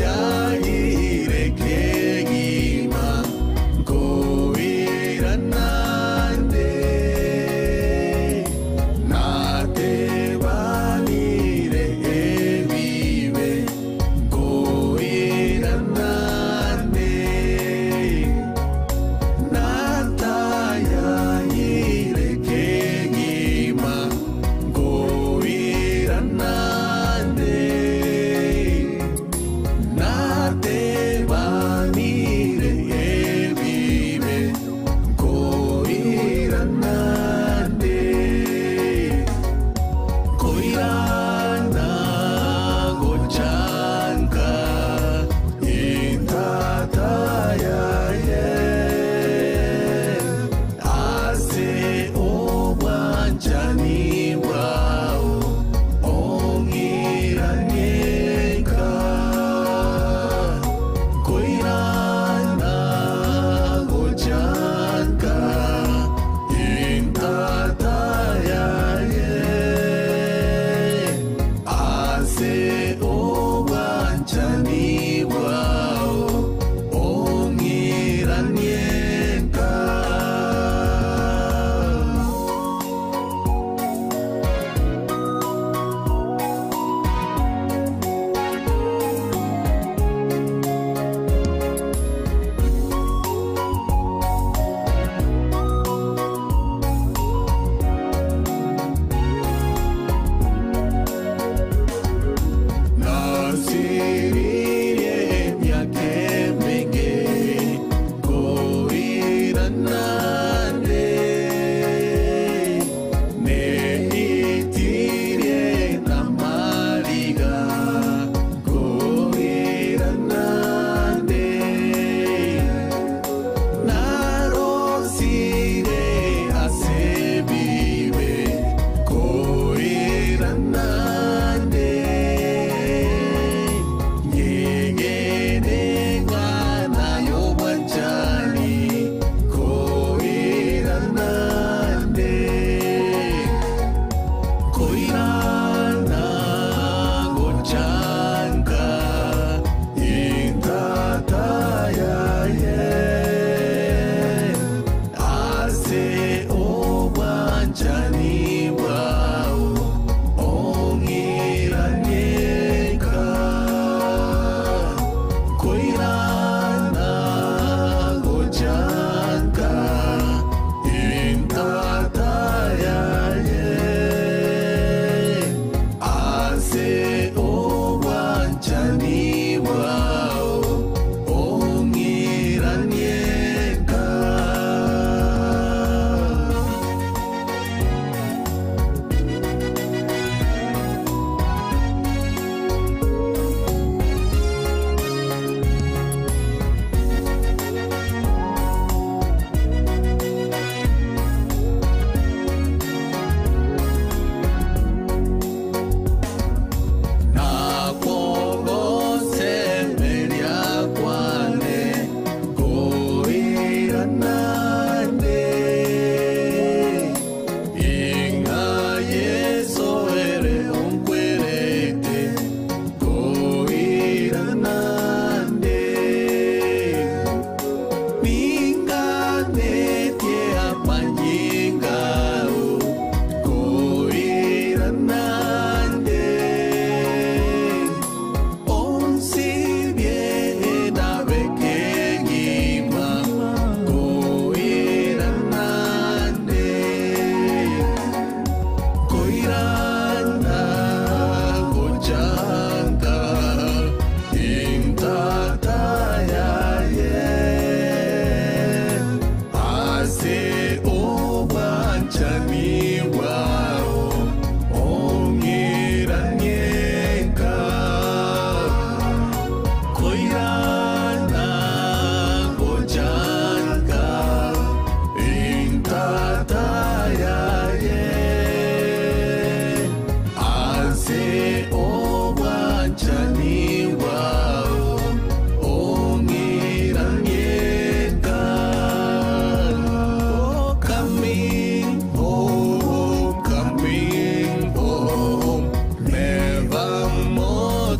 Atayagire kigima, nkwira nandi, natebanire ebibe, nkwira nandi.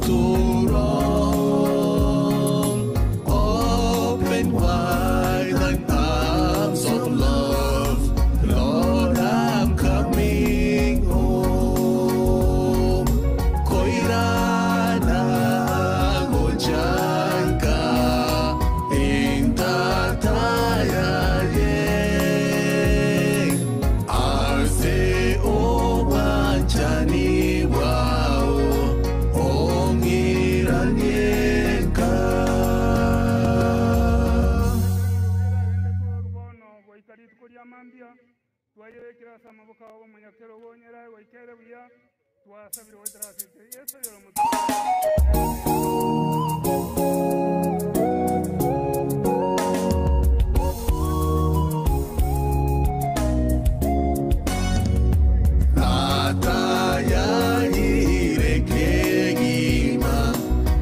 Too long, open wide thine arms of love. Lord, I'm coming home. Koirana gojanka intata yaye. Ase obwanchani bwao, ong'iranie nka. Bono gwaikari rituko ria mambia, twayebekera ase amaboko ao bamanyakero gonyera gwaikere buya. Twasabire gwetera ase Yesu yoro mutu. Atayagire kegima,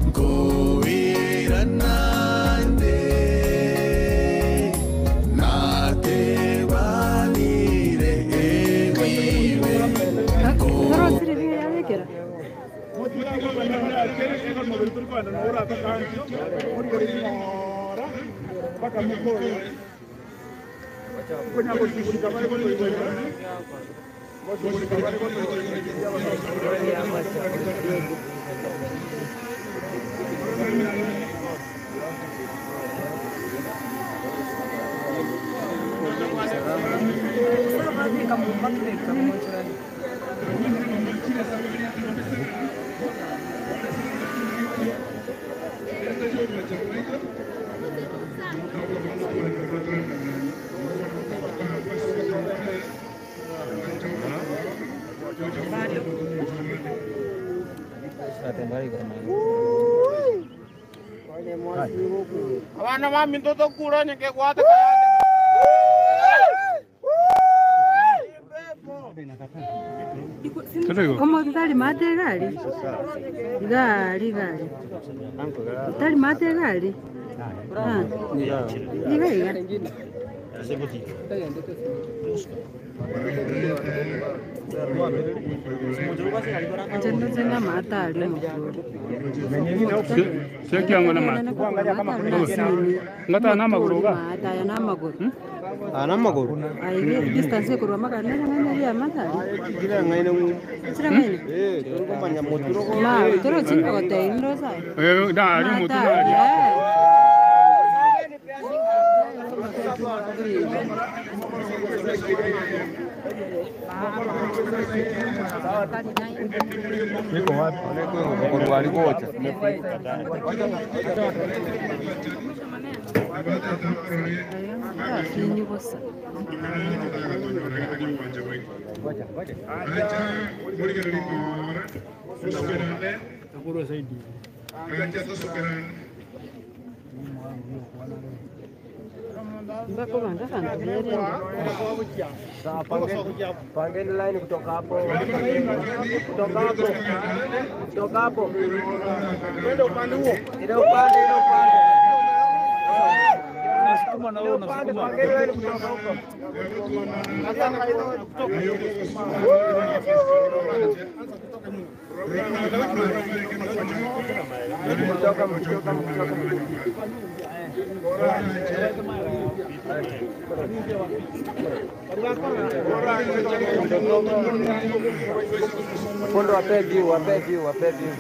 nkoira nande, natebanire ebibe. Torosire biga yabekera. Abana bami ntoto kura nyeke gwate kayate. Komo tutari mate gari? Gari, gari. Tutari mate gari? Ah. Iga, iga. Acha ndote na mata ari omuthuri. Cia, cia kiango na mata. Ngata na maguru ga? Mata ya na maguru. Hmm? Ana maguru. Ai, distance ikurwa magana na ng'ana ria mata. Kira ng'aine mu. Kira ng'aine. Eh, turi kumanya muturo ko. Ma, turo chingo gote indo sa. Eh, da, ari muturo. Mata, ari. Eh. Iko wapi? Kurwari gocha. Acha, muri karibu. Acha, tusukurane. Mbakobanga kantu biereni. Sawa, pange-, pangeni line kutoka hapo. Kutoka hapo. Kutoka hapo. Ile upande, ile upande. Unasukuma na wewe unasukuma. Pangeni line kutoka huko. Fundi, wape view, wape view, wape view.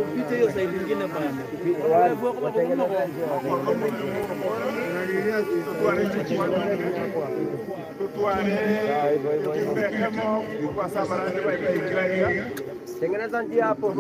Upite hiyo side nyingine bana. Tengeneza njia hapo.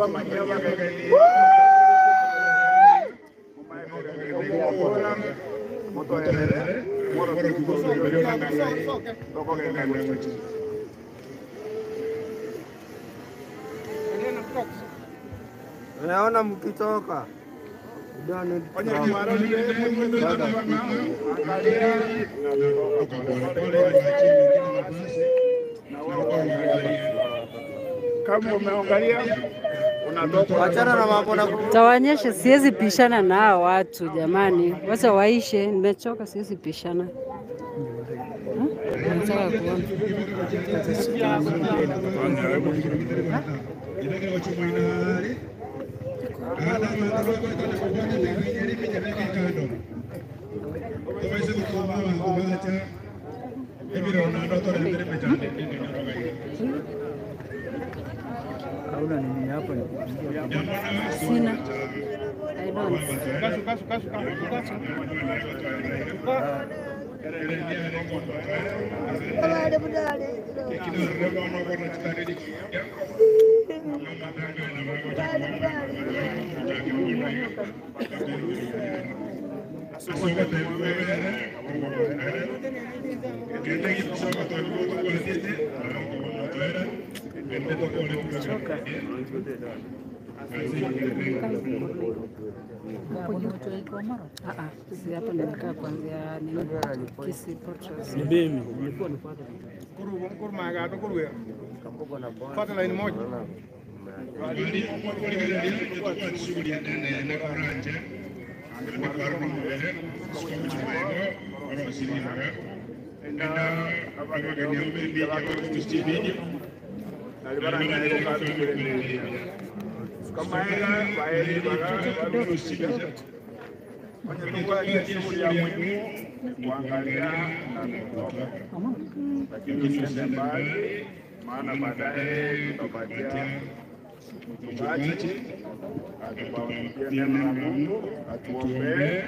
Naona mkitoka. Don't need to come. Kama umeangalia, unatoka. Wachana na mambo na ku- Tawaonyesha, siwezi pishana na hawa watu jamani, wacha waishe, nimechoka, siwezi pishana. Nataka kuona. Hauna nini hapa? Sina. I don't. Ah, ah, si hapa nilikaa kuanzia nini? Kisii Portals. Ni mimi. Kuru, kuru magato kuru ya. Pata line moja. Kama ela, baeli, baga, baga, shughuli ya muhimu ni kuangalia na kuomba. Lakini usiende mbali, maana baadaye tutapatia mchungaji atupatie neno la Mungu, atuombee,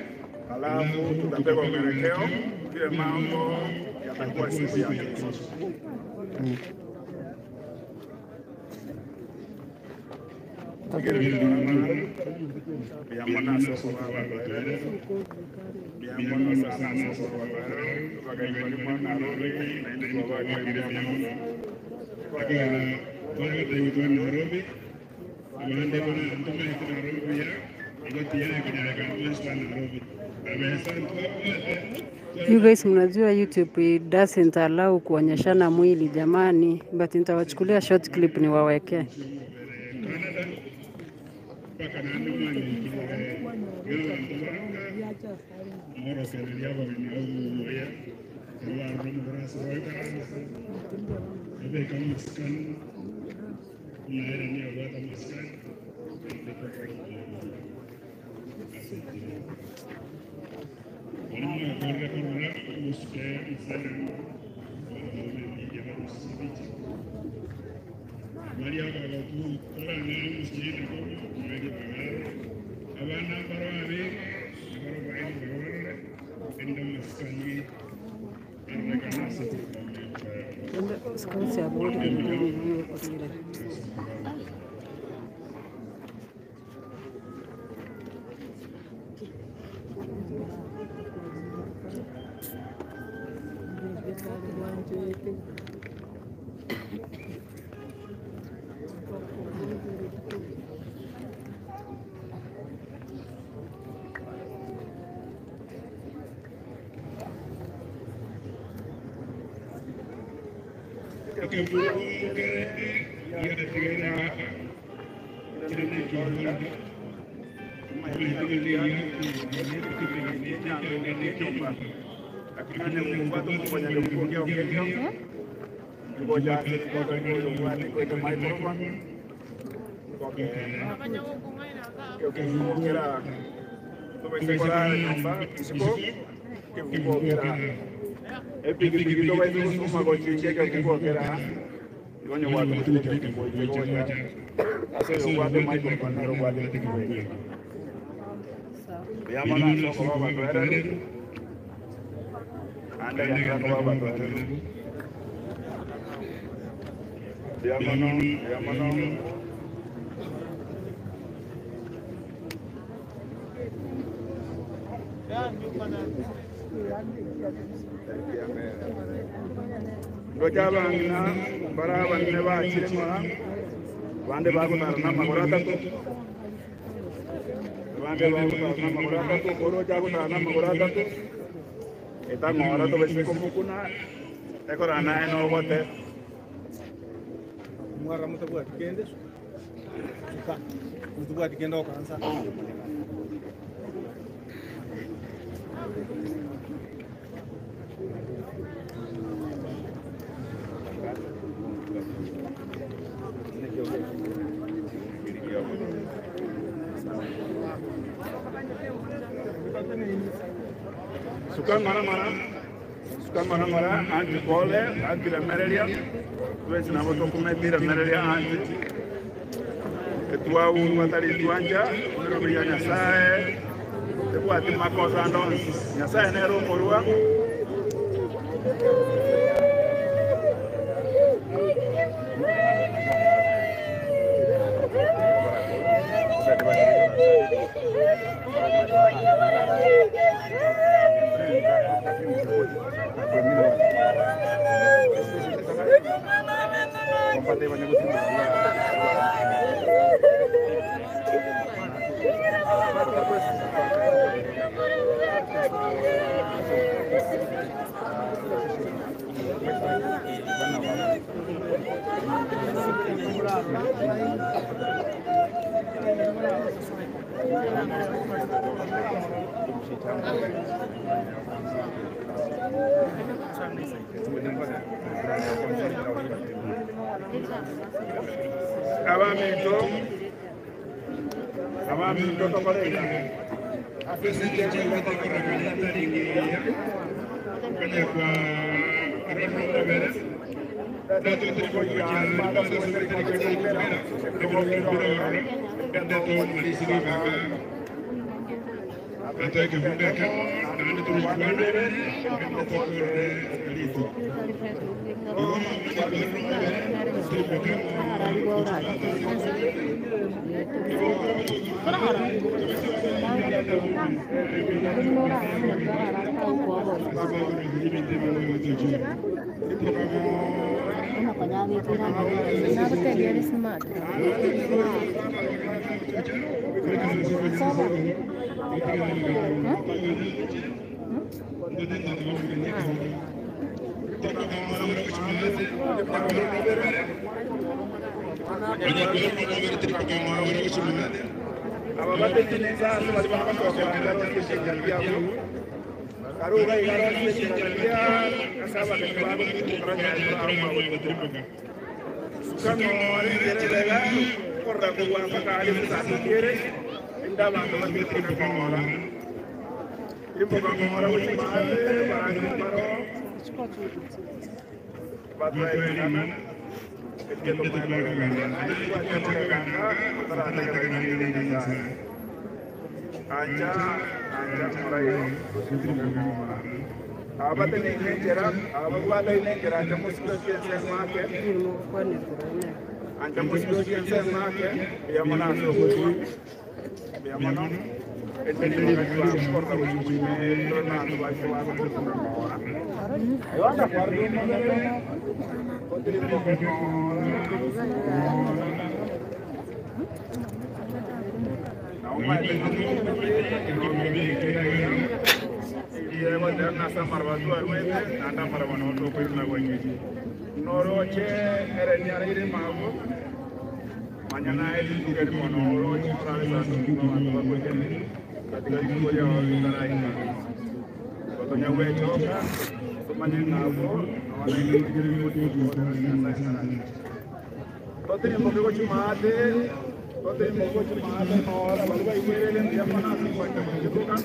alafu tutapewa mwelekeo vile mambo yatakuwa siku ya kesho. You guys, mnajua YouTube it doesn't allow kuonyeshana mwili jamani, but nitawachukulia short clip niwawekee. Biamono, biamono, biamono. Ngoja bang'ina, bara banne bakirema, bande bagutara na magoro atatu. Bande bagutara na magoro atatu, koro jagutara na magoro atatu. Eta ng'ora tubese kumukuna, ekora nae no bote. Mara mutabwati kende, suka. Mutabwati kende okansa. Suka mara mara. Suka mara mara, anti pole, anti remereria. Twesi nabo tukumeti remereria anti. Itwa uru batari itwa nja, nirumia Nyasaye. Ibwati makosa ndonsi. Nyasaye nero kurua. Abaminto, abaminto tokorega. Kang'ore ngererega, korora kogwa mpaka ari saa kiri, indi abantu batwite kang'ora. Imboka ng'ora gucimane, barang'ora. Batwere imana. Anja, anja, murayo. Abate nengera, ababwata nengera, anja musiko kiense make. Anja musiko kiense make, ya mwana. Ya mwana. Ende ni wakati wa kukorda kuchukua na watu wa. Manya nae ri nduge ni mwana oro, oro ari sandu ni mwana wa kwikene. Katika ikuria wa wikaraika. Batonya gwechoka, tumanye ng'abo, na wanaigirira utukufu wa Nyasaye. Totiri mboke guchuma ate, totiri mboke guchuma ate, no, bari baigwirire mbuya mono ase kwanja kugituka.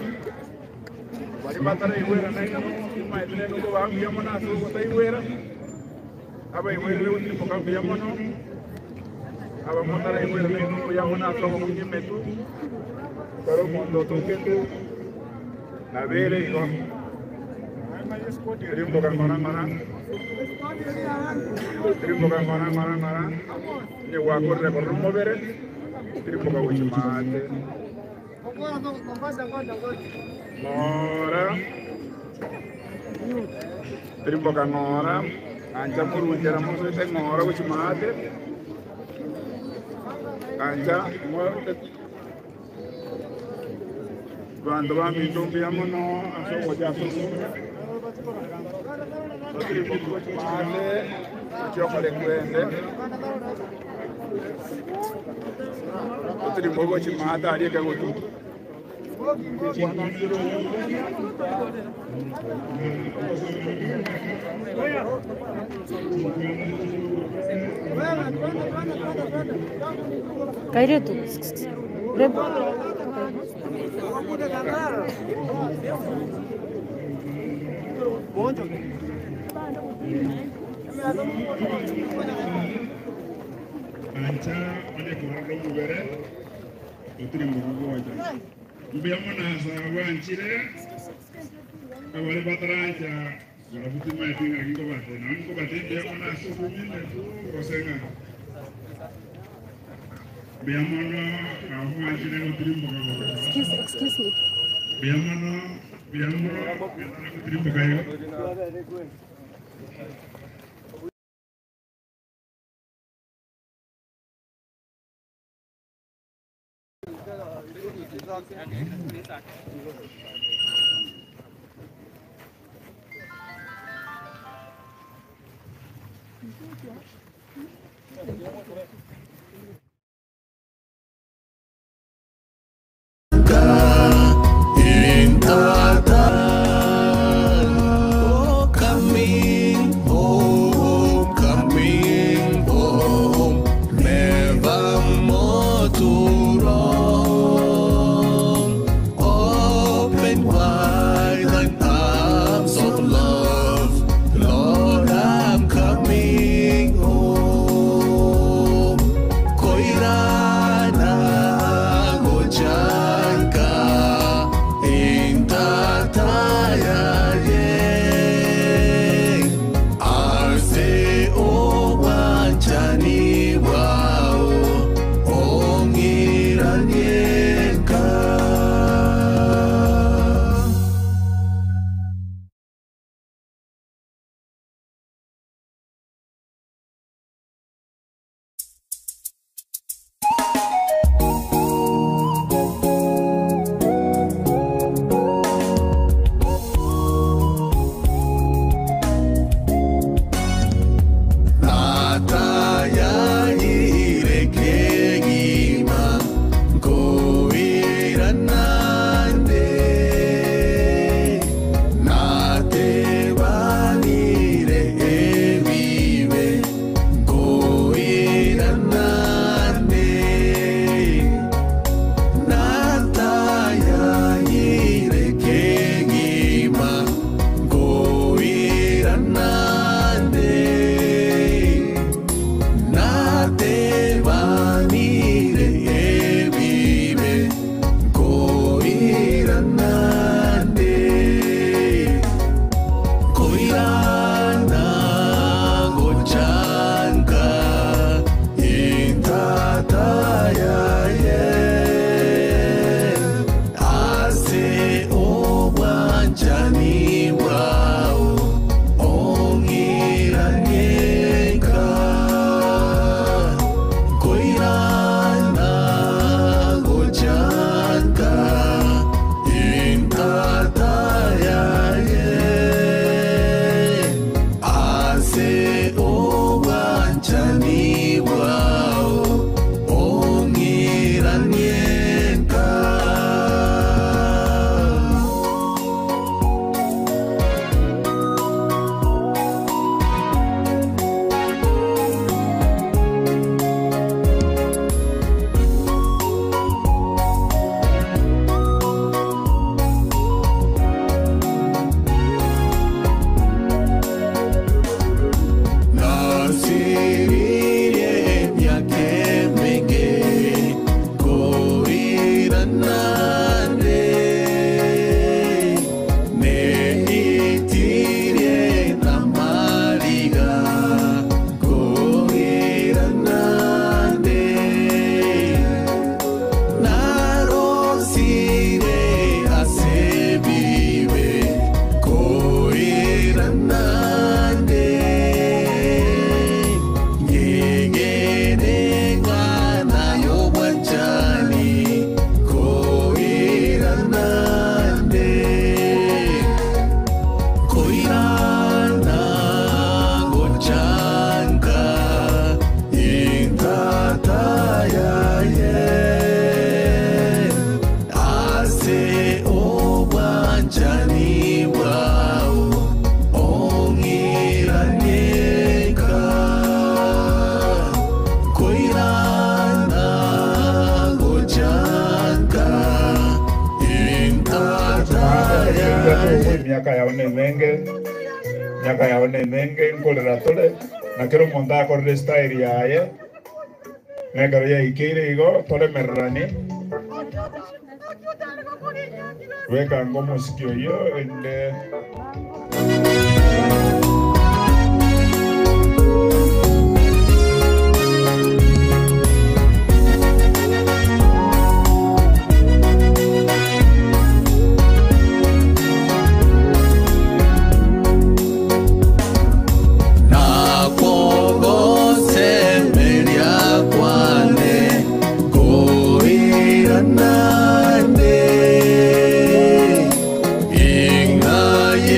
Bari bataraigwira naino, imaetire nuko bambuya mono ase ugutaigwira. Abaigwirire gutiri mbuya mono. Abamwe taraigwira naino mbuya mono ase ogokunya emetu. Kari omonto otukite. Na bere igo. Tiri mboka ng'ora ng'ora. Tiri mboka ng'ora ng'ora ng'ora. Ni gwakurire kurira omobere. Tiri mboka guchuma ate. Ng'ora. Tiri mboka ng'ora. Anja murunjera muswite ng'ora guchuma ate. Anja mwa- Bantu ba minto mbuya mono, ase ogocha ase oguo. Batiri bokuba chimate, Kiokore kwende. Gutiri mbogo chimaata aria kagutu. Kairitu. Rebo. Ancha, onye kuranga mubere, utiri murugo wacha. Mbiamo na asa bwanchire, abari batarancha, barabuti maya twinga ngingo bate, na ngingo bate, mbiamo na asa kumine tu, gosenga. Mbiamo no, na mwanchire gutiri mboga. Excuse, excuse me. Mbiamo no, mbiamo no, gutiri mboga yo. Open wide thine arms of love, Lord, I'm coming home. Koirana gochanga intata yaye. Ase obwanchani bwao ong'iranie nka. Miaka yao ni mingi, nkurira turi, na kiri muntu akorire style yaye. Nekaro yaikire igo, turemererani. Weka ngo musiki uyu, ende. Nakwo gusemeria kwane kuirana ndi, ing'ai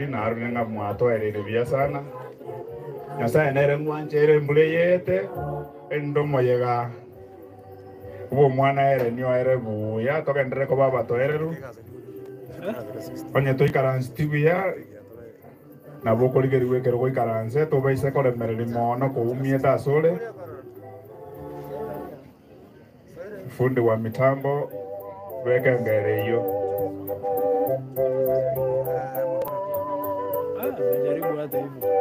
Na arune nga mwatwairire bia sana. Nyasaye nere ng'wancheere mbura yeete, indi muyega. Ubu mwana ere nioere buya, tugendere kuba batwereru. Onye tuikaransi ti buya, na bukurigeria gwikirwa gwikaranse, tubaise kuremereria mono kuumia tasure. Fundi wa mitambo, weke ngere iyo. Ah, najaribu hata hivyo.